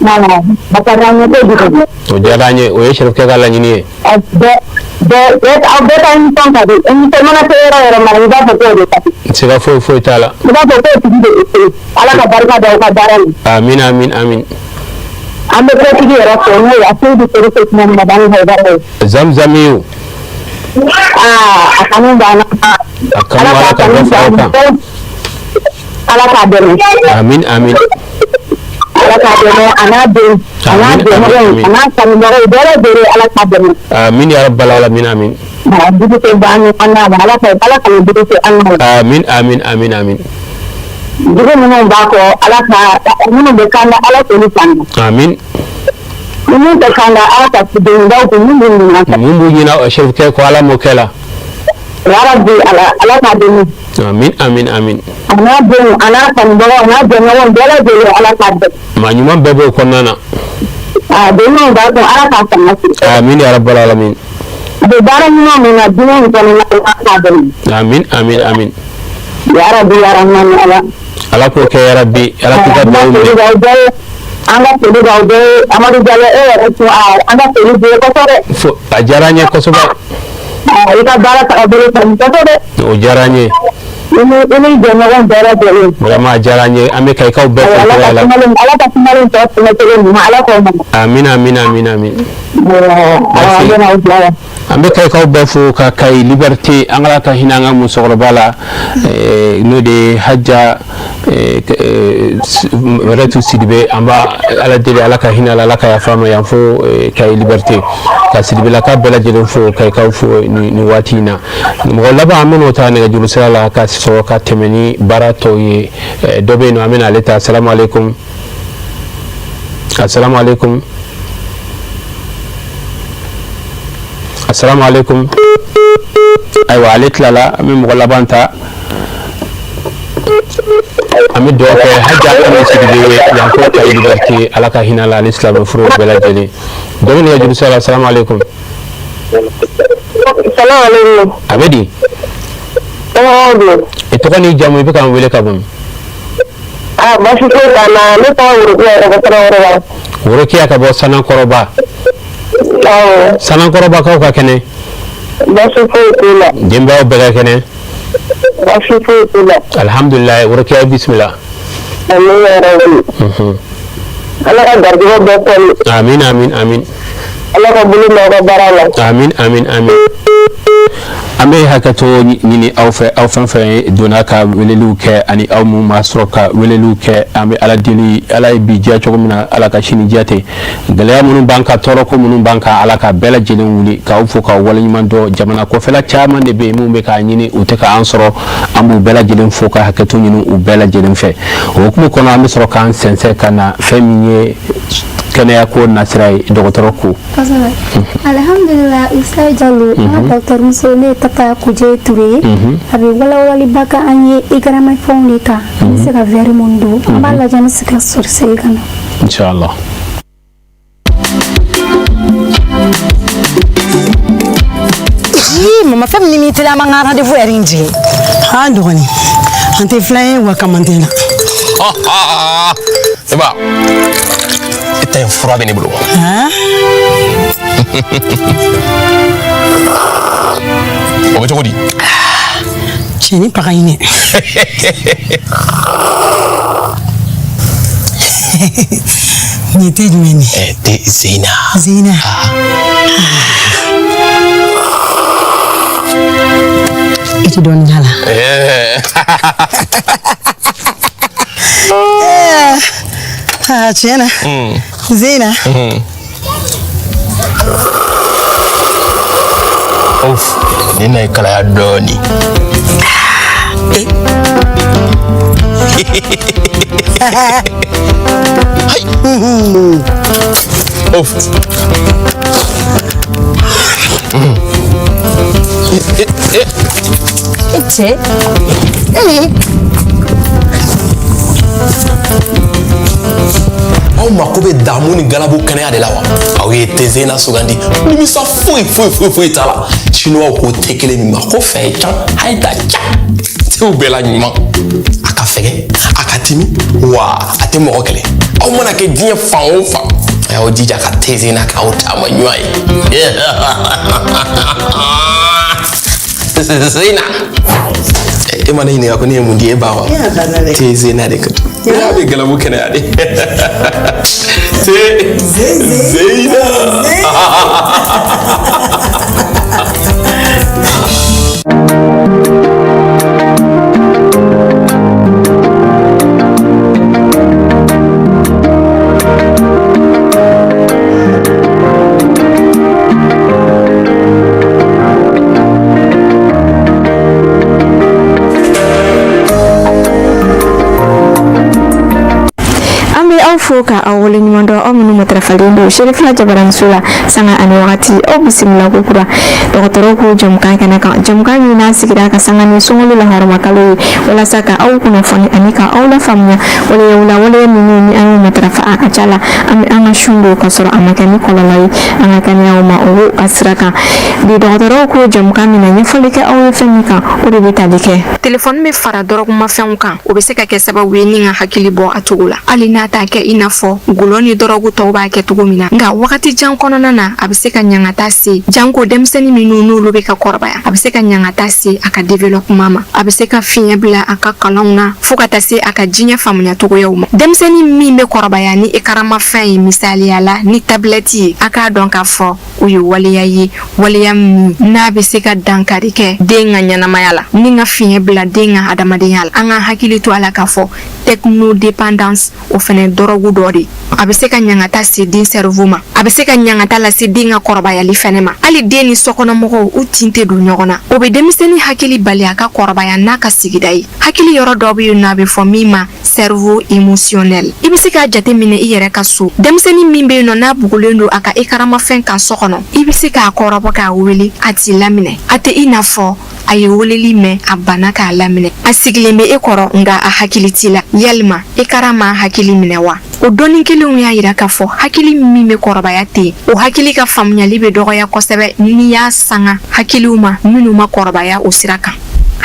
[SPEAKER 5] A ka di an ye kojugu.
[SPEAKER 1] O diyara an ye, o ye Serifukɛ ka laɲini ye.
[SPEAKER 5] Aw bɛɛ aw bɛɛ ka émission ka di. Émission mana se yɔrɔ o yɔrɔ ma, i b'a fɔ k'o de ka di.
[SPEAKER 1] Siga foyi foyi t'a la.
[SPEAKER 5] I b'a fɔ k'o tigi de bɛ se. Ala ka barika da aw ka baara la.
[SPEAKER 1] Amin, amin, amin.
[SPEAKER 5] An bɛ kotigi yɛrɛ fo, n'o ye Aseyidu Serifu Usumani Madani Hayidara ye.
[SPEAKER 1] Zamzamiyu.
[SPEAKER 5] Aa, a kanu b'an na.
[SPEAKER 1] A kanu, Ala ka dɔ fara o kan.
[SPEAKER 5] Ala k'a dɛmɛ.
[SPEAKER 1] Amin, amin.
[SPEAKER 5] Ala k'a dɛmɛ, a n'a den, a n'a
[SPEAKER 1] Amin,
[SPEAKER 5] jɛɲɔgɔnw,
[SPEAKER 1] amin.
[SPEAKER 5] a n'a kanubagaw bɛɛ lajɛlen, Ala k'a dɛmɛ.
[SPEAKER 1] Amin ya rabbal alamin, amin.
[SPEAKER 5] A jugu tɛ ban an n'a ma, Ala ka nin jugu se an ma.
[SPEAKER 1] Amin, amin, amin, amin.
[SPEAKER 5] Jugu minnu b'a kɔ, Ala ka minnu bɛ kan na, Ala k'olu kan na.
[SPEAKER 1] Amin.
[SPEAKER 5] Ni min tɛ kan na, Ala ka denbaw kun min b'u ɲininka.
[SPEAKER 1] Mun b'u ɲina Serifukɛ ko, Ala m'o kɛ la.
[SPEAKER 5] Yarabi, Ala k'a dɛmɛ.
[SPEAKER 1] Amin, amin, amin.
[SPEAKER 5] A n'a denw, a n'a kanubagaw, a n'a jɛɲɔgɔnw bɛɛ lajɛlen, Ala k'a dɛmɛ.
[SPEAKER 1] Maa ɲuman bɛɛ b'o kɔnɔna na.
[SPEAKER 5] A denw b'a kɔ, Ala k'a fanga se.
[SPEAKER 1] Amin ya rabbal alamin.
[SPEAKER 5] A bɛ baara ɲuman min na diinɛ in kɔnɔna na, Ala k'a dɛmɛ.
[SPEAKER 1] Amin, amin, amin.
[SPEAKER 5] Yarabi yarahamani Ala.
[SPEAKER 1] Ala k'o kɛ yarabi, Ala k'i ka dugawu minɛ.
[SPEAKER 5] An ka foli b'aw bɛɛ ye Amadu Jalo e yɛrɛ tun an ka foli b'i ye kosɛbɛ.
[SPEAKER 1] Fo a diyara n ye kosɛbɛ.
[SPEAKER 5] I ka baara tagabolo ka ɲi kosɛbɛ.
[SPEAKER 1] O diyara n ye.
[SPEAKER 5] I ni jɛɲɔgɔn bɛɛ lajɛlen.
[SPEAKER 1] Vraiment a diyara n ye, an bɛ Kayikaw bɛɛ fo tɔgɔ la.
[SPEAKER 5] Ala ka kumalen tɔ tɛmɛ cogo ɲuman Ala k'o nɔgɔya.
[SPEAKER 1] Amina amina amina amin. An bɛ Kayikaw bɛɛ fo ka Kayi Liberté, an Ala ka hinɛ an ka musokɔrɔba la, n'o de ye Haja Rɛtu Sidibe. An b'a Ala deli, Ala ka hinɛ a la, Ala ka yafa a ma. Yan fo Kayi Liberté, ka Sidibelaka bɛɛ lajɛlen fo, Kayikaw fo nin waati in na. Mɔgɔ laban an bɛn'o ta nɛgɛjuru sira la ka sɔrɔ ka tɛmɛ ni baara tɔw ye. Dɔ bɛ yen nɔ, an bɛna ale ta. Asalamu aleykum. Asalamu aleykum. Asalamu aleykum. Ayiwa, ale tilala, an bɛ mɔgɔ laban ta. An bɛ dugawu kɛ Haja Ami Sidibe ye yan fo Kayi Liberté, Ala ka hinɛ a la ani silamɛ furuw bɛɛ lajɛlen. Dɔ bɛ nɛgɛjuru sira la. Asalamu aleykum. A bɛ di? I tɔgɔ n'i jamu, i bɛ k'an wele ka bɔ min?
[SPEAKER 5] Baasi foyi t'an na, ne tɔgɔ Worokiya ka bɔ Sanankɔrɔba.
[SPEAKER 1] Worokiya ka bɔ Sanankɔrɔba.
[SPEAKER 5] Awɔ.
[SPEAKER 1] Sanankɔrɔbakaw ka kɛnɛ?
[SPEAKER 5] Baasi foyi t'u la.
[SPEAKER 1] Denbayaw bɛɛ ka kɛnɛ?
[SPEAKER 5] Baasi foyi t'u la.
[SPEAKER 1] Alihamdulilayi. Worokiya, bisimila.
[SPEAKER 5] Amiina yarabi. Ala ka garijɛgɛ bɛɛ kɔli.
[SPEAKER 1] Amin amin amin.
[SPEAKER 5] Ala ka bolo mɛn aw ka baara la.
[SPEAKER 1] Amin amin amin. An bɛ hakɛto ɲini aw fɛ, aw fɛn fɛn donna ka weleliw kɛ ani aw minnu ma sɔrɔ ka weleliw kɛ. An bɛ Ala deli, Ala ye bi diya cogo min na, Ala ka sini diya ten. Gɛlɛya minnu b'an kan, tɔɔrɔko minnu b'an kan, Ala ka bɛɛ lajɛlen wuli. K'aw fo k'aw waleɲuman dɔn. Jamana kɔfɛla caman de bɛ yen minnu bɛ k'a ɲini, u tɛ k'an sɔrɔ. An b'u bɛɛ lajɛlen fo ka hakɛto ɲini u bɛɛ lajɛlen fɛ. O hukumu kɔnɔ, an bɛ sɔrɔ k'an sɛnsɛn ka na fɛn min ye kɛnɛya ko nasira ye, dɔgɔtɔrɔ ko.
[SPEAKER 3] Kosɛbɛ, alihamudulila. Isa Jalo, an ka dɔgɔtɔrɔmuso, ne ye Tata Kuje Ture ye. A bɛ walawalaliba kɛ an ye igaramafɛnw de kan, an bɛ se ka verre minnu don. An b'a lajɛ, an bɛ se ka sɔrɔ segin ka na.
[SPEAKER 1] Inshallah.
[SPEAKER 4] Ii, mama, fɛn min m'i teliya, an b'an ka rendez-vous yɛrɛ in jigin.
[SPEAKER 13] An dɔgɔnin, an tɛ filan ye wa kamantɛ na.
[SPEAKER 6] Seba, e ta in fura bɛ ne bolo. O bɛ cogo di?
[SPEAKER 13] Cɛni paga ɲinɛ. Nin te jumɛn ni?
[SPEAKER 6] Te Zeyina.
[SPEAKER 13] Zeyina. I tɛ dɔɔnin k'a la. Aa, tiɲɛ na. Zeyina.
[SPEAKER 6] Of, nin na ye kalaya dɔɔnin. Of.
[SPEAKER 4] E cɛ.
[SPEAKER 6] Aw mako bɛ damu ni galabu kɛnɛya de la wa? Aw ye te Zeyina sugandi, nimisa foyi foyi foyi foyi t'a la. Chinois ko te kelen min ma ko fɛn can hayi da ca, tew bɛɛ la ɲuman. A ka fɛgɛ, a ka timi, wa a tɛ mɔgɔ kɛlɛ. Aw mana kɛ diɲɛ fan o fan, a y'aw jija ka te Zeyina k'aw taama ɲuman ye. Zeyina, e ma ne ɲininka ko ne ye mun di e ba wa? Te Zeyina de ka di. A bɛ galabu kɛnɛya de. Te Zeyina.
[SPEAKER 22] An bɛ aw fo ka aw waleɲuman dɔn, aw minnu matarafalen don Serifiya Jabaraniso la sanga ani wagati. Aw bisimila ko kura dɔgɔtɔrɔw ko jɛmukan kɛnɛ kan, jɛmukan min n'a sigira ka sanga ni sunkalo lahɔrɔma kalo ye, walasa ka aw kunnafoni ani ka aw lafaamuya waleyaw la, waleya minnu ni an y'u matarafa, a ka ca la an bɛ an ka sun don ka sɔrɔ a ma kɛ ni kɔlɔlɔ ye an ka kɛnɛyaw ma. O ka sira kan bi, dɔgɔtɔrɔw ko jɛmukan min na ɲɛfɔli kɛ aw ye fɛn min kan, o de bɛ tali kɛ
[SPEAKER 7] Telefɔni bɛ fara dɔrɔgumafɛnw kan. O bɛ se ka kɛ sababu ye ni ka hakili bɔ a cogo la, hali n'a t'a kɛ i n'a fɔ gulɔ ni dɔrɔgu tɔw b'a kɛ cogo min na. Nka wagati jan kɔnɔna na, a bɛ se ka ɲangata se, janko denmisɛnnin minnu n'olu bɛ ka kɔrɔbaya. A bɛ se ka ɲangata se a ka développement ma, a bɛ se ka fiɲɛ bila a ka kalanw na, fo ka taa se a ka diɲɛ faamuya cogoyaw ma. Denmisɛnnin min bɛ kɔrɔbaya ni ekaramafɛn ye, misaliya la ni tabilɛti ye, a k'a dɔn k'a fɔ o ye waleya ye, waleya min n'a bɛ se ka dankari kɛ den ka ɲɛnamaya la ni ka fiɲɛ bila den ka adamadenya la. An ka hakili to a la k'a fɔ technodépendance, o fɛnɛ dɔrɔgu dɔ de. A bɛ se ka ɲangata se den cerveau ma, a bɛ se ka ɲangata lase den ka kɔrɔbayali fɛnɛ ma. Hali den ni sokɔnɔmɔgɔw, u tin tɛ don ɲɔgɔn na. O bɛ denmisɛnnin hakili bali a ka kɔrɔbaya n'a ka sigida ye. Hakili yɔrɔ dɔ bɛ yen nɔ, a bɛ fɔ min ma cerveau émotionnel. I bɛ se k'a jate minɛ i yɛrɛ ka so, denmisɛnnin min bɛ yen nɔ n'a bugulen don a ka ekaramafɛn kan so kɔnɔ, i bɛ se k'a kɔrɔbɔ k'a wele, a t'i laminɛ. A tɛ i n'a fɔ a ye weleli mɛn, a banna k'a laminɛ. A sigilen bɛ e kɔrɔ, nka a hakili t'i la. Yalima ekaran m'a hakili minɛ wa? O dɔnni kelenw y'a yira k'a fɔ hakili min bɛ kɔrɔbaya ten, o hakili ka faamuyali bɛ dɔgɔya kosɛbɛ n'i y'a sanga hakiliw ma minnu ma kɔrɔbaya o sira kan.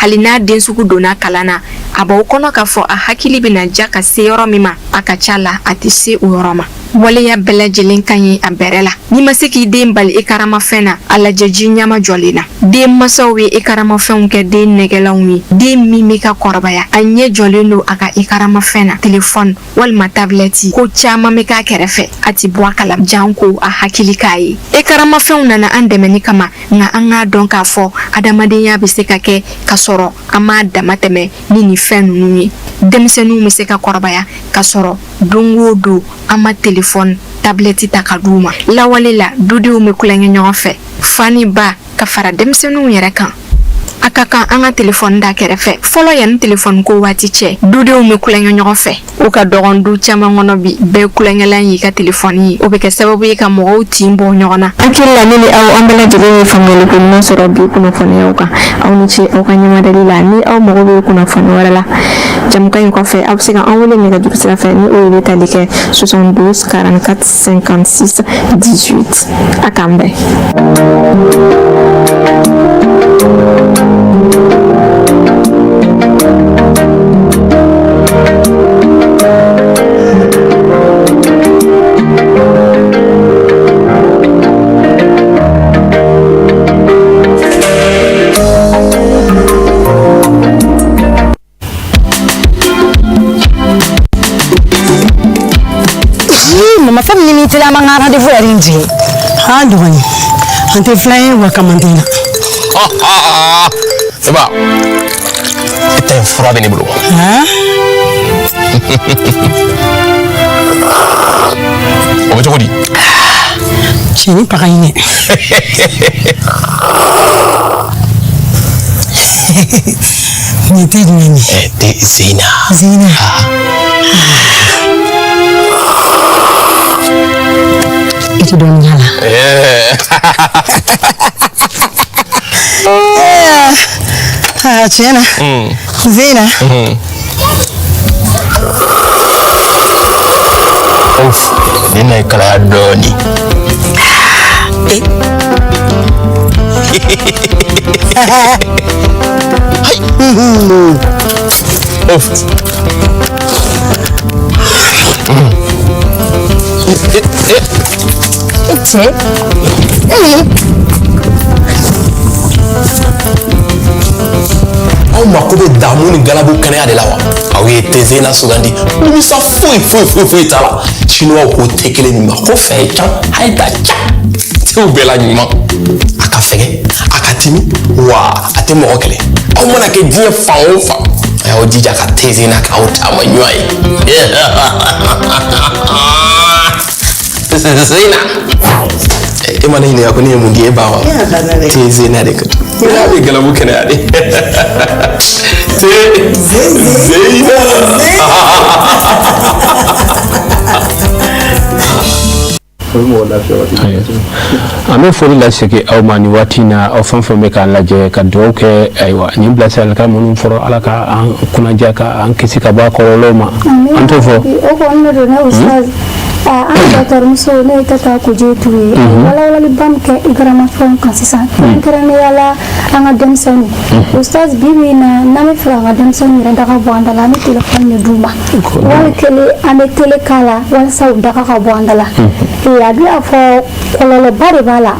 [SPEAKER 7] Hali n'a den sugu donna kalan na, a b'aw kɔnɔ k'a fɔ a hakili bɛna ja ka se yɔrɔ min ma, a ka ca la a tɛ se o yɔrɔ ma. Waleya bɛɛ lajɛlen ka ɲi a bɛrɛ la. N'i ma se k'i den bali ekaramafɛn na, a lajɛ ji ɲama jɔlen na. Den masaw ye ekaramafɛnw kɛ den nɛgɛlanw ye. Den min bɛ ka kɔrɔbaya, a ɲɛ jɔlen don a ka ekaramafɛn na, telefɔni walima tabilɛti, ko caman bɛ k'a kɛrɛfɛ, a ti bɔ a kala, janko a hakili k'a ye. Ekaramafɛnw nana an dɛmɛni kama, nka an k'a dɔn k'a fɔ adamadenya bɛ se ka kɛ ka sɔrɔ an m'a dama tɛmɛ ni nin fɛn ninnu ye. Denmisɛnninw bɛ se ka kɔrɔbaya ka sɔrɔ don o don an ma telefɔni, tabilɛti ta ka d'u ma. Lawale la, dudenw bɛ tulonkɛ ɲɔgɔn fɛ, fa ni ba ka fara denmisɛnninw yɛrɛ kan. A ka kan an ka telefɔni da kɛrɛfɛ fɔlɔ. Yanni telefɔni ko waati cɛ, dudenw bɛ tulonkɛ ɲɔgɔn fɛ. O ka dɔgɔn du caman kɔnɔ bi. Bɛɛ tulonkɛlan y'i ka telefɔni ye. O bɛ kɛ sababu ye ka mɔgɔw tin bɔ ɲɔgɔn na.
[SPEAKER 22] Hakili la, ne ni aw, an bɛɛ lajɛlen ye faamuyali ko ɲuman sɔrɔ bi kunnafoniyaw kan. Aw ni ce aw ka ɲɛmadali la. Ni aw mago bɛ kunnafoni wɛrɛ la jamukan in kɔfɛ, aw bɛ se ka an wele nɛgɛjuru sira fɛ, ni o ye bɛ tali kɛ 72 44 56 18. A k'an bɛn.
[SPEAKER 4] Mama, fɛn min ni teliya, an ka rendez-vous yɛrɛ in jigin.
[SPEAKER 13] An dɔgɔnin, an tɛ filan ye wa kamanden na.
[SPEAKER 6] Seba, e ta in fura bɛ ne bolo. O bɛ cogo di?
[SPEAKER 13] Cɛnin paga in dɛ. Nin tɛ jumɛn ye?
[SPEAKER 6] Te Zena.
[SPEAKER 4] Zena. I tɛ dɔɔnin k'a la.
[SPEAKER 13] Ah, tiɲɛ na. Zena.
[SPEAKER 6] Of, nin na ye kalaya dɔɔnin. Of.
[SPEAKER 4] E cɛ.
[SPEAKER 6] Aw mako bɛ damu ni galabu kɛnɛya de la wa? Aw ye te Zena sugandi. Nimisa foyi foyi foyi foyi t'a la. Chinois ko te kelen min ma ko fɛn can a ye da ca. Tew bɛɛ la ɲuman. A ka fɛgɛ, a ka timi, wa a tɛ mɔgɔ kɛlɛ. Aw mana kɛ diɲɛ fan o fan, a y'aw jija ka te Zena k'aw taama ɲuman ye. Zena. E ma ne ɲininka ko ne ye mun di e ba wa? Te Zena de ka n'a bɛ galabu kɛnɛya de. Te Zena.
[SPEAKER 8] O bɛ mɔgɔ lafiya waati bɛɛ.
[SPEAKER 1] An bɛ foli lasegin aw ma nin waati in na, aw fɛn fɛn bɛ k'an lajɛ, ka dugawu kɛ. Ayiwa, nin bilasiralikan minnu fɔra, Ala ka an kunnaja, ka an kisi ka bɔ a kɔlɔlɔw ma. An t'o fɔ.
[SPEAKER 3] O kɔni de don ne, Ustaz. An dɔgɔtɔrɔmuso, ne ye Tata Koje Ture ye, walawalaliba min kɛ ikaramafɛnw kan sisan, kɛrɛnkɛrɛnnenya la an ka denmisɛnninw. Ustaz, bi bi in na, n'an bɛ fɛ k'an ka denmisɛnninw yɛrɛ daga bɔ an da la, an bɛ telefɔni de d'u ma, wali kelen an bɛ télé k'a la walasa u daga ka bɔ an da la. A dun y'a fɔ kɔlɔlɔba de b'a la.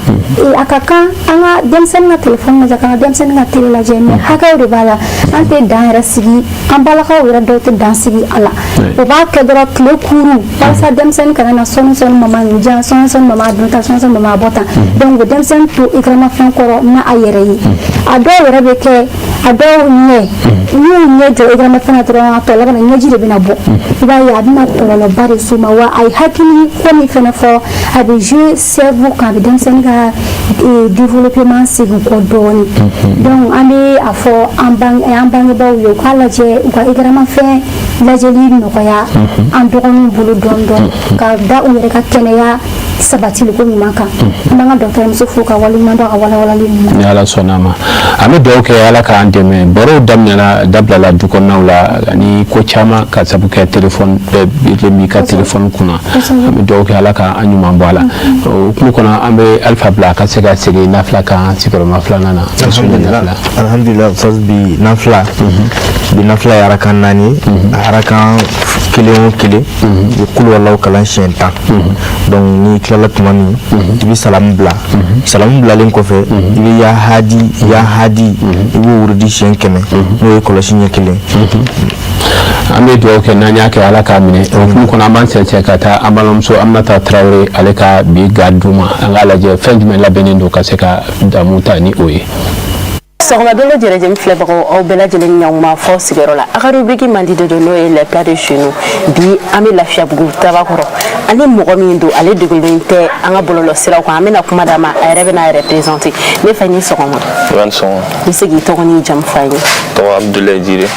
[SPEAKER 3] A ka kan an ka denmisɛnnin ka telefɔni lajɛ, k'an ka denmisɛnnin ka télé lajɛ, mais hakɛw de b'a la. An tɛ dan yɛrɛ sigi, an balakaw yɛrɛ dɔw tɛ dan sigi a la. U b'a kɛ dɔrɔn tile kuru walasa denmisɛnnin kana na sɔɔni sɔɔni mama nin jan, sɔɔni sɔɔni mama a dun tan, sɔɔni sɔɔni mama a bɔ tan. Donc u bɛ denmisɛnnin to ikaramafɛn kɔrɔ n'a a yɛrɛ ye. A dɔw yɛrɛ bɛ kɛ, a dɔw ɲɛ, n'u ɲɛ jɔ ikaramafɛn na dɔrɔn, a tɔ laban na ɲɛji de bɛna bɔ. I b'a ye a bɛna kɔlɔlɔba de s'u ma. Wa a ye hakili ko min fɛnɛ fɔ, a bɛ jouer cerveau kan, a bɛ denmisɛnnin ka développement segin kɔ dɔɔnin. Donc an bɛ a fɔ an bangebaaw ye, u k'a lajɛ u ka ikaramafɛn lajɛli nɔgɔya an dɔgɔninw bolo dɔɔnin dɔɔnin, ka da u yɛrɛ ka kɛnɛya sabatili ko ɲuman kan. An b'an ka dɔgɔtɔrɔmuso fo ka waleɲuman dɔn a ka walawalali ninnu na.
[SPEAKER 1] Ni Ala sɔnna a ma, an bɛ dugawu kɛ, Ala k'an dɛmɛ. Barow daminɛna, dabilala du kɔnɔnaw la ani ko caman ka sabu kɛ telefɔni, bɛɛ b'i ka telefɔni kunna. An bɛ dugawu kɛ, Ala k'an ɲuman bɔ a la. O hukumu kɔnɔ, an bɛ Alifa bila a ka se ka segin nafila kan sigiyɔrɔma filanan na.
[SPEAKER 2] Alhamdulillah, Ustaz, bi nafila ye arakan 4 ye. Arakan kelen o kelen, i bɛ kulu walaw kalan siɲɛ 10. Donc n'i tilala tuma min, i bɛ salamu bila. Salamu bilalen kɔfɛ, i bɛ ya hadi, ya hadi, i b'o wurudi siɲɛ 100, n'o ye kɔlɔsi ɲɛ kelen.
[SPEAKER 1] An bɛ dugawu kɛ, n'an y'a kɛ, Ala k'a minɛ. O hukumu kɔnɔ, an b'an sɛnsɛn ka taa an balimamuso Aminata Tarawele, ale ka bi ga d'u ma. An k'a lajɛ fɛn jumɛn labɛnnen don ka se ka damu ta ni o ye.
[SPEAKER 9] Sɔgɔma jɛrɛjɛmi filɛbagaw, aw bɛɛ lajɛlen ɲɔgɔnma fɔ sigiyɔrɔ la. A ka rubrique mandi de don, n'o ye les plats de chez nous. Bi an bɛ Lafiyabugu Tabakɔrɔ ani mɔgɔ min don, ale degunnen tɛ an ka bɔlɔlɔ siraw kan. An bɛna kuma d'a ma, a yɛrɛ bɛna a yɛrɛ présenter. Ne fa, ni sɔgɔma.
[SPEAKER 23] I ni sɔgɔma.
[SPEAKER 9] I bɛ se k'i tɔgɔ n'i jamu fɔ an ye?
[SPEAKER 23] Tɔgɔ Abudulayi Jire,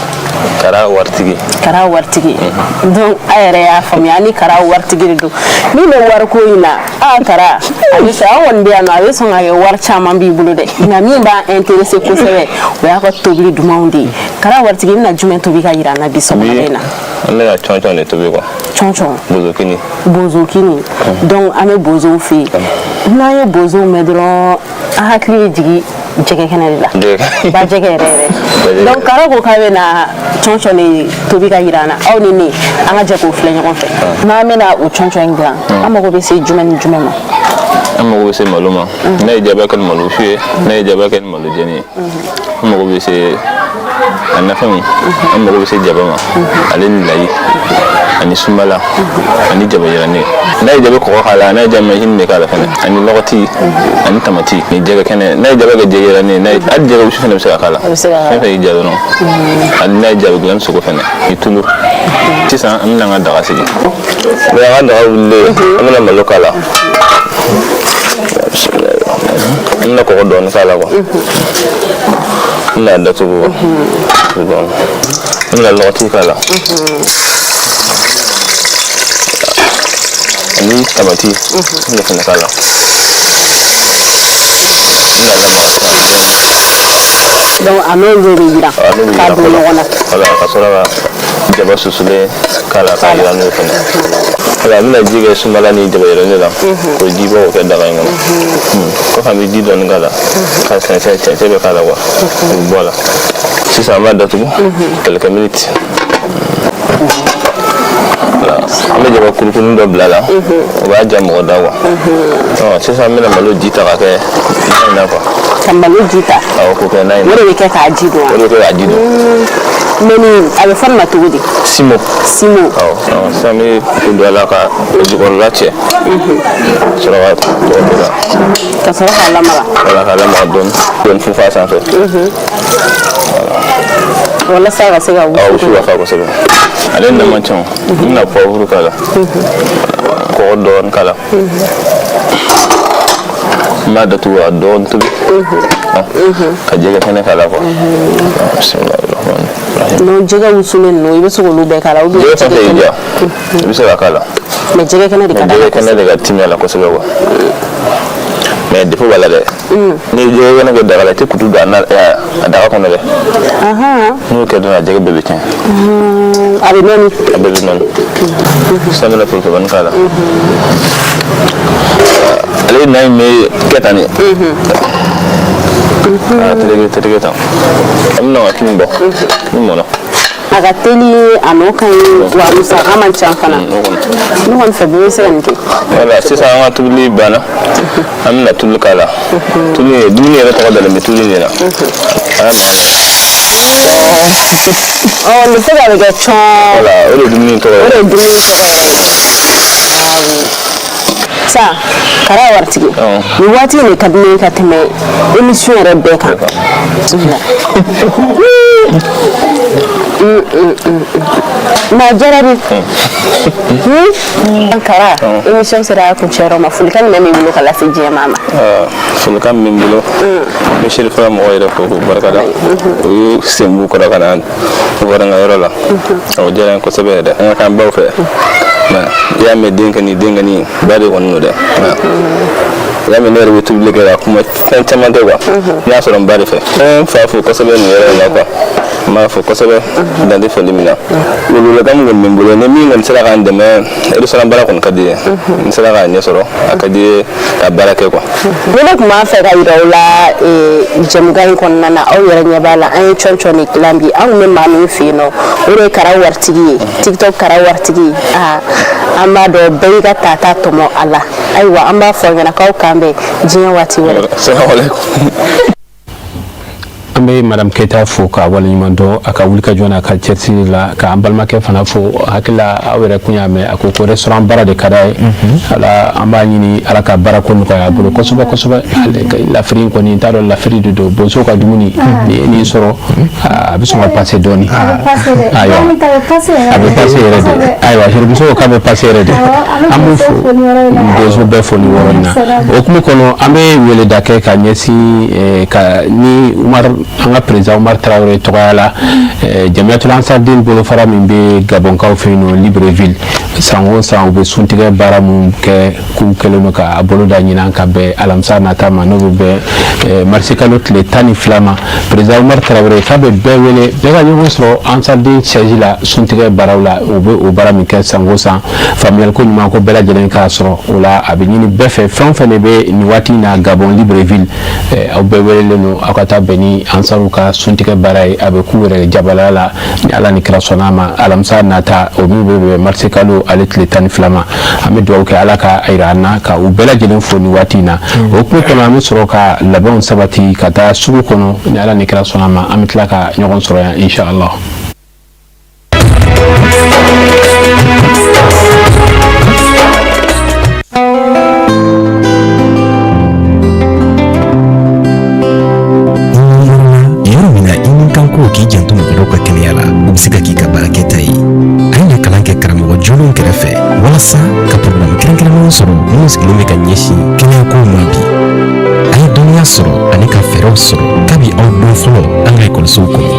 [SPEAKER 23] Kara waritigi.
[SPEAKER 9] Kara waritigi. Donc a yɛrɛ y'a faamuya, ani Kara waritigi de don. Min bɛ wariko in na, a Kara a bɛ sɔn, an kɔni bɛ yan nɔ, a bɛ sɔn ka kɛ wari caman b'i bolo dɛ. Nka min b'an intéressé kosɛbɛ, o y'a ka tobili dumanw de ye. Kara waritigi, i bɛna jumɛn tobi ka yira an na bi sɔgɔmada in na?
[SPEAKER 23] An bɛ ka cɔncɔn de tobi quoi.
[SPEAKER 9] Cɔncɔn.
[SPEAKER 23] Bozokini.
[SPEAKER 9] Bozokini. Donc an bɛ bozow fɛ yen. N'an ye bozow mɛn dɔrɔn, an hakili ye jigin jɛgɛ kɛnɛ de la, ba jɛgɛ yɛrɛ yɛrɛ. Donc Kara ko k'a bɛna cɔncɔn de tobi ka yira an na. Aw ni ne, an ka jɛ k'o filɛ ɲɔgɔn fɛ. N'an bɛna o cɔncɔn in dilan, an mago bɛ se jumɛn ni jumɛn ma?
[SPEAKER 23] An mago bɛ se malo ma. N'a ye jaba kɛ ni malo su ye, n'a ye jaba kɛ ni malo jɛni ye. An mago bɛ se a nafɛnw, an mago bɛ se jaba ma, ale ni layi ani sumala ani jaba yirannen. N'a ye jaba kɔgɔ k'a la, n'a ye jaba majini de k'a la fɛnɛ, ani lɔgɔti ani tamati ni jɛgɛ kɛnɛ. N'a ye jaba kɛ jɛgɛ yirannen, n'a ye hali jɛgɛ wusu fɛnɛ bɛ se ka k'a la. Fɛn fɛn y'i diya dɔrɔn. Ani n'a ye jaba dilan ni sogo fɛnɛ ni tulu. Sisan an bɛna an ka daga sigi. An ka daga wulilen, an bɛna malo k'a la, an bɛna kɔgɔ dɔɔni k'a la quoi. N bɛna datugu dɔɔni, n bɛna lɔgɔti k'a la ani tamati, n bɛna fɛnɛ k'a la. N bɛna lamaga sisan dɔɔni.
[SPEAKER 9] Donc a n'o de bɛ yiran k'a don ɲɔgɔn na.
[SPEAKER 23] Wala, ka sɔrɔ ka jaba susulen k'a la k'a yiran n'o fɛnɛ. Wala, an bɛna ji kɛ sumala ni jaba yiralen la, k'o ji bɔ k'o kɛ daga in kɔnɔ. Kɔfɛ an bɛ ji dɔɔni k'a la ka sɛnsɛn, cɛncɛn bɛ k'a la quoi, o bɛ bɔ a la. Sisan an b'a datugu quelques minutes. Voilà. An bɛ jaba kurukurunin dɔ bila a la, o b'a ja mɔgɔ da quoi. Sisan an bɛna malo ji ta ka kɛ na in na quoi.
[SPEAKER 9] Ka malo ji ta.
[SPEAKER 23] Awɔ, k'o kɛ na in na.
[SPEAKER 9] O de bɛ kɛ k'a ji don wa?
[SPEAKER 23] O de bɛ kɛ k'a ji don.
[SPEAKER 9] Mais nin, a bɛ fɔ nin ma cogo di?
[SPEAKER 23] Simo.
[SPEAKER 9] Simo.
[SPEAKER 23] Awɔ, sisan an bɛ o don a la ka o jukɔrɔla cɛ. Sɔrɔ ka tɔgɔ don la.
[SPEAKER 9] Ka sɔrɔ k'a lamaga.
[SPEAKER 23] Wala, k'a lamaga dɔɔni dɔɔni, funfun a sanfɛ.
[SPEAKER 9] Walasa ka se ka wusu.
[SPEAKER 23] Awɔ, wusu ka fa kosɛbɛ. Ale nama cɛn, n bɛna poivre k'a la, kɔgɔ dɔɔni k'a la. N b'a datugu ka dɔɔni tobi ka jɛgɛ kɛnɛ k'a la quoi. Bismillahirrahmanirrahim.
[SPEAKER 9] Donc jɛgɛ wusulen ninnu, i bɛ se k'olu bɛɛ k'a la ou bien?
[SPEAKER 23] Jɛgɛ fɛn fɛn y'i diya, i bɛ se ka k'a la.
[SPEAKER 9] Mais jɛgɛ kɛnɛ de ka
[SPEAKER 23] Mais
[SPEAKER 9] d'a la.
[SPEAKER 23] jɛgɛ kɛnɛ de ka timiya la kosɛbɛ quoi. Mais défaut b'a la dɛ, n'i ye jɛgɛ kɛnɛ kɛ daga la, i tɛ kutu don a na a daga kɔnɔ dɛ. N'o kɛ dɔrɔn, a jɛgɛ bɛɛ bɛ tiɲɛ.
[SPEAKER 9] A bɛ nɔɔni.
[SPEAKER 23] A bɛɛ bɛ nɔɔni. Sisan n bɛna forotobani k'a la. Ale na in bɛ kɛ tan de, a tereke tereke tan. An bɛna ka kini bɔ ni mɔna.
[SPEAKER 9] A ka teli, a nɔ ka ɲi, wa musaka man ca fana. Ne kɔni fɛ, bɛɛ bɛ se ka nin kɛ.
[SPEAKER 23] Wala, sisan an ka tobili banna, an bɛna tulu k'a la. Tulu ye dumuni yɛrɛ tɔgɔ dalen bɛ tulu in de la. A y'a maga.
[SPEAKER 9] Ɔ, nin bɛ se ka kɛ cɔn.
[SPEAKER 23] Wala, o de ye dumuni tɔgɔ
[SPEAKER 9] O de
[SPEAKER 23] ye.
[SPEAKER 9] ye dumuni tɔgɔ yɛrɛ ye. Sa Kara waritigi, nin waati in de ka di ne ye ka tɛmɛ émission yɛrɛ bɛɛ kan. Bismillah. Ma diyara de. Kara, émission sera a kuncɛyɔrɔ ma. Folikan jumɛn b'i bolo ka lase diɲɛ maa ma?
[SPEAKER 23] Folikan min bɛ n bolo, n bɛ Serifa mɔgɔw yɛrɛ fo k'u barikada. U y'u sen b'u kɔrɔ ka na u bɔra n ka yɔrɔ la, o diyara n ye kosɛbɛ yɛrɛ. An ka kan baw fɛ, i y'a mɛn den ka nin, den ka nin ba de kɔni don dɛ. I y'a mɛn, ne yɛrɛ bɛ tobili kɛ ka kuma, fɛn caman kɛ quoi, n y'a sɔrɔ n ba de fɛ. N fa fo kosɛbɛ nin yɔrɔ in la quoi, n b'a fo kosɛbɛ dan tɛ foli min na. Welewelekan min kɔni bɛ n bolo, ni min kɔni sera k'an dɛmɛ, restaurant baara kɔni ka di n ye, n sera k'a ɲɛ sɔrɔ, a ka di n ye ka baara kɛ quoi.
[SPEAKER 9] Ni ne tun b'a fɛ ka yira aw la jɛmukan in kɔnɔna na, aw yɛrɛ ɲɛ b'a la, an ye cɔncɔn de dilan bi. An tun bɛ maa min fɛ yen nɔ, o de ye Kara waritigi ye, TikTok Kara waritigi. Aa, an b'a dɔn bɛɛ y'i ka tata tɔmɔ a la. Ayiwa, an b'a fɔ aw ɲɛna k'aw k'an bɛn diɲɛ waati wɛrɛ.
[SPEAKER 23] Salamaleykum.
[SPEAKER 1] An bɛ Madame Keyita fo k'a waleɲuman dɔn a ka wulikajɔ n'a ka cɛsiri la, k'an balimakɛ fana fo. Hakili la, aw yɛrɛ kun y'a mɛn, a ko ko restaurant baara de ka d'a ye. Ala, an b'a ɲini Ala ka baara ko nɔgɔya a bolo kosɛbɛ kosɛbɛ. Lafiri in kɔni, n t'a dɔn, lafiri de don, bozo ka dumuni ni ye nin sɔrɔ, a bɛ sɔn ka passer dɔɔni. Ayiwa, a bɛ passer yɛrɛ de. Ayiwa, sirimuso ko k'a bɛ passer yɛrɛ de. An b'u fo, bozo bɛɛ fo nin yɔrɔ in na. O hukumu kɔnɔ, an bɛ weleda kɛ ka ɲɛsin ka ni Umar, an ka président Umar Tarawele tɔgɔya la, Jamiyatul Ansardin bolofara min bɛ Gabɔnkaw fɛ yen nɔ, Libreville, san o san u bɛ suntigɛ baara mun kɛ, k'u kɛlen don k'a bolo da ɲinan ka bɛn alamisa nata ma, n'o bɛ bɛn marisikalo tile 12 ma. Président Umar Tarawele k'a bɛ bɛɛ wele, bɛɛ ka ɲɔgɔn sɔrɔ Ansardin siège la, suntigɛ baaraw la. U bɛ o baara min kɛ san o san, faamuyaliko ɲuman ko bɛɛ lajɛlen k'a sɔrɔ o la. A bɛ ɲini bɛɛ fɛ, fɛn o fɛn de bɛ nin waati in na Gabɔn Libreville, aw bɛɛ welelen don, aw ka taa bɛn ni Ansaru ka suntigɛ baara ye. A bɛ k'u yɛrɛ jabala la, ni Ala ni kira sɔnna a ma, alamisa nata, o min bɛ bɛn marisikalo ale tile 12 ma. An bɛ dugawu kɛ, Ala ka yira an na, ka u bɛɛ lajɛlen fo nin waati in na. O hukumu kɔnɔ, an bɛ sɔrɔ ka labɛnw sabati ka taa sugu kɔnɔ, ni Ala ni kira sɔnna a ma. An bɛ tila ka ɲɔgɔn sɔrɔ yan, inshallah.
[SPEAKER 10] Yɔrɔ min na i ni kan ko k'i janto mɔgɔ dɔw ka kɛnɛya la, o bɛ se ka k'i ka baarakɛta ye. A ye na kalan kɛ karamɔgɔ jolenw kɛrɛfɛ walasa ka porogaramu kɛrɛnkɛrɛnnenw sɔrɔ minnu sigilen bɛ ka ɲɛsin kɛnɛyakow ma bi. A ye dɔnniya sɔrɔ ani ka fɛɛrɛw sɔrɔ kabi aw don fɔlɔ an ka ekɔlisow kɔnɔ,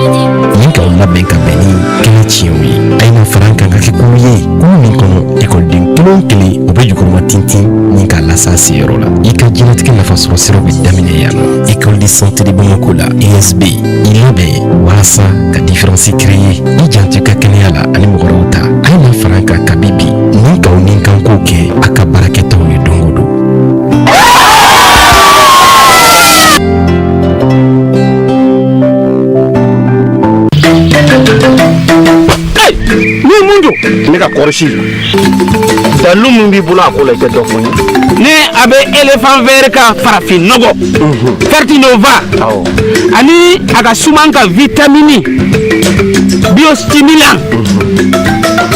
[SPEAKER 10] ni k'aw labɛn ka bɛn ni kɛnɛ tiɲɛw ye. A ye na fara an kan ka kɛ kulu ye, kulu min kɔnɔ ekɔliden kelen o kelen o bɛ jukɔrɔma tintin ni k'a lase a seyɔrɔ la. I ka diɲɛlatigɛ nafasɔrɔ siraw bɛ daminɛ yan nɔ, École de santé de Bamako la, ESB. I labɛn walasa ka différence créer, i janto i ka kɛnɛya la ani mɔgɔ wɛrɛw ta. A ye na fara an kan kabi bi ni k'aw ni kankow kɛ a ka baarakɛtaw ye don o don.
[SPEAKER 14] Ni mun don ne ka kɔrɔsi dalu min b'i bolo a ko la, i tɛ dɔ fɔ n ye.
[SPEAKER 15] Ne a bɛ éléphant vert ka farafin nɔgɔ Fertinova ani a ka suman ka vitamini biostimulant,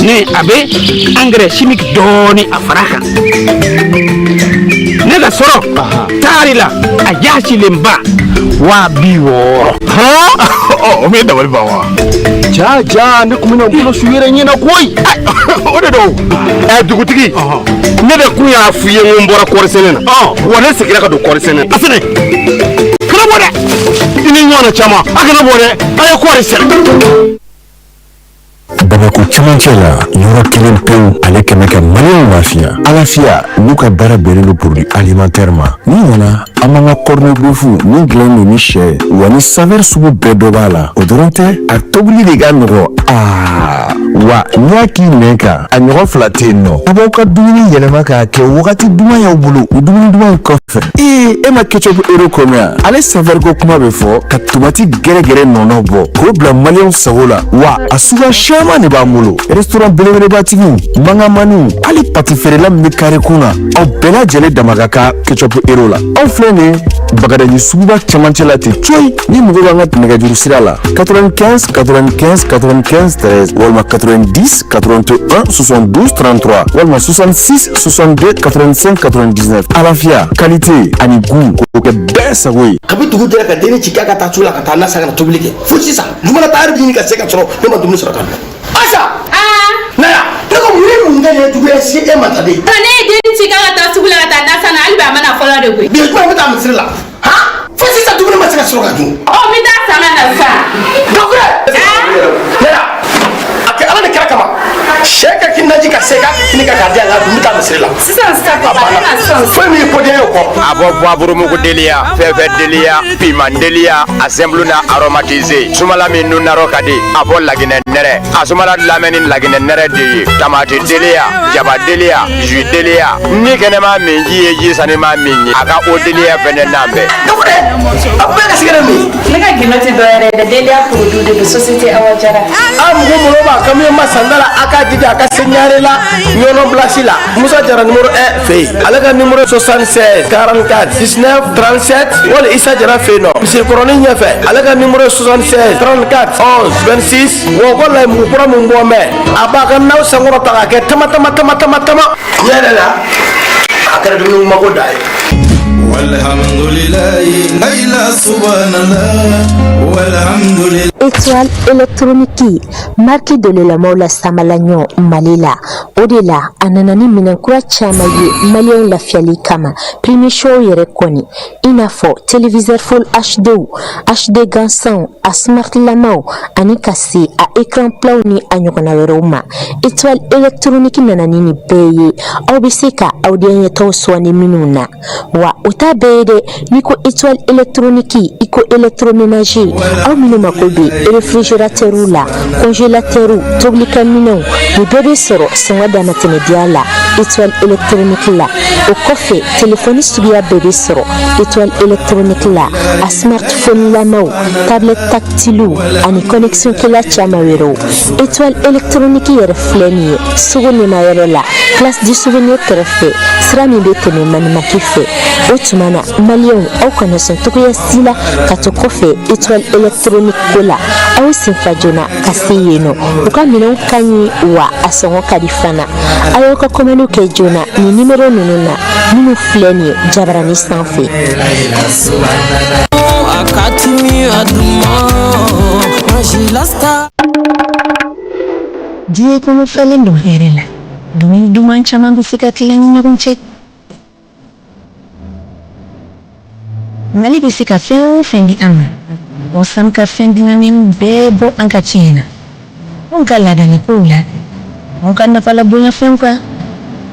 [SPEAKER 15] ne a bɛ engrais chimique dɔɔni a fara kan. Ne ka sɔrɔ taari la a yaasilenba 60,000.
[SPEAKER 14] O bɛ dabali ban wa? Ja ja, ne kun bɛna n bolo su yɛrɛ ɲɛna koyi. O de don. Ɛ dugutigi, ne de kun y'a f'i ye n ko n bɔra kɔɔri sɛnɛ na. Wa ne seginna ka don kɔɔri sɛnɛ na. A sɛnɛ. Kana bɔ dɛ. I ni ɲɔgɔnna caman, a kana bɔ dɛ. A ye kɔɔri sɛnɛ.
[SPEAKER 16] Bamakɔ cɛmancɛ la, yɔrɔ kelen pewu ale kɛmɛ ka maliyɛnw lafiya. Alafiya n'u ka baara bɛnnen don produit alimentaire ma. N'i nana, an b'an ka corned beef min dilannen don ni sɛ ye, wa ni saveur sugu bɛɛ dɔ b'a la. O dɔrɔn tɛ, a tobili de ka nɔgɔ. Aa wa n'i y'a k'i nɛn kan, a ɲɔgɔn fila tɛ yen nɔ. A b'aw ka dumuni yɛlɛma k'a kɛ wagati duman y'aw bolo. O dumuni duman in kɔfɛ, ee e ma ketchup Hero kɔnɔ yan, ale saveur ko kuma bɛ fɔ ka tomati gɛrɛgɛrɛ nɔnɔ bɔ k'o bila maliyɛnw sago la. Wa a suguya caman de b'an bolo. Restaurant belebelebatigiw, mangamaniw, hali pati feerela min bɛ kare kun na, aw bɛɛ lajɛlen dama ka kan ketchup Hero la. Aw filɛ nin ye Bagadaji suguba cɛmancɛ la ten coyi. Ni mago b'an ka nɛgɛjuru sira la, 95 95 95 13 walima 90 81 72 33 walima 66 62 85 99. Alafiya, qualité ani goût, k'o kɛ bɛɛ sago ye.
[SPEAKER 17] Kabi dugu jɛra ka denni ci k'a ka taa su la ka taa na san ka na tobili kɛ, fo sisan du mana taa yɛrɛ bɛ ɲini ka se ka sɔrɔ ne ma dumuni sɔrɔ ka dun. Asa, na yan. Ne ko mun ye mun kɛ nin ye juguya se e ma ta de?
[SPEAKER 18] Ne ye denni ci k'a ka taa sugu la ka taa na san na, hali bi a ma na fɔlɔ de koyi.
[SPEAKER 17] Bi jumɛn bɛ taa misiri la? Han, fo sisan dumuni ma se ka sɔrɔ ka dun.
[SPEAKER 18] Ɔ, n bɛ taa san ka na sisan.
[SPEAKER 17] Gafure, ne ya a kɛ Ala ni kira kama, sɛ ka k'i naji ka se k'a kɛ kini kan k'a di yan, k'a dun, n bɛ taa misiri la.
[SPEAKER 18] Sisan sisan papa, ne na sisan.
[SPEAKER 17] Foyi min ko den ye o kɔ.
[SPEAKER 19] A bɔ poivre deliya, fɛfɛ deliya, piment deliya, a simple n'a aromatisé, sumala min nun narɔ ka di, a bɔ laginɛ nɛrɛ, a sumala lamɛnni laginɛ nɛrɛ de ye, tamati deliya, jaba deliya, jus deliya, ni kɛnɛma min ji ye ji sanima min ye, a ka o deliya fɛnɛ n'an bɛɛ.
[SPEAKER 17] Gafure, a bɛɛ ka sigɛrɛ min.
[SPEAKER 18] Ne ka gindo tɛ dɔwɛrɛ ye dɛ, Deliya produit de don, société Awa Jara.
[SPEAKER 17] A mugu mɔgɔ b'a kamiyon ma sanda la, a k'a jija a ka se ɲare la ɲɔnɔ bilasi la, Musa Jara numéro 1 fɛ yen, ale ka numéro 76 44 19 37, wali Isa Jara fɛ yen nɔ misirikɔrɔnin ɲɛfɛ, ale ka numéro 76 34 11 26. Wa ko layi mugu kura min bɔ mɛ, a b'a ka naw sankɔrɔ ta k'a kɛ tama tama tama tama tama yɛrɛ la, a kɛra dumuni mako da ye.
[SPEAKER 20] Walhamdulilayi layila subhanallah walhamdulillah.
[SPEAKER 4] Étoile électronique, marque dɔlɔlamaw la samalaɲɔ Mali la, o de la a nana ni minɛn kura caman ye maliyɛnw lafiyali kama. Premier choix yɛrɛ kɔni, i n'a fɔ téléviseur full HD, HD gansanw, a smart lamaw ani ka se a écran plat ni a ɲɔgɔnna wɛrɛw ma. Étoile électronique nana ni nin bɛɛ ye, aw bɛ se ka aw denyɛtaw sɔnni minnu na. Wa o t'a bɛɛ ye dɛ, n'i ko Étoile électronique, i ko électroménager. Aw minnu mako bɛ réfrigérateur la, congélateur, tobilikɛminɛnw, nin bɛɛ bɛ sɔrɔ sɔngɔ damatɛmɛdiya la Étoile électronique la. O kɔfɛ, telefɔni suguya bɛɛ bɛ sɔrɔ Étoile électronique la, a smartphone lamaw, tablette tactile ani connexion kɛla caman wɛrɛw. Étoile électronique yɛrɛ filɛ nin ye sugu nimayɔrɔ la, place du souvenir kɛrɛfɛ, sira min bɛ tɛmɛ Manimaki fɛ. O tuma na, maliyɛnw, aw kana sɔn cogoya si la ka to kɔfɛ Étoile électronique ko la. Aw senfa joona ka se yen nɔ, u ka minɛnw ka ɲi wa a sɔngɔ ka di fana. A y'aw ka kɔmaniw kɛ joona nin nimero ninnu na minnu filɛ nin ye jabarani sanfɛ.
[SPEAKER 20] Akatimi aduma Majilasta.
[SPEAKER 4] Diɲɛ kɔnɔ fɛlen don hɛrɛ la, dumuni duman caman bɛ se ka tila ni ɲɔgɔn cɛ. Mali bɛ se ka fɛn o fɛn di an ma, o ka fɛn dilannen bɛɛ bɔ an ka tiɲɛ na, anw ka laadalakow la, anw ka nafalabonyafɛnw kan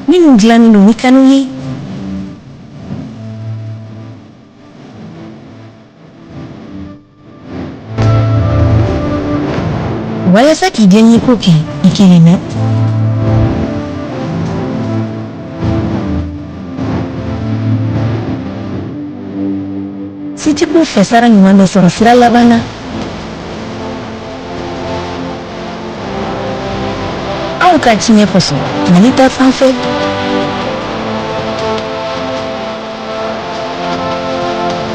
[SPEAKER 4] minnu dilannen don ni kanu ye. Walasa k'i diyaɲɛ ko kɛ i kelen na, setigiw fɛ sara ɲuman dɔ sɔrɔ sira laban na. Anw ka tiɲɛ kosɔn Mali ta fan fɛ.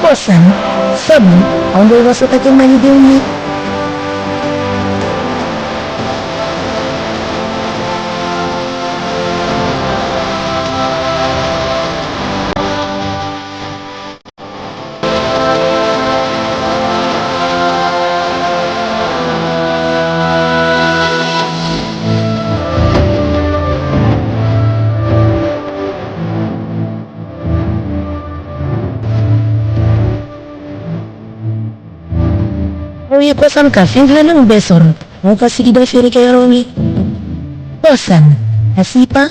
[SPEAKER 4] Ko san sabu anw bɛ waso ka kɛ malidenw ye. Aw ye Kɔsan ka fɛn dilannenw bɛɛ sɔrɔ aw ka sigida feerekɛyɔrɔw ye. Kɔsan, a sipa.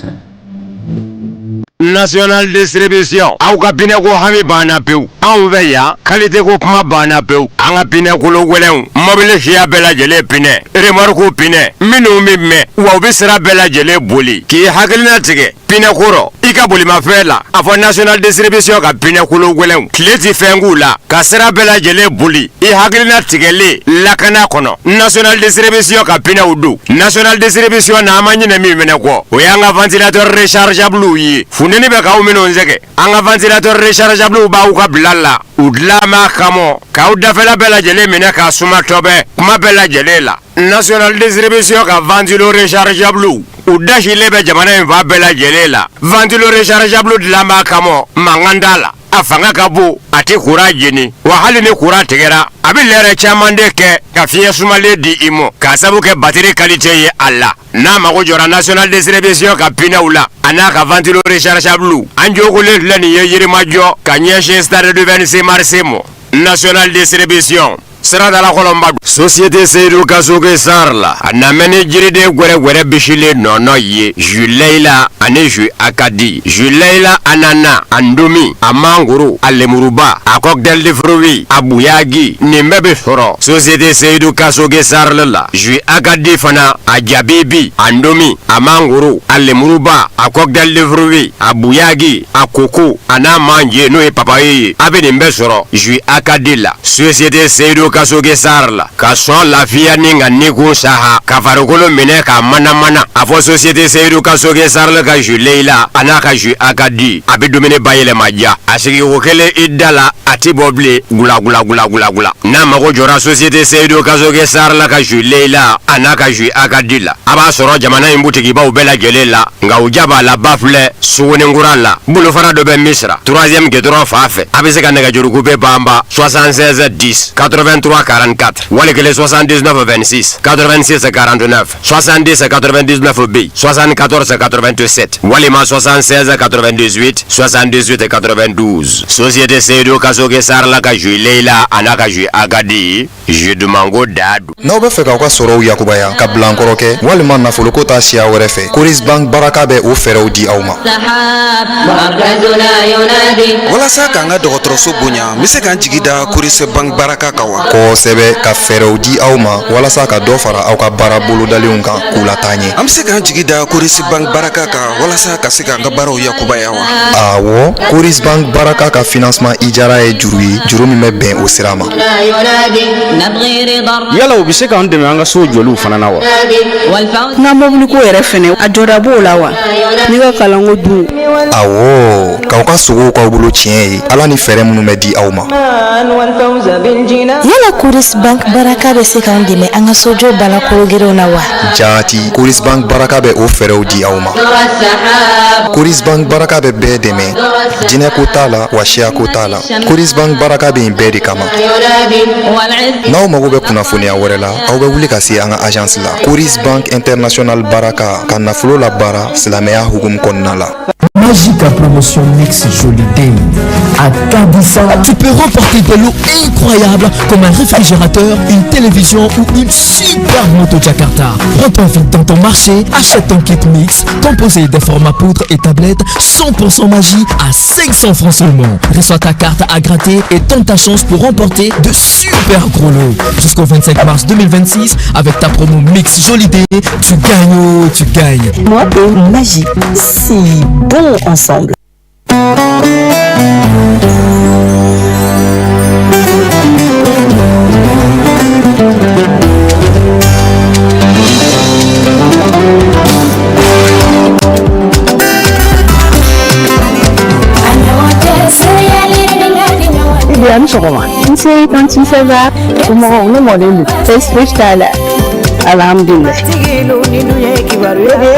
[SPEAKER 19] National Distribution aw ka pinɛko hami banna pewu anw fɛ yan qualité ko kuma banna pewu an ka pinɛ kolo gɛlɛnw mɔbili siya bɛɛ lajɛlen pinɛ remorque pinɛ minnu bɛ mɛn wa u bɛ sira bɛɛ lajɛlen boli k'i hakilina tigɛ pinɛ ko rɔ i ka bolimafɛn la a fɔ National Distribution ka pinɛ kolo gɛlɛnw tile tɛ fɛn k'u la ka sira bɛɛ lajɛlen boli i hakilina tigɛlen lakana kɔnɔ National Distribution ka pinɛw don National Distribution na an ma ɲinɛ min fɛnɛ kɔ o y'an ka ventilateur rechargeable ye funteni bɛ k'aw minnu sɛgɛn an ka ventilateur rechargeable b'aw ka bila la u dilan b'a kama k'aw dafɛla bɛɛ lajɛlen minɛ k'a suma tɔbɛ kuma bɛɛ lajɛlen la National Distribution ka ventilo rechargeable u dasilen bɛ jamana in fan bɛɛ lajɛlen la ventilo rechargeable dilan b'a kama mankan t'a la a fanga ka bon a tɛ kuran jeni wa hali ni kuran tigɛra a bɛ lɛrɛ caman de kɛ ka fiɲɛ sumalen di i ma k'a sabu kɛ batiri qualité ye a la n'a mago jɔra National Distribution ka pinɛw la a n'a ka ventilo rechargeable an jogolen filɛ nin ye Yirimajɔ ka ɲɛsin stade du 26 mars ma National Distribution Siradala Kɔlɔnba Société Seyidu Kasoge Sar la a namɛ ni jiriden gwɛrɛgwɛrɛ bisilen nɔnɔ ye jus Layila ani jus Akadi jus Layila ananas a ndomi a mangoro a lemuruba a cocktail de fruits a buyagi nin bɛɛ bɛ sɔrɔ Société Seyidu Kasoge Sar la jus Akadi fana a jabibi a ndomi a mangoro a lemuruba a cocktail de fruits a buyagi a koko a n'a manje n'o ye papaye ye a bɛ nin bɛɛ sɔrɔ jus Akadi la Société Seyidu Kasoge Sar la ka sɔn lafiya ni ka nikun saha ka farikolo minɛ ka manamana a fɔ Société Seyidu Kasoge Sar la ka jus Layila a n'a ka jus Akadi a bɛ dumuni bayɛlɛma diya a sigiko kelen i da la a tɛ bɔ bilen gula gula gula gula gula n'a mago jɔra Société Seyidu Kasoge Sar la ka jus Layila a n'a ka jus Akadi la a b'a sɔrɔ jamana in butigibaw bɛɛ lajɛlen la nka u ja b'a la ba filɛ Suguninkura la bolofara dɔ bɛ Misira troisième goudron fan fɛ a bɛ se ka nɛgɛjuru coupe banba 76 10 83 44 wali kelen 79 26 86 49 70 99 bɛ yen 74 87 walima 76 98 78 92 Société Seyidu Kasoge Sar la ka jus Layila a n'a ka jus Akadi jus dumanko da don.
[SPEAKER 11] N'aw bɛ fɛ k'aw ka sɔrɔw yakubaya ka bilankɔrɔ kɛ walima nafoloko ta siya wɛrɛ fɛ, Coris Bank Baraka bɛ o fɛɛrɛw di aw ma.
[SPEAKER 12] Walasa k'an ka dɔgɔtɔrɔso bonya, n bɛ se ka n jigi da Coris Bank Baraka kan wa?
[SPEAKER 11] Kosɛbɛ, ka fɛɛrɛw di aw ma walasa ka dɔ fara aw ka baara bolodalenw kan k'u lataa ɲɛ.
[SPEAKER 12] An bɛ se k'an jigi da Coris Bank Baraka kan walasa ka se k'an ka baaraw yakubaya wa?
[SPEAKER 11] Awɔ, Coris Bank Baraka ka financement ijara ye juru ye, juru min bɛ bɛn o sira ma.
[SPEAKER 21] Yala u bɛ se k'an dɛmɛ an ka so jɔliw fana na wa?
[SPEAKER 24] N ka mɔbiliko yɛrɛ fɛnɛ a jɔda b'o la wa? Ne ka kalanko dun?
[SPEAKER 11] Awɔ, k'aw ka sogow k'aw bolo tiɲɛ ye, Ala ni fɛɛrɛ minnu bɛ di aw ma.
[SPEAKER 4] Yala Coris Bank Baraka bɛ se k'an dɛmɛ an ka sojɔ baara kologirinw na wa?
[SPEAKER 11] Jaati, Coris Bank Baraka bɛ o fɛɛrɛw di aw ma. Coris Bank Baraka bɛ bɛɛ dɛmɛ, jinɛ ko t'a la wa siya ko t'a la. Coris Bank Baraka bɛ yen bɛɛ de kama. N'aw mago bɛ kunnafoniya wɛrɛ la, aw bɛ wuli ka se an ka agence la. Coris Bank International Baraka ka nafolo labaara silamɛya hukumu kɔnɔna la.
[SPEAKER 25] Magica Promotion Mix Joli Day. À Kadissa, tu peux remporter des lots incroyables comme un réfrigérateur, une télévision ou une super moto Jakarta. Prends-toi vite dans ton marché, achète ton kit mix composé des formats poudre et tablettes 100% magie à 500 francs seulement. Reçois ta carte à gratter et tente ta chance pour remporter de super gros lots. Jusqu'au 25 mars 2026, avec ta promo Mix Joli Day, tu gagnes, oh, tu gagnes.
[SPEAKER 26] Moi et magie, si bon ensemble.
[SPEAKER 13] Ibi a ni sɔgɔma.
[SPEAKER 22] Nse tante ça va?
[SPEAKER 13] Somɔgɔw ne mɔlen don.
[SPEAKER 22] Baasi fosi t'a la.
[SPEAKER 13] Alhamdulillah. E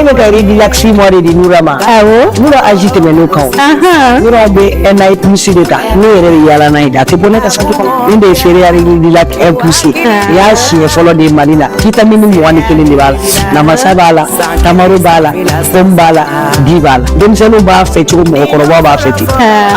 [SPEAKER 13] bɛ ka relax mɔ de di Nura ma.
[SPEAKER 22] Awɔ.
[SPEAKER 13] Nura âge tɛmɛn'o kan o. Nura bɛ 1 plus de ta. Ne yɛrɛ bɛ yaala n'a ye de. A tɛ bɔ ne ka saki kɔnɔ. Nin de ye céréale Relax 1 plus ye. I y'a siɲɛ fɔlɔ de ye Mali la. Vitamine 21 de b'a la. Namasa b'a la, tamaro b'a la, pomme b'a la, bi b'a la. Denmisɛnninw b'a fɛ cogo mɔgɔkɔrɔbaw b'a fɛ ten.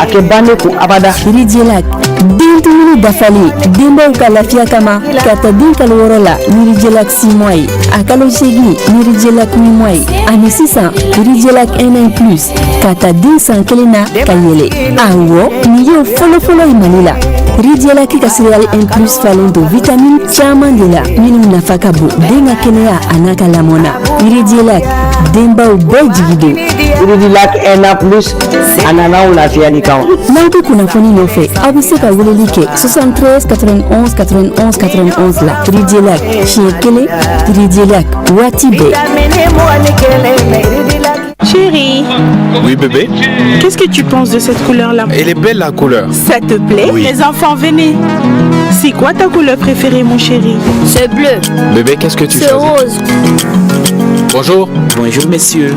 [SPEAKER 13] A tɛ ban ne kun abada.
[SPEAKER 26] Ridielac,
[SPEAKER 2] Den dumuni dafalen denbaw ka lafiya kama ka ta den kalo 6 la ni Ridielac 6 mois ye, a kalo 8 ni Ridielac 8 mois ye, ani sisan Ridielac 1 an plus ka ta den san 1 na ka yɛlɛ. Awɔ, nin y'o fɔlɔfɔlɔ ye Mali la. Ridielac ka céréale 1 plus falen don vitamine caman de la minnu nafa ka bon den ka kɛnɛya a n'a ka lamɔ na. Ridielac, denbaw bɛɛ jigi don.
[SPEAKER 3] Ridielac 1 an plus a nana anw lafiyali kan.
[SPEAKER 2] N'aw bɛ kunnafoni nɔfɛ, aw bɛ se ka weleli kɛ 73 91 91 91 la. Ridielac siɲɛ kelen, Ridielac waati bɛɛ.
[SPEAKER 24] Chérie.
[SPEAKER 5] Oui, bébé.
[SPEAKER 24] Qu'est-ce que tu penses de cette couleur-là?
[SPEAKER 5] Elle est belle, la couleur.
[SPEAKER 24] Ça te plaît?
[SPEAKER 5] Oui.
[SPEAKER 24] Les enfants, venez. C'est quoi ta couleur préférée, mon chéri?
[SPEAKER 6] C'est bleu.
[SPEAKER 5] Bébé, qu'est-ce que tu
[SPEAKER 6] C'est
[SPEAKER 5] choisis?
[SPEAKER 6] Rose.
[SPEAKER 5] Bonjour.
[SPEAKER 7] Bonjour, messieurs.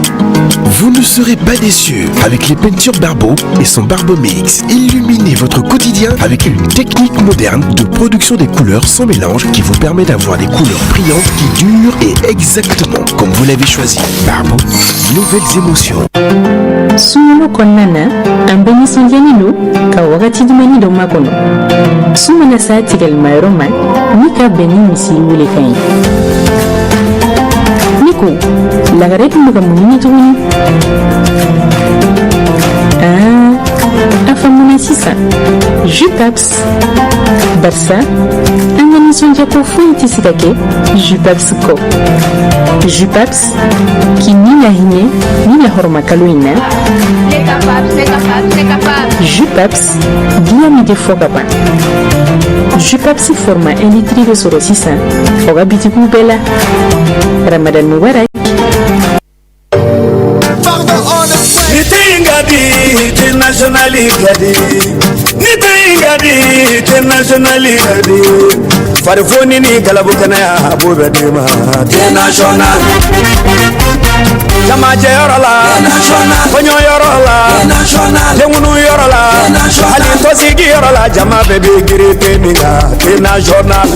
[SPEAKER 16] Vous ne serez pas déçus avec les peintures Barbeau et son Barbeau Mix. Illuminez votre quotidien avec une technique moderne de production des couleurs sans mélange qui vous permet d'avoir des couleurs brillantes qui durent et exactement comme vous l'avez choisi. Barbeau, nouvelles émotions.
[SPEAKER 4] Sunkalo kɔnɔna na, an bɛɛ nisɔndiyalen don ka wagati dumani dɔ makɔnɔ. Sun mana s'a tigɛlimayɔrɔ ma ni ka bɛn ni misiri welekan ye. Ne ko lagare dun bɛ ka mun ɲini tuguni? Aa, a faamuna sisan. Jupaps, barisa an ka nisɔndiya ko foyi tɛ se ka kɛ Jupaps kɔ. Jupaps k'i ni lahinɛ ni lahɔrɔma kalo in na. Jupaps, diya min tɛ fɔ ka ban. Jupaps format 1 litre bɛ sɔrɔ sisan aw ka bitikiw bɛɛ la. Ramadan Mubarak.
[SPEAKER 8] Ni te in ka di, te national ka di. Ni te in ka di, te national ka di. Farifoni ni galabu kɛnɛya a b'o bɛɛ d'i ma. Te national. Jamajɛ yɔrɔ la, kɔɲɔ yɔrɔ la, denkunu yɔrɔ la, hali tɔnsigi yɔrɔ la, jama bɛɛ bɛ girin te min kan. Te national.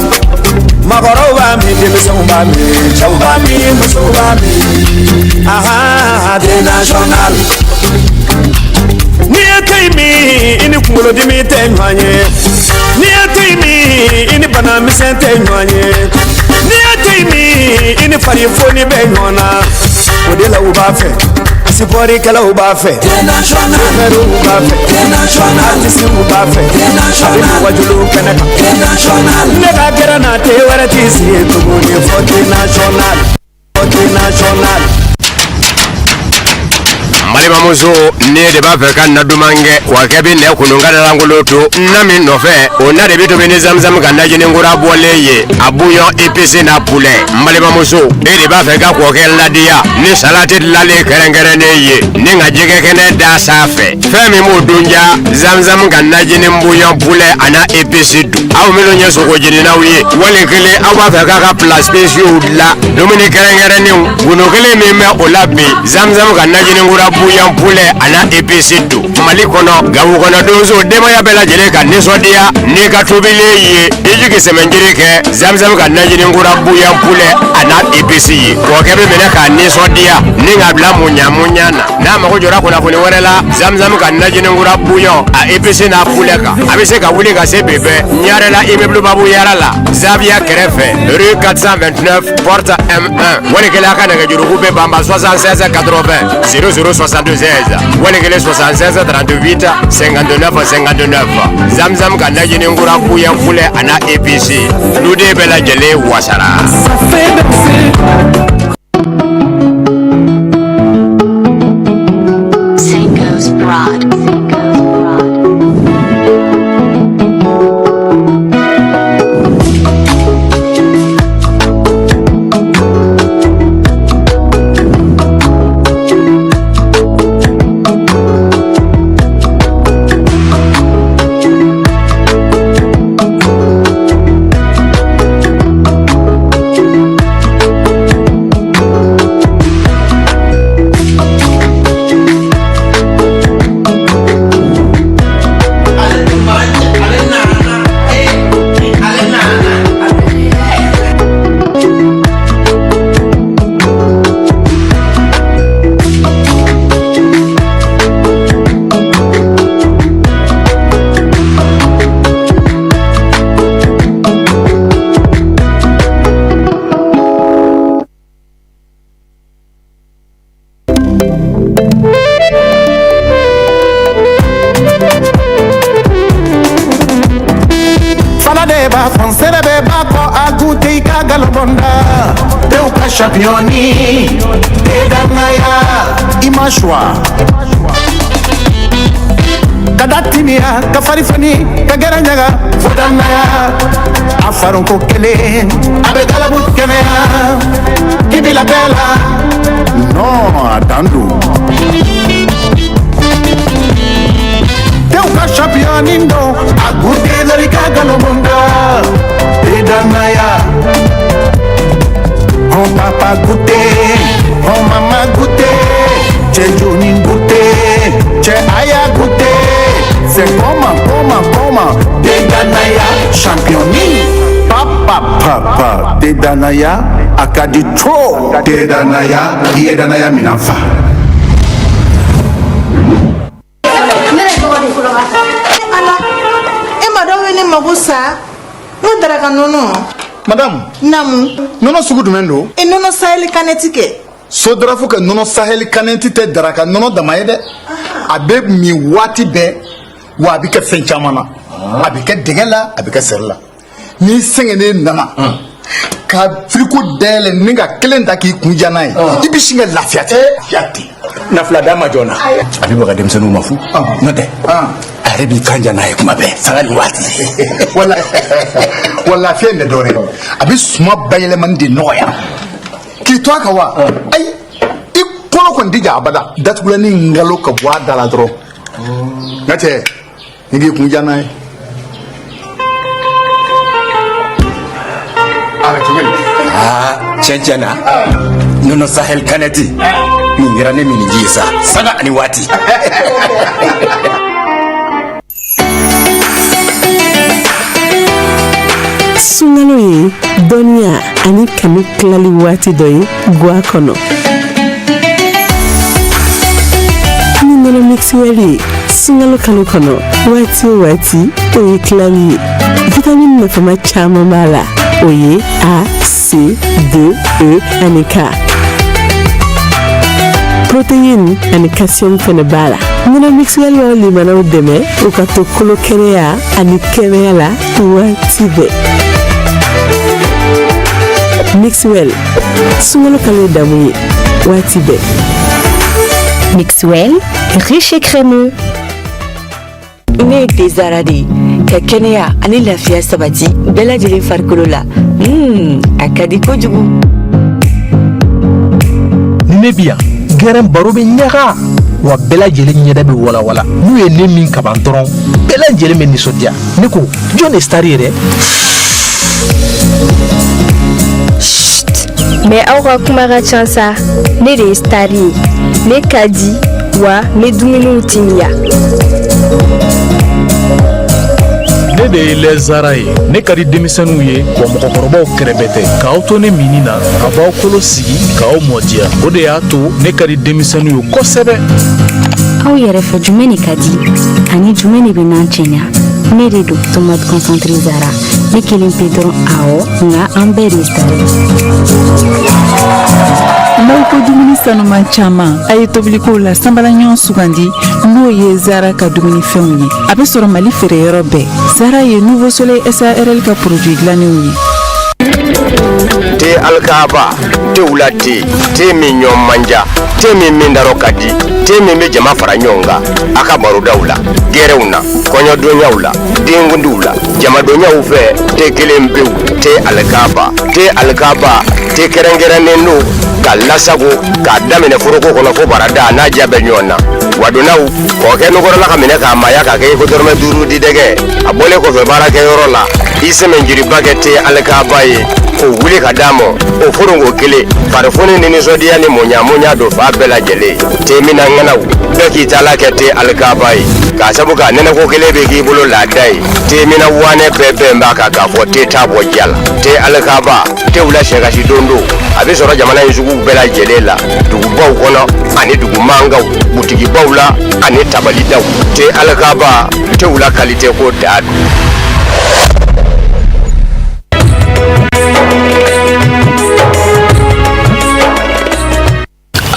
[SPEAKER 8] Maakɔrɔw b'a min, denmisɛnw b'a min, cɛw b'a min, musow b'a min. Ahan, te national. N'i ye te in min, i ni kunkolodimi tɛ ɲɔgɔn ye. N'i ye te in min, i ni bana misɛn tɛ ɲɔgɔn ye. N'i ye te in min, i ni farifoni bɛ ɲɔgɔn na. O de la u b'a fɛ, sipɔrikɛlaw b'a fɛ, chauffeurw b'a fɛ, artisiw b'a fɛ, a bɛ wajulu kɛnɛ kan. Ne ka gɛrɛ na te wɛrɛ t'i sigi tuguni fɔ te national, fɔ te national.
[SPEAKER 19] Balimamuso, ne de b'a fɛ ka na duman kɛ wa kɛ bɛ nɛ kunun ka lankolon to na min nɔfɛ, o na de bɛ tobi ni zamzam ka najini kura bɔlen ye, a bouillon épicé n'a poulet. N balimamuso, e de b'a fɛ ka kɔkɛ ladiya ni salati dilanlen kɛrɛnkɛrɛnnen ye ni ka jɛgɛ kɛnɛ da sanfɛ, fɛn min b'o dun ja, zamzam ka najini bouillon poulet a n'a épice dun. Aw minnu ye sogo jeninaw ye, wali kelen aw b'a fɛ k'a ka plats spéciaux dilan, dumuni kɛrɛnkɛrɛnnenw, gundo kelen min bɛ o la bi, zamzam ka najini kura bouillon poulet a n'a épice dun. Mali kɔnɔ, Gawo kɔnɔ donso, denbaya bɛɛ lajɛlen ka nisɔndiya n'i ka tobilen ye, i jigi sɛmɛnjiri kɛ zamzam ka najini kura bouillon poulet a n'a épice ye. Kɔkɛ bɛ minɛ k'a nisɔndiya ni k'a bila muɲa muɲa na. N'a mago jɔra kunnafoni wɛrɛ la zamzam ka najini kura bouillon a épice n'a poulet kan, a bɛ se ka wuli ka se bɛɛ Ɲarela immeuble Babu Yara la, Zaviya kɛrɛfɛ, rue 429 porte M1. Wali kelen a ka nɛgɛjuruku bɛ banba 76 80 00 76, wali kelen 76 38 59 59. Zamzam ka najini kura bouillon poulet a n'a épice, duden bɛɛ lajɛlen wasara.
[SPEAKER 27] Seiko's Broad.
[SPEAKER 8] A goûté i ka galabɔnda tew ka championni te danaya i ma choix ka da timiya ka fari fani ka gɛrɛ ɲaga fo danaya a faronko kelen a bɛ galabu kɛnɛya k'i bila bɛɛ la non a dan don tew ka championni don a goûté dɔrɔn i ka galabɔnda te danaya hɔn papa goûté hɔn mama goûté cɛ joni goûté cɛ aya goûté c'est comment comment comment te danaya championni papa papa te danaya a ka di trop te danaya i ye danaya minɛn fa.
[SPEAKER 1] Ala e ma dɔw ye ne mago sa n ko daraka nɔnɔ.
[SPEAKER 6] Madame.
[SPEAKER 1] Naamu.
[SPEAKER 6] Nɔnɔ sugu jumɛn don?
[SPEAKER 1] E nɔnɔ saheli kanɛti kɛ.
[SPEAKER 6] Sodarafu ka nɔnɔ saheli kanɛti tɛ daraka nɔnɔ dama ye dɛ. A bɛ min waati bɛɛ wa a bɛ kɛ fɛn caman na. A bɛ kɛ dɛgɛ la, a bɛ kɛ seri la. N'i sɛgɛnnen nana ka firiko dayɛlɛ ni ka kelen ta k'i kun ja n'a ye, i bɛ sin ka lafiya ten. Lafiya ten.
[SPEAKER 7] Na fila d'a ma joona a bɛ baga denmisɛnninw ma fu n'o tɛ a yɛrɛ b'i kan ja n'a ye kuma bɛɛ sanga ni waati.
[SPEAKER 6] Wala wa lafiya in tɛ dɔwɛrɛ ye, a bɛ suma bayɛlɛmani de nɔgɔya k'i to a kan wa ayi i kɔnɔ kɔni tɛ ja abada datugulanin ngalo ka bɔ a da la dɔrɔn n ka cɛ ni k'i kun ja n'a ye.
[SPEAKER 7] A bɛ cogo di? Aa tiɲɛ tiɲɛ na nɔnɔ sahel kanɛti nin kɛra ne minniji ye sa sanga ani waati.
[SPEAKER 20] Sunkalo ye dɔnniya ani kanu tilali waati dɔ ye gwa kɔnɔ. Ni nɔnɔ mixwell ye sunkalo kalo kɔnɔ waati o waati o ye tilali ye. Vitamine nafama caman b'a la o ye A, C, D, E ani K. Protéine ani calcium fɛnɛ b'a la. Nɔnɔ mixwell b'aw limanaw dɛmɛ u ka to kolo kɛnɛya ani kɛnɛya la waati bɛɛ. Mixwell sunkalo kalo ye damu ye waati bɛɛ.
[SPEAKER 9] Mixwell, riche et crémeux.
[SPEAKER 26] Ne ye Tezara de ye ka kɛnɛya ani lafiya sabati bɛɛ lajɛlen farikolo la a ka di kojugu.
[SPEAKER 10] Ni ne bi yan gɛrɛn baro bɛ ɲaga wa bɛɛ lajɛlen ɲɛda bɛ walawala n'u ye ne min kaban dɔrɔn bɛɛ lajɛlen bɛ nisɔndiya ne ko jɔn de star ye dɛ.
[SPEAKER 22] Mais aw ka kuma ka ca sa ne de ye star ye ne ka di wa n bɛ dumuniw timiya.
[SPEAKER 5] Ne de ye lɛzara ye ne ka di denmisɛnninw ye wa mɔgɔkɔrɔbaw kɛrɛbɛ tɛ k'aw to ne minni na a b'aw kolo sigi k'aw mɔdiya o de y'a to ne ka di denmisɛnninw ye kosɛbɛ.
[SPEAKER 27] Aw yɛrɛ fɛ jumɛn de ka di ani jumɛn de bɛ n'an cɛɲa ne de don tomate concentré zara ne kelen pe dɔrɔn awɔ nka an bɛɛ de ye star ye.
[SPEAKER 15] N'aw ko dumuni sanuman caman a ye tobilikow la sanbalaɲɔgɔn sugandi n'o ye zara ka dumunifɛnw ye a bɛ sɔrɔ mali feereyɔrɔ bɛɛ zara ye nouveau soleil sarl ka produit dilannenw ye.
[SPEAKER 19] Te alikaba te wula te te min ɲɔ man ja te min min darɔ ka di te min bɛ jama fara ɲɔgɔn kan a ka barodaw la gɛrɛnw na kɔɲɔdonyaw la denkundiw la jamadonyaw fɛ te kelen pewu te alikaba te alikaba te kɛrɛnkɛrɛnnen don ka lasago k'a daminɛ foroko kɔnɔ fo barada n'a diya bɛ ɲɔgɔn na wadonnaw kɔkɛ nukɔrɔla ka minɛ k'a maaya k'a kɛ i ko dɔrɔmɛ 5 di dɛgɛ a bɔlen kɔfɛ baarakɛyɔrɔ la i sɛmɛnjiriba kɛ te alikaba ye k'o wuli ka d'a ma o foronko kelen farifoni ni nisɔndiya ni muɲa don fa bɛɛ lajɛlen te minna ŋanaw bɛɛ k'i ta la kɛ te alikaba ye k'a sabu k'a nɛnɛko kelen bɛ k'i bolo laada ye te minna wanɛ bɛɛ bɛn b'a kan k'a fɔ te t'a bɔ diya la te alikaba te wula sɛkasi don don a bɛ sɔrɔ jamana in suguw bɛɛ lajɛlen la dugubaw kɔnɔ ani dugu mankanw butigibaw la ani tabalidaw te alikaba te wula kalite ko daa don.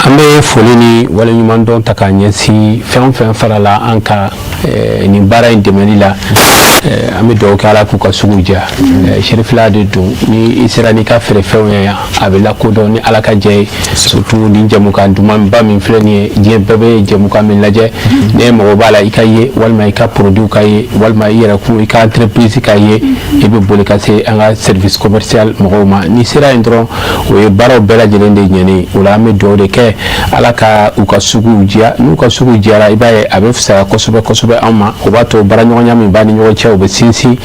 [SPEAKER 23] An bɛ foli ni waleɲumandɔn ta k'a ɲɛsin fɛn o fɛn farala an ka
[SPEAKER 11] nin baara in dɛmɛli la. An bɛ dugawu kɛ Ala k'u ka sugu diya. Serifila de don, ni i sera n'i ka feerefɛnw ye yan, a bɛ lakodɔn ni Ala ka jɛ ye, surtout nin jɛmukan dumanba min filɛ nin ye, diɲɛ bɛɛ bɛ jɛmukan min lajɛ. N'e mago b'a la i ka ye, walima i ka produit ka ye, walima i yɛrɛ kun i ka entreprise ka ye, i bɛ boli ka se an ka service commercial mɔgɔw ma. N'i sera yen dɔrɔn, o ye baaraw bɛɛ lajɛlen de ɲɛnen. O la, an bɛ dugawu de kɛ Ala ka u ka suguw diya. N'u ka sugu diyara, i b'a ye a bɛ fisaya kosɛbɛ kosɛbɛ anw ma. O b'a to baaraɲɔgɔnya min b'a ni ɲɔgɔn cɛ, o bɛ sinsin.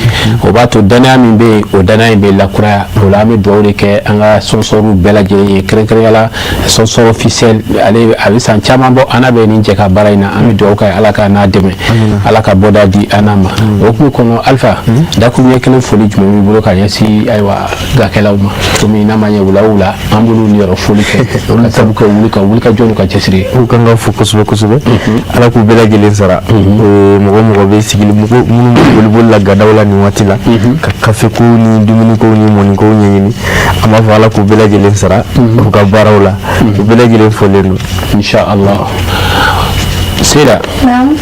[SPEAKER 11] O b'a to danaya min bɛ yen, o danaya in bɛ lakuraya. O la, an bɛ dugawu de kɛ an ka sponsors bɛɛ lajɛlen ye, kɛrɛnkɛrɛnnenya la sponsor officiel. Ale a bɛ san caman bɔ an n'a bɛ nin jɛ ka baara in na. An bɛ dugawu kɛ Ala ka n'a dɛmɛ, Ala ka bɔda di an n'a ma. O hukumu kɔnɔ, Alifa, dakuruɲɛ kelen foli jumɛn b'i bolo ka ɲɛsin, ayiwa, gakɛlaw ma? Komi n'a ma ɲɛ, wula o wula an b'olu niyɔrɔ foli kɛ ka sabu kɛ wuli ka wuli ka jɔ n'u ka cɛsiri ye.
[SPEAKER 12] U kan ka fo kosɛbɛ kosɛbɛ. Ala k'u bɛɛ lajɛlen sara. Mɔgɔ mɔgɔ bɛ sigili, mɔgɔ minnu bɛ boliboli la gadaw la nin waati la ka kafe ko ni dumuni ko ni mɔni ko ɲɛɲini, an b'a fɔ Ala k'u bɛɛ lajɛlen sara u ka baaraw la. U bɛɛ lajɛlen fɔlen don.
[SPEAKER 11] Inshallah. Sera,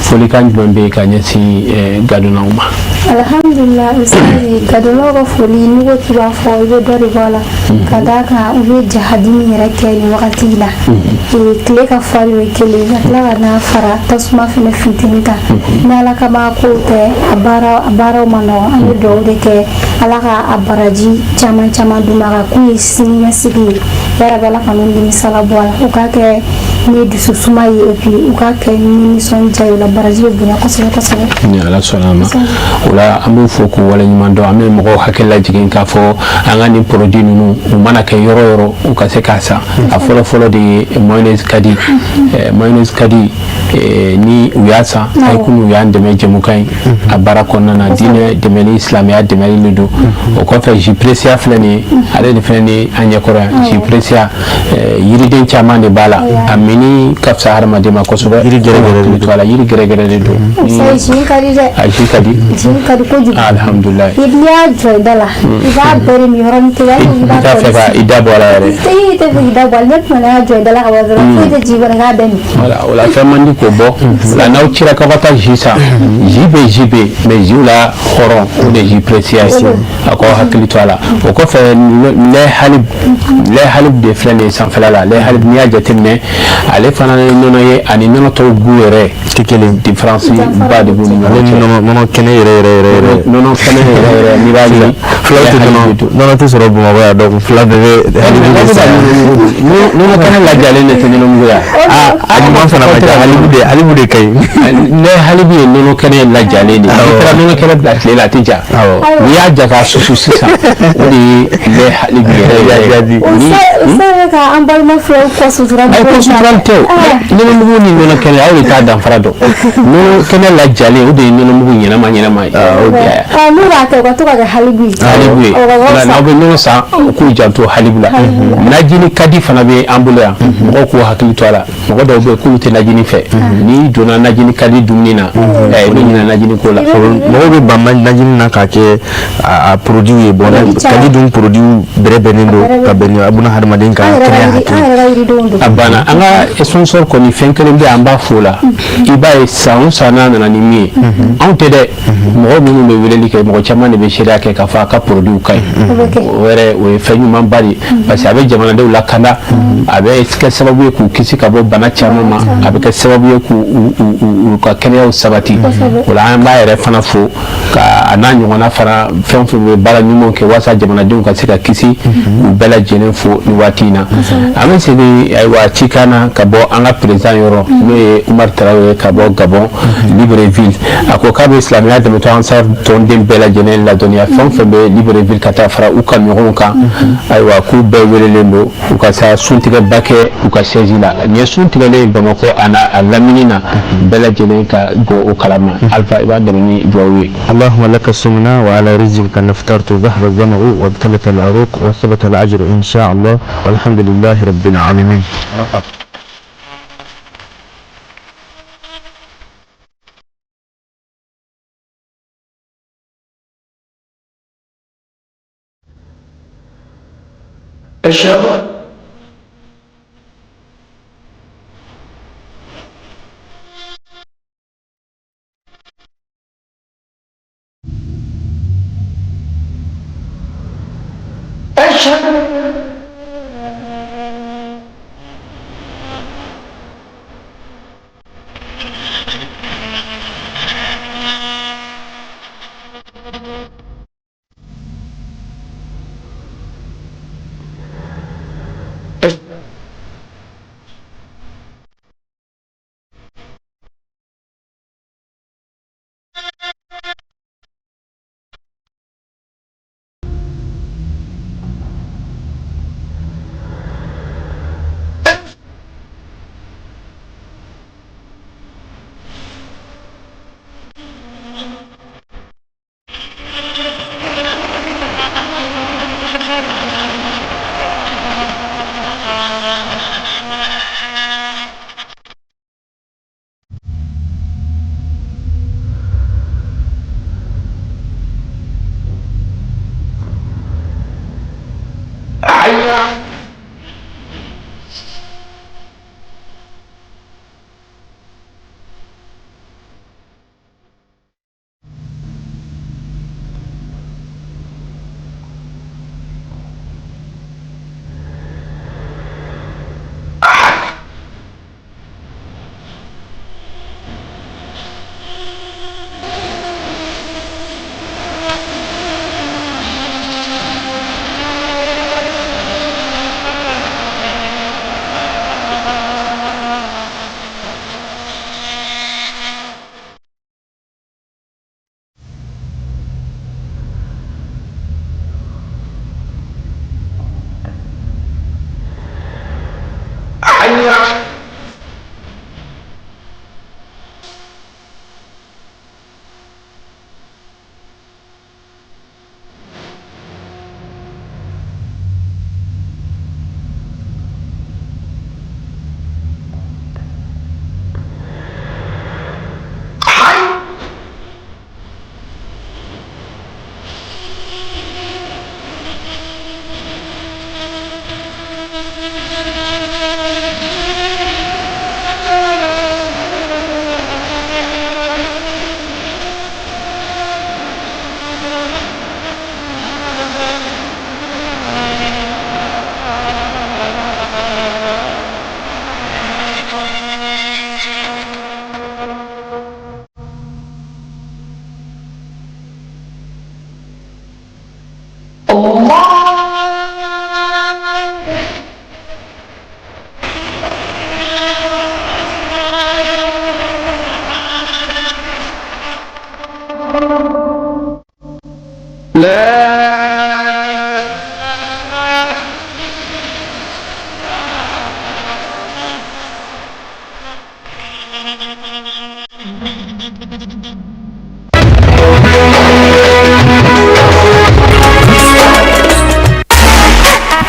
[SPEAKER 11] folikan jumɛn bɛ yen ka ɲɛsin gadonnaw ma?
[SPEAKER 14] Alhamdulillah, ustazi, gadonnaw ka foli, n'i ko k'i b'a fɔ, i bɛ dɔ de bɔ a la, ka d'a kan u bɛ jahadi min yɛrɛ kɛ nin wagati la, tile ka farin, o ye kelen, ka tila ka n'a fara tasuma fɛnɛ funteni kan. Ni Ala kama kow tɛ, a baara a baaraw ma nɔgɔn. An bɛ dugawu de kɛ Ala ka a baraji caman caman d'u ma, ka k'u ye sini ɲɛsigi ye. Yarabi, Ala ka n'u nimisala bɔ a la, u k'a kɛ ni dusu suma ye, et puis u k'a kɛ ni nisɔndiya ye. O la, baraji bɛ bonya kosɛbɛ kosɛbɛ.
[SPEAKER 11] Ni Ala sɔnna a ma. O la, an b'u fo k'u waleɲuman dɔn. An bɛ mɔgɔw hakili lajigin k'a fɔ an ka nin produit ninnu, u mana kɛ yɔrɔ o yɔrɔ, u ka se k'a san. A fɔlɔ fɔlɔ de ye mayonnaise kadi. Mayonnaise kadi, ni u y'a san, a ye komi u y'an dɛmɛ jɛmukan in a baara kɔnɔna na. Diinɛ dɛmɛni, silamɛya dɛmɛni de don. O kɔfɛ, jus Precia filɛ nin ye, ale de filɛ nin ye an ɲɛkɔrɔ yan. Jus Precia, yiriden caman de b'a la, a minni ka fisa hadamaden ma kosɛbɛ.
[SPEAKER 12] Yiri gɛrɛgɛrɛ
[SPEAKER 11] de don a la, yiri gɛrɛgɛrɛ de don.
[SPEAKER 14] Jus ka di dɛ.
[SPEAKER 11] A jus ka di.
[SPEAKER 14] Jus ka di kojugu.
[SPEAKER 11] Alhamdulilayi.
[SPEAKER 14] N'i y'a jɔ i da la, i b'a bɛɛ de min yɔrɔnin kelen.
[SPEAKER 11] I t'a fɛ ka i da bɔ a la yɛrɛ.
[SPEAKER 14] I tɛ fɛ k'i da bɔ a la. Ne tun y'a jɔ i da la ka ban dɔrɔn, foyi tɛ jus kɔnɔ, i k'a bɛɛ min.
[SPEAKER 11] Voilà, o la fɛn man di k'o bɔ. O la, n'aw cira k'aw ka taa jus san, jus bɛ jus bɛ yen, mais jus la hɔrɔn, o de ye jus Precia ye. A k'aw hakili to a la. O kɔfɛ, lait halib, lait halib de filɛ nin ye sanfɛla la. Lait halib, n'i y'a jateminɛ, ale fana ye nɔnɔ ye, ani nɔnɔ tɔw goût yɛrɛ
[SPEAKER 12] tɛ kelen.
[SPEAKER 11] Différence ba de b'u ni ɲɔgɔn cɛ.
[SPEAKER 12] Nɔnɔ kɛnɛ yɛrɛ yɛrɛ yɛrɛ yɛrɛ.
[SPEAKER 11] Nɔnɔ kɛnɛ yɛrɛ yɛrɛ, n'i b'a ɲini.
[SPEAKER 12] Fulaw tɛ nɔnɔ tɛ sɔrɔ Bamakɔ yan, donc fula bɛɛ bɛ halibu de san.
[SPEAKER 11] Nɔnɔ kɛnɛ lajalen de tɛ nɔnɔ mugu ya.
[SPEAKER 12] A ɲuman fana ma ca, halibu de ka ɲi.
[SPEAKER 11] Lait halibu ye nɔnɔ kɛnɛ lajalen de ye. N'i taara nɔnɔ kɛnɛ bila tile la, a tɛ ja. N'i y'a ja k'a susu sisan, o de ye lait halibu yɛrɛ yɛrɛ.
[SPEAKER 14] O bɛ ka an balima filaw kɔ sutura.
[SPEAKER 11] Ayi, kɔ sutura tɛ o. Nɔnɔ mugu ni nɔnɔ kɛnɛ, aw de t'a danfara dɔn. Nɔnɔ kɛnɛ lajalen, o de ye nɔnɔ mugu ɲɛnama ɲɛnama ye.
[SPEAKER 14] N'u b'a kɛ, u ka to ka kɛ halibu ye.
[SPEAKER 11] Halibu ye. Nka n'aw bɛ nɔnɔ san, u k'u janto halibu la. Najini kadi fana bɛ an bolo yan. Mɔgɔw k'u hakili to a la. Mɔgɔ dɔw bɛ yen k'olu tɛ najini fɛ. N'i donna najini kadi dumuni na, i bɛ ɲinɛ najini ko la.
[SPEAKER 12] Mɔgɔw bɛ ban najini na k'a kɛ a produit ye. Bon, kadi dun produit bɛrɛ bɛnnen don ka bɛn ni buna hadamaden ka kɛnɛya hakili.
[SPEAKER 11] A banna. An ka sponsor kɔni, fɛn kelen bɛ yen, an b'a fo la. I b'a ye, san o san n'a nana ni min ye, anw tɛ dɛ, mɔgɔ minnu bɛ weleli kɛ, mɔgɔ caman de bɛ seereya kɛ k'a fɔ a ka produit ka ɲi. O yɛrɛ, o ye fɛn ɲumanba de ye, parce que a bɛ jamanadenw lakanda, a bɛ kɛ sababu ye k'u kisi ka bɔ bana caman ma, a bɛ kɛ sababu ye k'u ka kɛnɛyaw sabati. O la, an b'a yɛrɛ fana fo ka a n'a ɲɔgɔnna fana, fɛn o fɛn bɛ baara ɲumanw kɛ walasa jamanadenw ka se ka kisi, k'u bɛɛ lajɛlen fo nin waati in na. An bɛ segin, ayiwa, cikan na ka bɔ an ka président yɔrɔ, n'o ye Umaru Tarawele ka bɔ Gabon, Libreville. A ko k'a bɛ silamɛya dɛmɛtɔ Ansar tɔnden bɛɛ lajɛlen ladɔnniya, fɛn o fɛn bɛ Libreville ka taa fara u ka ɲɔgɔnw kan, ayiwa, k'u bɛɛ welelen don u ka sa suntigɛba kɛ u ka siège la. Nin ye sun tigɛlen Bamakɔ a n'a a lamini na, bɛɛ lajɛlen ka bɔ o kalama. Alifa, i b'a dɛmɛ ni dugawu ye.
[SPEAKER 12] اللهم لك صمنا وعلى رزقك نفطرت، ذهب الظمأ وابتلت العروق وثبت الأجر إن شاء الله، والحمد لله رب العالمين.
[SPEAKER 17] أشهد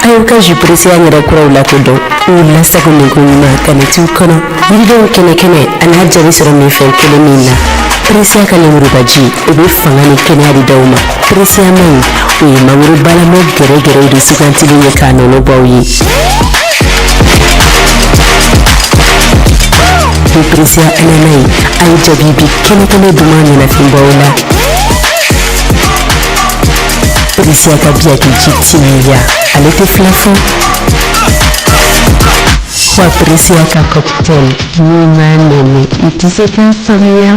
[SPEAKER 20] A y'u ka jus Pressia yɛrɛ kuraw lakodɔn u lasagolen ko ɲuman kanɛtiw kɔnɔ yiridenw kɛnɛ kɛnɛ a n'a jaabi sɔrɔ minfɛn kelen min na Pressia ka lemurubaji o bɛ fanga ni kɛnɛya di d'aw ma Pressia man ɲi o ye mangoro balamɔ gɛrɛgɛrɛw de sugantilen ye k'a nɔnɔ bɔ aw ye ni Pressia anana ye a ye jaabi bi kɛnɛ kɛnɛ duman ɲɛnafin bɔ aw la Pressia ka biyaki ji timiya ale tɛ fila fɔ wa Pressia ka cocktail n'i m'a nɛnɛ i tɛ se k'a faamuya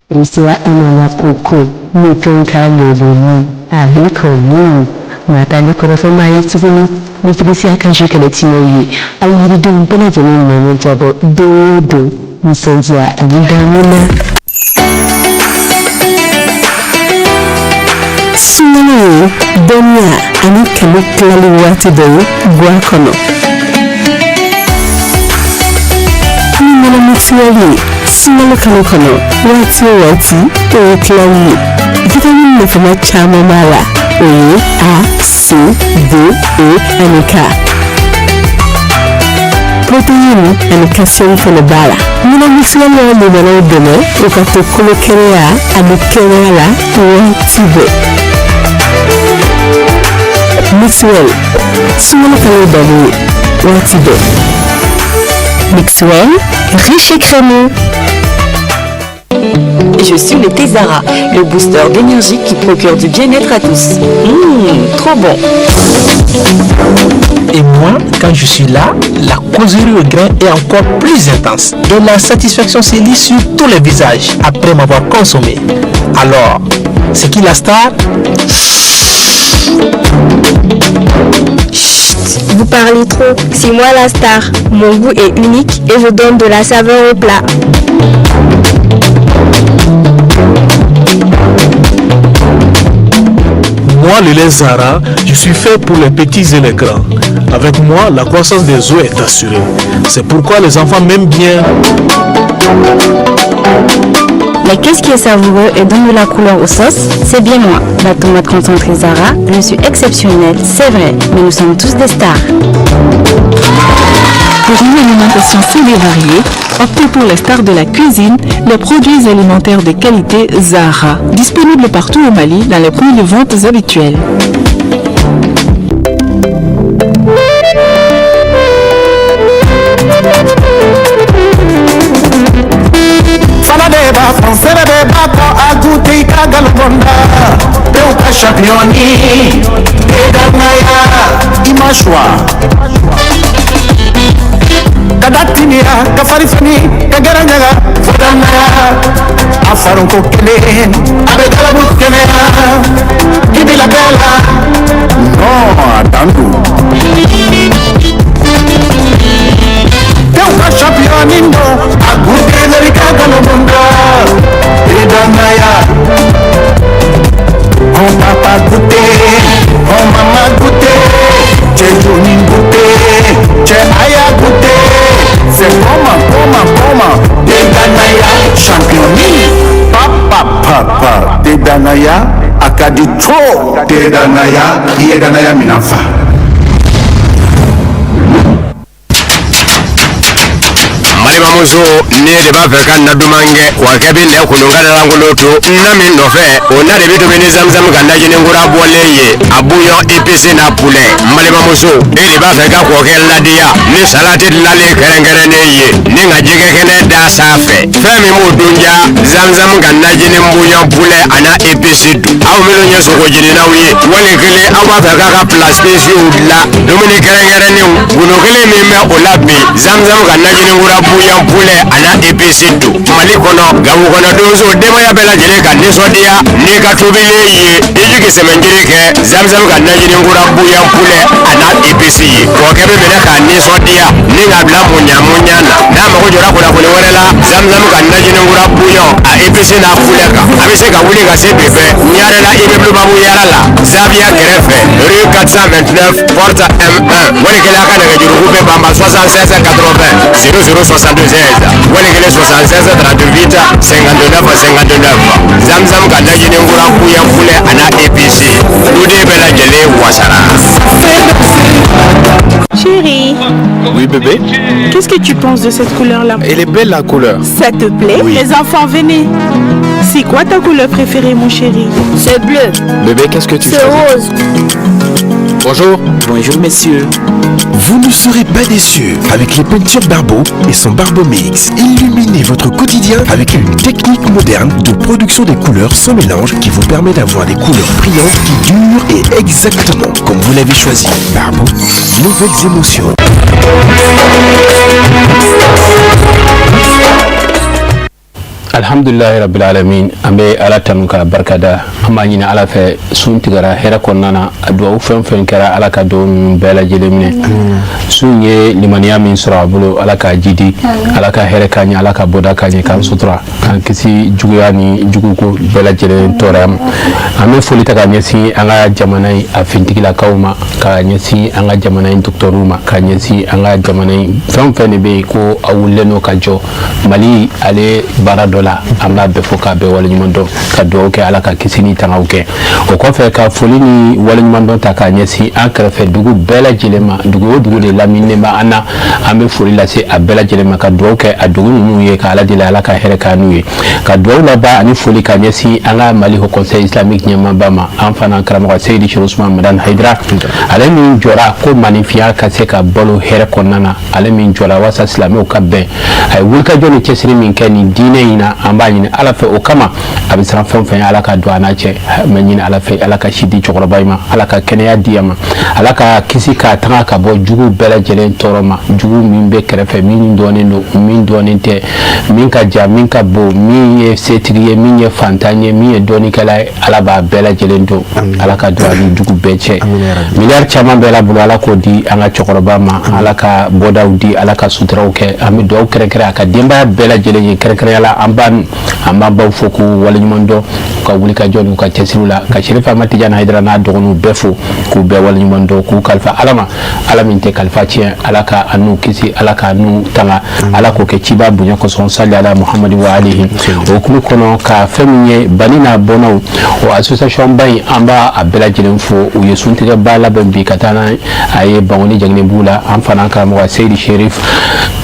[SPEAKER 20] Pressia anana koko ni fɛn k'a leleni ale kɔni maa t'ale kɔrɔfɔ maa ye tuguni ni Pressia ka jus kɛnɛ tiɲɛ ye aw yiridenw bɛɛ lajɛlen nɔnɔ jabɔ don o don nisɔndiya ani damu na. Sunkalo ye dɔnniya ani kanu tilali waati dɔ ye guwa kɔnɔ. Ni nɔnɔ mutuelle ye sunkalo kalo kɔnɔ waati o waati o ye tilali ye. Vitamine nafama caman b'a la o ye A, C, D, E ani K. Protéine ani calcium fana b'a la. Nɔnɔ mutuelle y'a limanaw dɛmɛ u ka to kolo kɛnɛya ani kɛnɛya la waati bɛɛ. Mixwell sunkalo kalo dalu ye waati bɛɛ.
[SPEAKER 9] Mixwell, riche et crémeux.
[SPEAKER 26] je suis le thé Zara, le booster d'énergie qui procure du bien-être à tous. Trop bon.
[SPEAKER 10] Et moi, quand je suis là, la causerie au grain est encore plus intense. Et la satisfaction se lit sur tous les visages après m'avoir consommé. Alors, c'est qui la star?
[SPEAKER 22] Chut, vous parlez trop. C'est moi la star. Mon goût est unique et je donne de la saveur au plat.
[SPEAKER 5] Moi, le lait Zara, je suis fait pour les petits et les grands. Avec moi, la croissance des os est assurée. C'est pourquoi les enfants m'aiment bien.
[SPEAKER 27] Mais qu'est-ce qui est savoureux et donne de la couleur aux sauces? C'est bien moi, la tomate concentrée Zara. Je suis exceptionnelle, c'est vrai, mais nous sommes tous des stars.
[SPEAKER 15] Pour une alimentation saine et variée, optez pour les stars de la cuisine, les produits alimentaires de qualité Zara, disponibles partout au Mali dans les points de vente habituels.
[SPEAKER 8] Fana de b'a fɔ sɛbɛ bɛɛ b'a kɔ a goûté i ka galon da tew ka champion e danaya i ma choix ka da timiya ka fari fani ka gɛrɛ ɲaga fo danaya a farinko kelen a bɛ galabu kɛnɛya i bi la bɛɛ la non a dan don tew ka champion don a goûté lori ka galon da e danaya on papa goûté on mama goûté cɛ joni goûté cɛ aya goûté c'est comment comment comment Dedanaya champion papa papa Dedanaya a ka di trop Dedanaya i ye danaya minɛn fa.
[SPEAKER 19] Balimamuso, ne de b'a fɛ ka na duman kɛ wa kɛ bɛ nɛ kolon ka lankolon to na min nɔfɛ o na de bɛ tobi ni zamzam ka najini kura bɔlen ye a bouillon épicé n'a poulet. N balimamuso, e de b'a fɛ ka kɔkɛ ladiya ni salati dilanlen kɛrɛnkɛrɛnnen ye ni ka jɛgɛ kɛnɛ da sanfɛ fɛn min b'o dun ja zamzam ka najini bouillon poulet a n'a épicé dun. Aw minnu ye sogo jeninaw ye wali kelen aw b'a fɛ k'a ka plat spéciaux dilan dumuni kɛrɛnkɛrɛnnenw gundo kelen min bɛ o la bi zamzam ka najini kura bouillon poulet a n'a épicé dun. Mali kɔnɔ Gawo kɔnɔ donso denbaya bɛɛ lajɛlen ka nisɔndiya n'i ka tobilen ye i jigi sɛmɛnjiri kɛ zamzam ka najini kura bouillon poulet a n'a épicé ye kɔkɛ bɛ minɛ k'a nisɔndiya ni k'a bila muɲa muɲa na n'a mago jɔra kunnafoni wɛrɛ la zamzam ka najini kura bouillon a épicé n'a poulet kan a bɛ se ka wuli ka se bi fɛ Ɲarela immeuble Babu Yara la Zawiya kɛrɛfɛ rue 429 porte M1 wali kelen a ka nɛgɛjuruku bɛ banba 76 80 00 76 wali kelen 76 38 59 59 zamzam ka najini kura bouillon poulet a n'a épicé duden bɛɛ lajɛlen wasara.
[SPEAKER 1] Chérie.
[SPEAKER 5] Oui bébé.
[SPEAKER 1] Qu'est-ce que tu penses de cette couleur-là?
[SPEAKER 5] Elle est belle la couleur.
[SPEAKER 1] Ça te plaît?
[SPEAKER 5] Oui.
[SPEAKER 1] Les enfants, venez. C'est quoi ta couleur préférée, mon chéri?
[SPEAKER 3] C'est bleu.
[SPEAKER 5] Bébé, qu'est-ce que tu
[SPEAKER 3] C'est
[SPEAKER 5] choisis?
[SPEAKER 3] rose.
[SPEAKER 5] Bonjour.
[SPEAKER 13] Bonjour messieurs.
[SPEAKER 16] Vous ne serez pas déçus avec les peintures Barbeau et son Barbeau Mix. Illuminez votre quotidien avec une technique moderne de production des couleurs sans mélange qui vous permet d'avoir des couleurs brillantes qui durent et exactement comme vous l'avez choisi. Barbeau, nouvelles émotions.
[SPEAKER 11] Alhamdulilahi rabbil alamin, an bɛ Ala tanu k'a barikada, an b'a ɲini Ala fɛ sun tigɛra hɛrɛ kɔnɔna na, a duwawu fɛn fɛn kɛra Ala ka duwawu ninnu bɛɛ lajɛlen minɛ. Sun ye limaniya min sɔrɔ a bolo, Ala k'a jidi, Ala ka hɛrɛ k'an ɲɛ, Ala ka bɔda k'an ɲɛ, k'an sutura, k'an kisi juguya ni juguko bɛɛ lajɛlen tɔɔrɔya ma. An bɛ foli ta ka ɲɛsin an ka jamana in a fintigilakaw ma, ka ɲɛsin an ka jamana in dɔgɔtɔrɔw ma, ka ɲɛsin an ka jamana in fɛn o fɛn de bɛ yen ko a wulilen don ka jɔ Mali ale baara dɔ la, an b'a bɛɛ fo k'a bɛɛ waleɲuman dɔn, ka dugawu kɛ Ala ka kisi ni tangaw kɛ. O kɔfɛ ka foli ni waleɲuman dɔn ta k'a ɲɛsin an kɛrɛfɛ dugu bɛɛ lajɛlen ma, dugu o dugu de laminilen bɛ an na, an bɛ foli lase a bɛɛ lajɛlen ma, ka dugawu kɛ a dugu ninnu ye, ka Ala deli Ala ka hɛrɛ k'an n'u ye, ka dugawu laban ani foli ka ɲɛsin an ka Mali Haut Conseil islamique ɲɛmaaba ma, an fana karamɔgɔ Seyidi Chérif Ousmane Madani Hayidara, ale min jɔra ko maninfinya ka se ka balo hɛrɛ kɔnɔna na, ale min jɔra walasa silamɛw ka bɛn, a ye wulikajɔ ni cɛsiri min kɛ nin diinɛ in na, An b'a ɲini Ala fɛ o kama, a bɛ siran fɛn o fɛn, Ala ka don a n'a cɛ. An bɛ ɲini Ala fɛ, Ala ka si di cɛkɔrɔba in ma, Ala ka kɛnɛya di a ma, Ala ka kisi k'a tanga ka bɔ jugu bɛɛ lajɛlen tɔɔrɔ ma, jugu min bɛ kɛrɛfɛ, min dɔnnen don, min dɔnnen tɛ, min ka jan, min ka bon, min ye setigi ye, min ye fantan ye, min ye dɔnnikɛla ye. Ala b'a bɛɛ lajɛlen dɔn. Ala ka don a ni jugu bɛɛ cɛ. Miliyari caman bɛɛ la bolo, Ala k'o di an ka cɛkɔrɔba ma. Ala ka bɔdaw di, Ala ka suturaw kɛ. An bɛ dugawu kɛrɛnkɛrɛn a ka denbaya bɛɛ lajɛlen ye, kɛrɛnkɛrɛnya la an ba, an b'an baw fo k'u waleɲuman dɔn u ka wulikajɔ n'u ka cɛsiriw la, ka Serifu Amadu Tijani Hayidara n'a dɔgɔninw bɛɛ fo k'u bɛɛ waleɲuman dɔn, k'u kalifa Ala ma, Ala min tɛ kalifa tiɲɛ. Ala ka a n'u kisi, Ala ka n'u tanga, Ala k'o kɛ ciba bonya kosɔn. Sali ala Muhamadu wa alihi. O hukumu kɔnɔ, ka fɛn min ye bani n'a bɔnnaw, o association ba in, an b'a a bɛɛ lajɛlen fo. U ye suntigɛba labɛn bi ka taa n'a a ye Bangoni Jɛngɛnɛbugu la. An fana karamɔgɔ Seyidi Sherif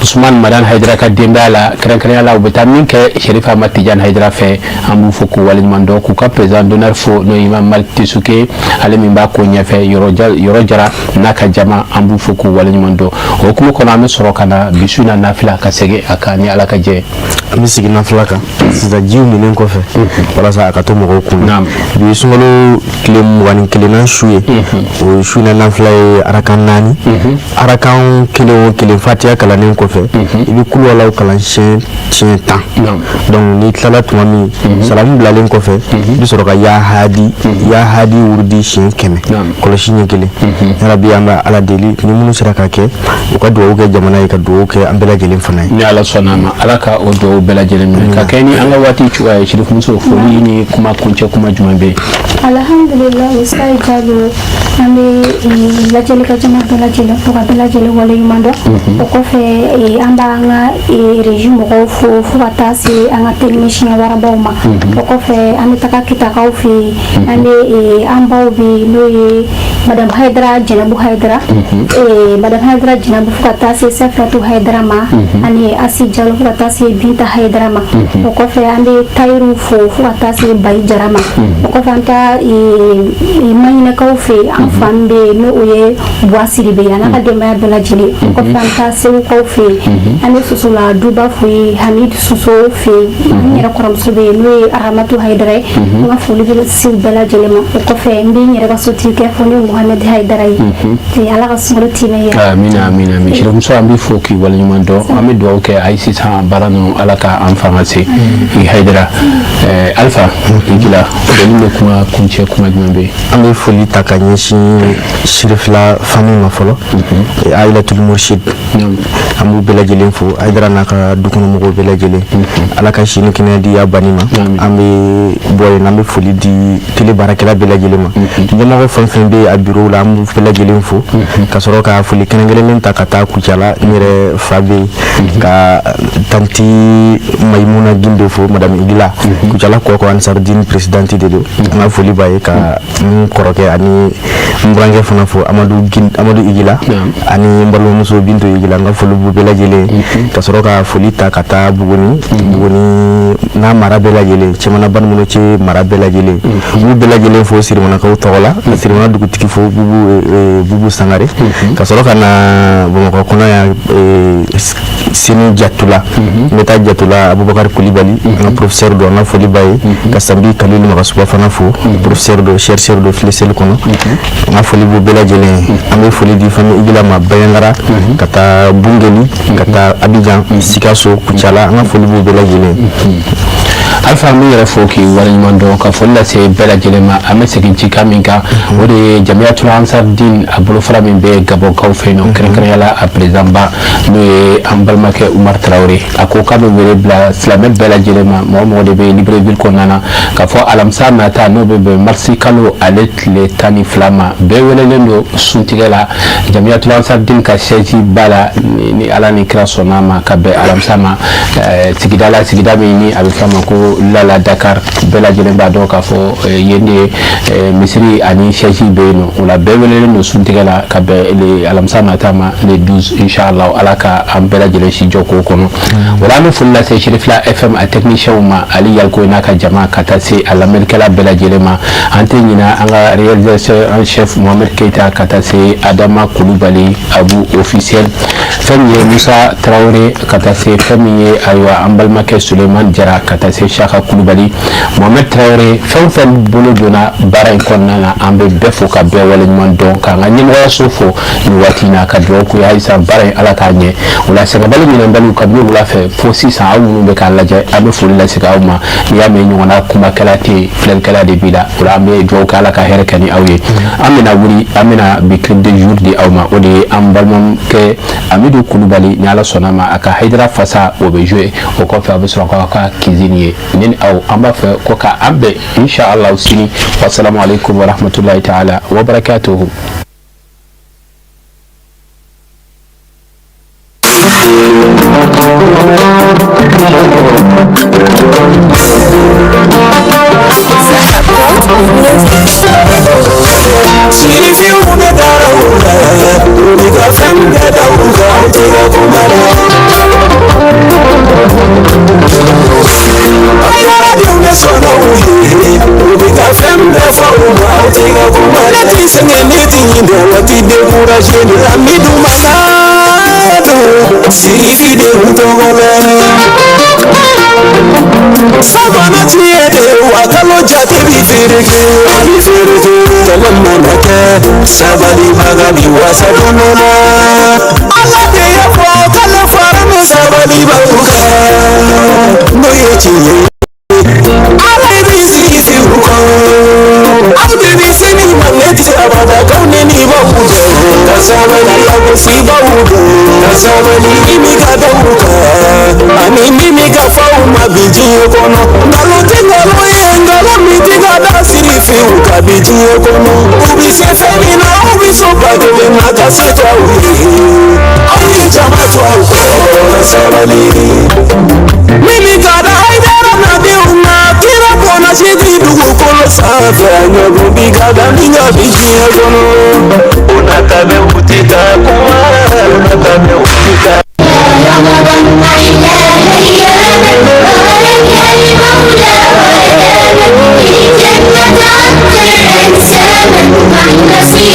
[SPEAKER 11] Usman Madan Hayidara ka denbaya la, kɛrɛnkɛrɛnya la u bɛ taa min kɛ Sherif Ahmad Tijani Hayidara fɛ, an b'u fo k'u waleɲuman dɔn, k'u ka président d'honneur fo, n'o ye Imam Malik Tesuke, ale min b'a ko ɲɛfɛ yɔrɔ jara n'a ka jama. An b'u fo k'u waleɲuman dɔn. O hukumu kɔnɔ, an bɛ sɔrɔ ka na bi su in na nafila ka segin a kan ni Ala ka jɛ.
[SPEAKER 12] An bɛ sigi nafila kan sisan, jiw minnen kɔfɛ, walasa a ka to mɔgɔw kun na. Bi ye sunkalo tile 21nan su ye. O ye su in na nafila ye arakan 4. Arakan kelen o kelen, fatiya kalannen kɔfɛ, i bɛ kuluwalaw kalan siɲɛ 10. Donc n'i tilala tuma min, salamu bilalen kɔfɛ, i bɛ sɔrɔ ka ya hadi ya hadi wurudi siɲɛ 100, kɔlɔsi ɲɛ kelen. Yarabi, an bɛ Ala deli, ni minnu sera ka kɛ, u ka dugawu kɛ jamana ye, ka dugawu kɛ an bɛɛ lajɛlen fana ye.
[SPEAKER 11] Ni Ala sɔnna a ma, Ala ka o dugawu bɛɛ lajɛlen minɛ ka kɛ ni an ka waati cogoya ye. Sirifumuso, foli ni kuma kuncɛ kuma jumɛn bɛ yen?
[SPEAKER 14] Alhamdulillah, Ustaz Jalo, an bɛ lajɛli ka jama bɛɛ lajɛlen fo ka bɛɛ lajɛlen waleɲuman dɔn. O kɔfɛ, an b'an ka régie mɔgɔw fo, fo ka taa se an ka technicien warabaw ma. O kɔfɛ, an bɛ taga Kitakaw fɛ yen. An bɛ an baw bɛ yen, n'o ye Madame Hayidara Jɛnɛbu Hayidara, Madame Hayidara Jɛnɛbu, fo ka taa se Safiyatu Hayidara ma, ani Asi Jalo, fo ka taa se Binta Hayidara ma. O kɔfɛ, an bɛ tayiruw fo, fo ka taa se Bayi Jara ma. O kɔfɛ, an taa Maɲinɛkaw fɛ yen, an fa min bɛ yen, n'o o ye Buwa Sidibe ye, a n'a ka denbaya bɛɛ lajɛlen. O kɔfɛ, an taa Segukaw fɛ yen. An bɛ Sosola Duba fo yen, Hamid Soso fɛ yen. N yɛrɛ kɔrɔmuso bɛ yen, n'o ye Aramatu Hayidara ye. N ka foli bɛ se u bɛɛ lajɛlen ma. O kɔfɛ, n bɛ n yɛrɛ ka sotigikɛ fo, n'o ye Mohamed Hayidara ye. Ala ka sunkalo timɛ yira.
[SPEAKER 11] Amina, amina, amina. Sirifumuso, an b'i fo k'i waleɲuman dɔn. An bɛ dugawu kɛ ayi sisan baara ninnu, Ala ka an fanga se i Hayidara. Alpha Igila, foli bɛ kuma kuncɛ kuma jumɛn bɛ yen?
[SPEAKER 12] An bɛ foli ta ka ɲɛsin Sirifila famille ma fɔlɔ, Ayilatul Murshid, an b'u bɛɛ lajɛlen fo, Hayidara n'a ka dukɔnɔmɔgɔw bɛɛ lajɛlen. Ala ka si ni kɛnɛya di a bani ma. An bɛ bɔ yen, an bɛ foli di télé baarakɛla bɛɛ lajɛlen ma, ɲɛmɔgɔ fɛn fɛn bɛ a bureau la, an b'u bɛɛ lajɛlen fo, ka sɔrɔ ka foli kɛrɛnkɛrɛnnen ta ka taa Kucala, n yɛrɛ fa bɛ yen, ka tanti Mayimuna Gindo fo, madame Igila, Kucala Kɔkɔ Ansarudine présidente de don, an ka foli b'a ye, ka n kɔrɔkɛ ani n burankɛ fana fo, Amadu Amadu Igila ani n balimamuso Bintu Igila, n ka foli b'u bɛɛ lajɛlen. Ka sɔrɔ ka foli ta ka taa Buguni, Buguni n'a mara bɛɛ lajɛlen, Cɛmana Banumunocɛ mara bɛɛ lajɛlen, n b'u bɛɛ lajɛlen fo Sirimanakaw tɔgɔ la, ka Sirimana dugutigi fo, Bubu Sangare. Ka sɔrɔ ka na Bamakɔ kɔnɔ yan, Senu Jatula, n bɛ taa Jatula, Abubakar Kulibali, an ka professeur don, an ka foli b'a ye, ka Sanbi Kalilu Magasuba fana fo, professeur don, chercheur don Fileseli kɔnɔ, an ka foli b'u bɛɛ lajɛlen. An bɛ foli di famille Igila ma Bayangara, ka taa Bungeli, ka taa Abidjan, Sikaso, Kucala, an ka foli b'u bɛɛ lajɛlen.
[SPEAKER 11] Alpha, an bɛ yɛrɛ fo k'i waleɲuman dɔn, ka foli lase bɛɛ lajɛlen ma. An bɛ segin cikan min kan, o de ye Jamiyatul Ansardine, a bolofara min bɛ Gabɔnkaw fɛ yen nɔ, kɛrɛnkɛrɛnya la a président ba, n'o ye an balimakɛ Umar Tarawele. A ko k'a bɛ wele bila silamɛ bɛɛ lajɛlen ma, mɔgɔ mɔgɔ de bɛ Libreville kɔnɔna na, k'a fɔ alamisa nata, n'o bɛ bɛn marisi kalo ale tile 12 ma, bɛɛ welelen don suntigɛ la Jamiyatul Ansardine ka siège ba la, ni Ala ni kira sɔnna ma, ka bɛn alamisa ma, sigida la, sigida min ni a bɛ fɔ a ma ko ko Lala Dakar, bɛɛ lajɛlen b'a dɔn k'a fɔ yen de ye misiri ani siège bɛ yen nɔ. O la bɛɛ welelen don suntigɛ la ka bɛn alamisa nata ma, le 12, inshallah. Ala ka an bɛɛ lajɛlen si jɔ k'o kɔnɔ. O la an bɛ foli lase Cherifila FM a technicien ma, Ali Yaliko n'a ka jama, ka taa se a lamɛnnikɛla bɛɛ lajɛlen ma. An tɛ ɲinɛ an ka réalisateur en chef Mohamed Keita, ka taa se Adama Kulubali Abu officiel, fɛn min ye Musa Tarawele, ka taa se fɛn min ye, ayiwa, an balimakɛ Suleiman Jara, ka taa se Saka Kulubali, Mohamed Tarawele, fɛn o fɛn bolo donna baara in kɔnɔna na, an bɛ bɛɛ fo ka bɛɛ waleɲuman dɔn, k'an ka ɲɛmɔgɔyaso fo nin waati in na, ka dugawu k'u ye halisa baara in Ala k'a ɲɛ. O la sɛgɛnbali ɲinɛnbaliw, kabini wula fɛ fo sisan, aw minnu bɛ k'a lajɛ, an bɛ foli lase aw ma. N'i y'a mɛn ɲɔgɔnna kumakɛla tɛ yen, filɛlikɛla de b'i la. O la an bɛ dugawu kɛ, Ala ka hɛrɛ kɛ ni aw ye. An bɛna wuli, an bɛna bi clip de jour di aw ma, o de ye an balimakɛ Amidu Kulubali. Ni Ala sɔnna ma, a ka Hayidara Fasa, o bɛ jouer. O kɔfɛ, a bɛ sɔrɔ k'aw ka cuisine ye. Ne ni aw, an b'a fɛ ko ka an bɛn inshallah sini. Wasalamu alaikum wa rahmatulahi ta'ala wa barakatuhu.
[SPEAKER 8] Sabalibaga bi wasa don dɔ la, Ala de y'a fɔ k'ale fara ni sabalibaw kan, n'o ye tiɲɛ ye. Ala b'i sigi fiw kan, aw de bɛ se ni ma, ne tɛ abada k'aw ni ni b'aw dɔn. Ka sabali, aw si b'aw dɔn, ka sabali i mi ka da u kan, ani min mi ka fɔ aw ma bi diɲɛ kɔnɔ. Nkalon tɛ nkalon ye, nkalon min tɛ ka da siri fiw ka bi diɲɛ kɔnɔ. U bɛ se fɛn min na, aw bɛ so ba kelen na ka se to aw ye. Aw ye jama to aw kɔ, ka sabali. Min mi ka da Hayidara na denw na, kira bɔnna si ti dugukolo sanfɛ, a ɲɔgɔn bi ka da min ka bi diɲɛ kɔnɔ. O nata bɛ u ti ka kuma, o nata bɛ u ti ka.
[SPEAKER 3] مع النصيب.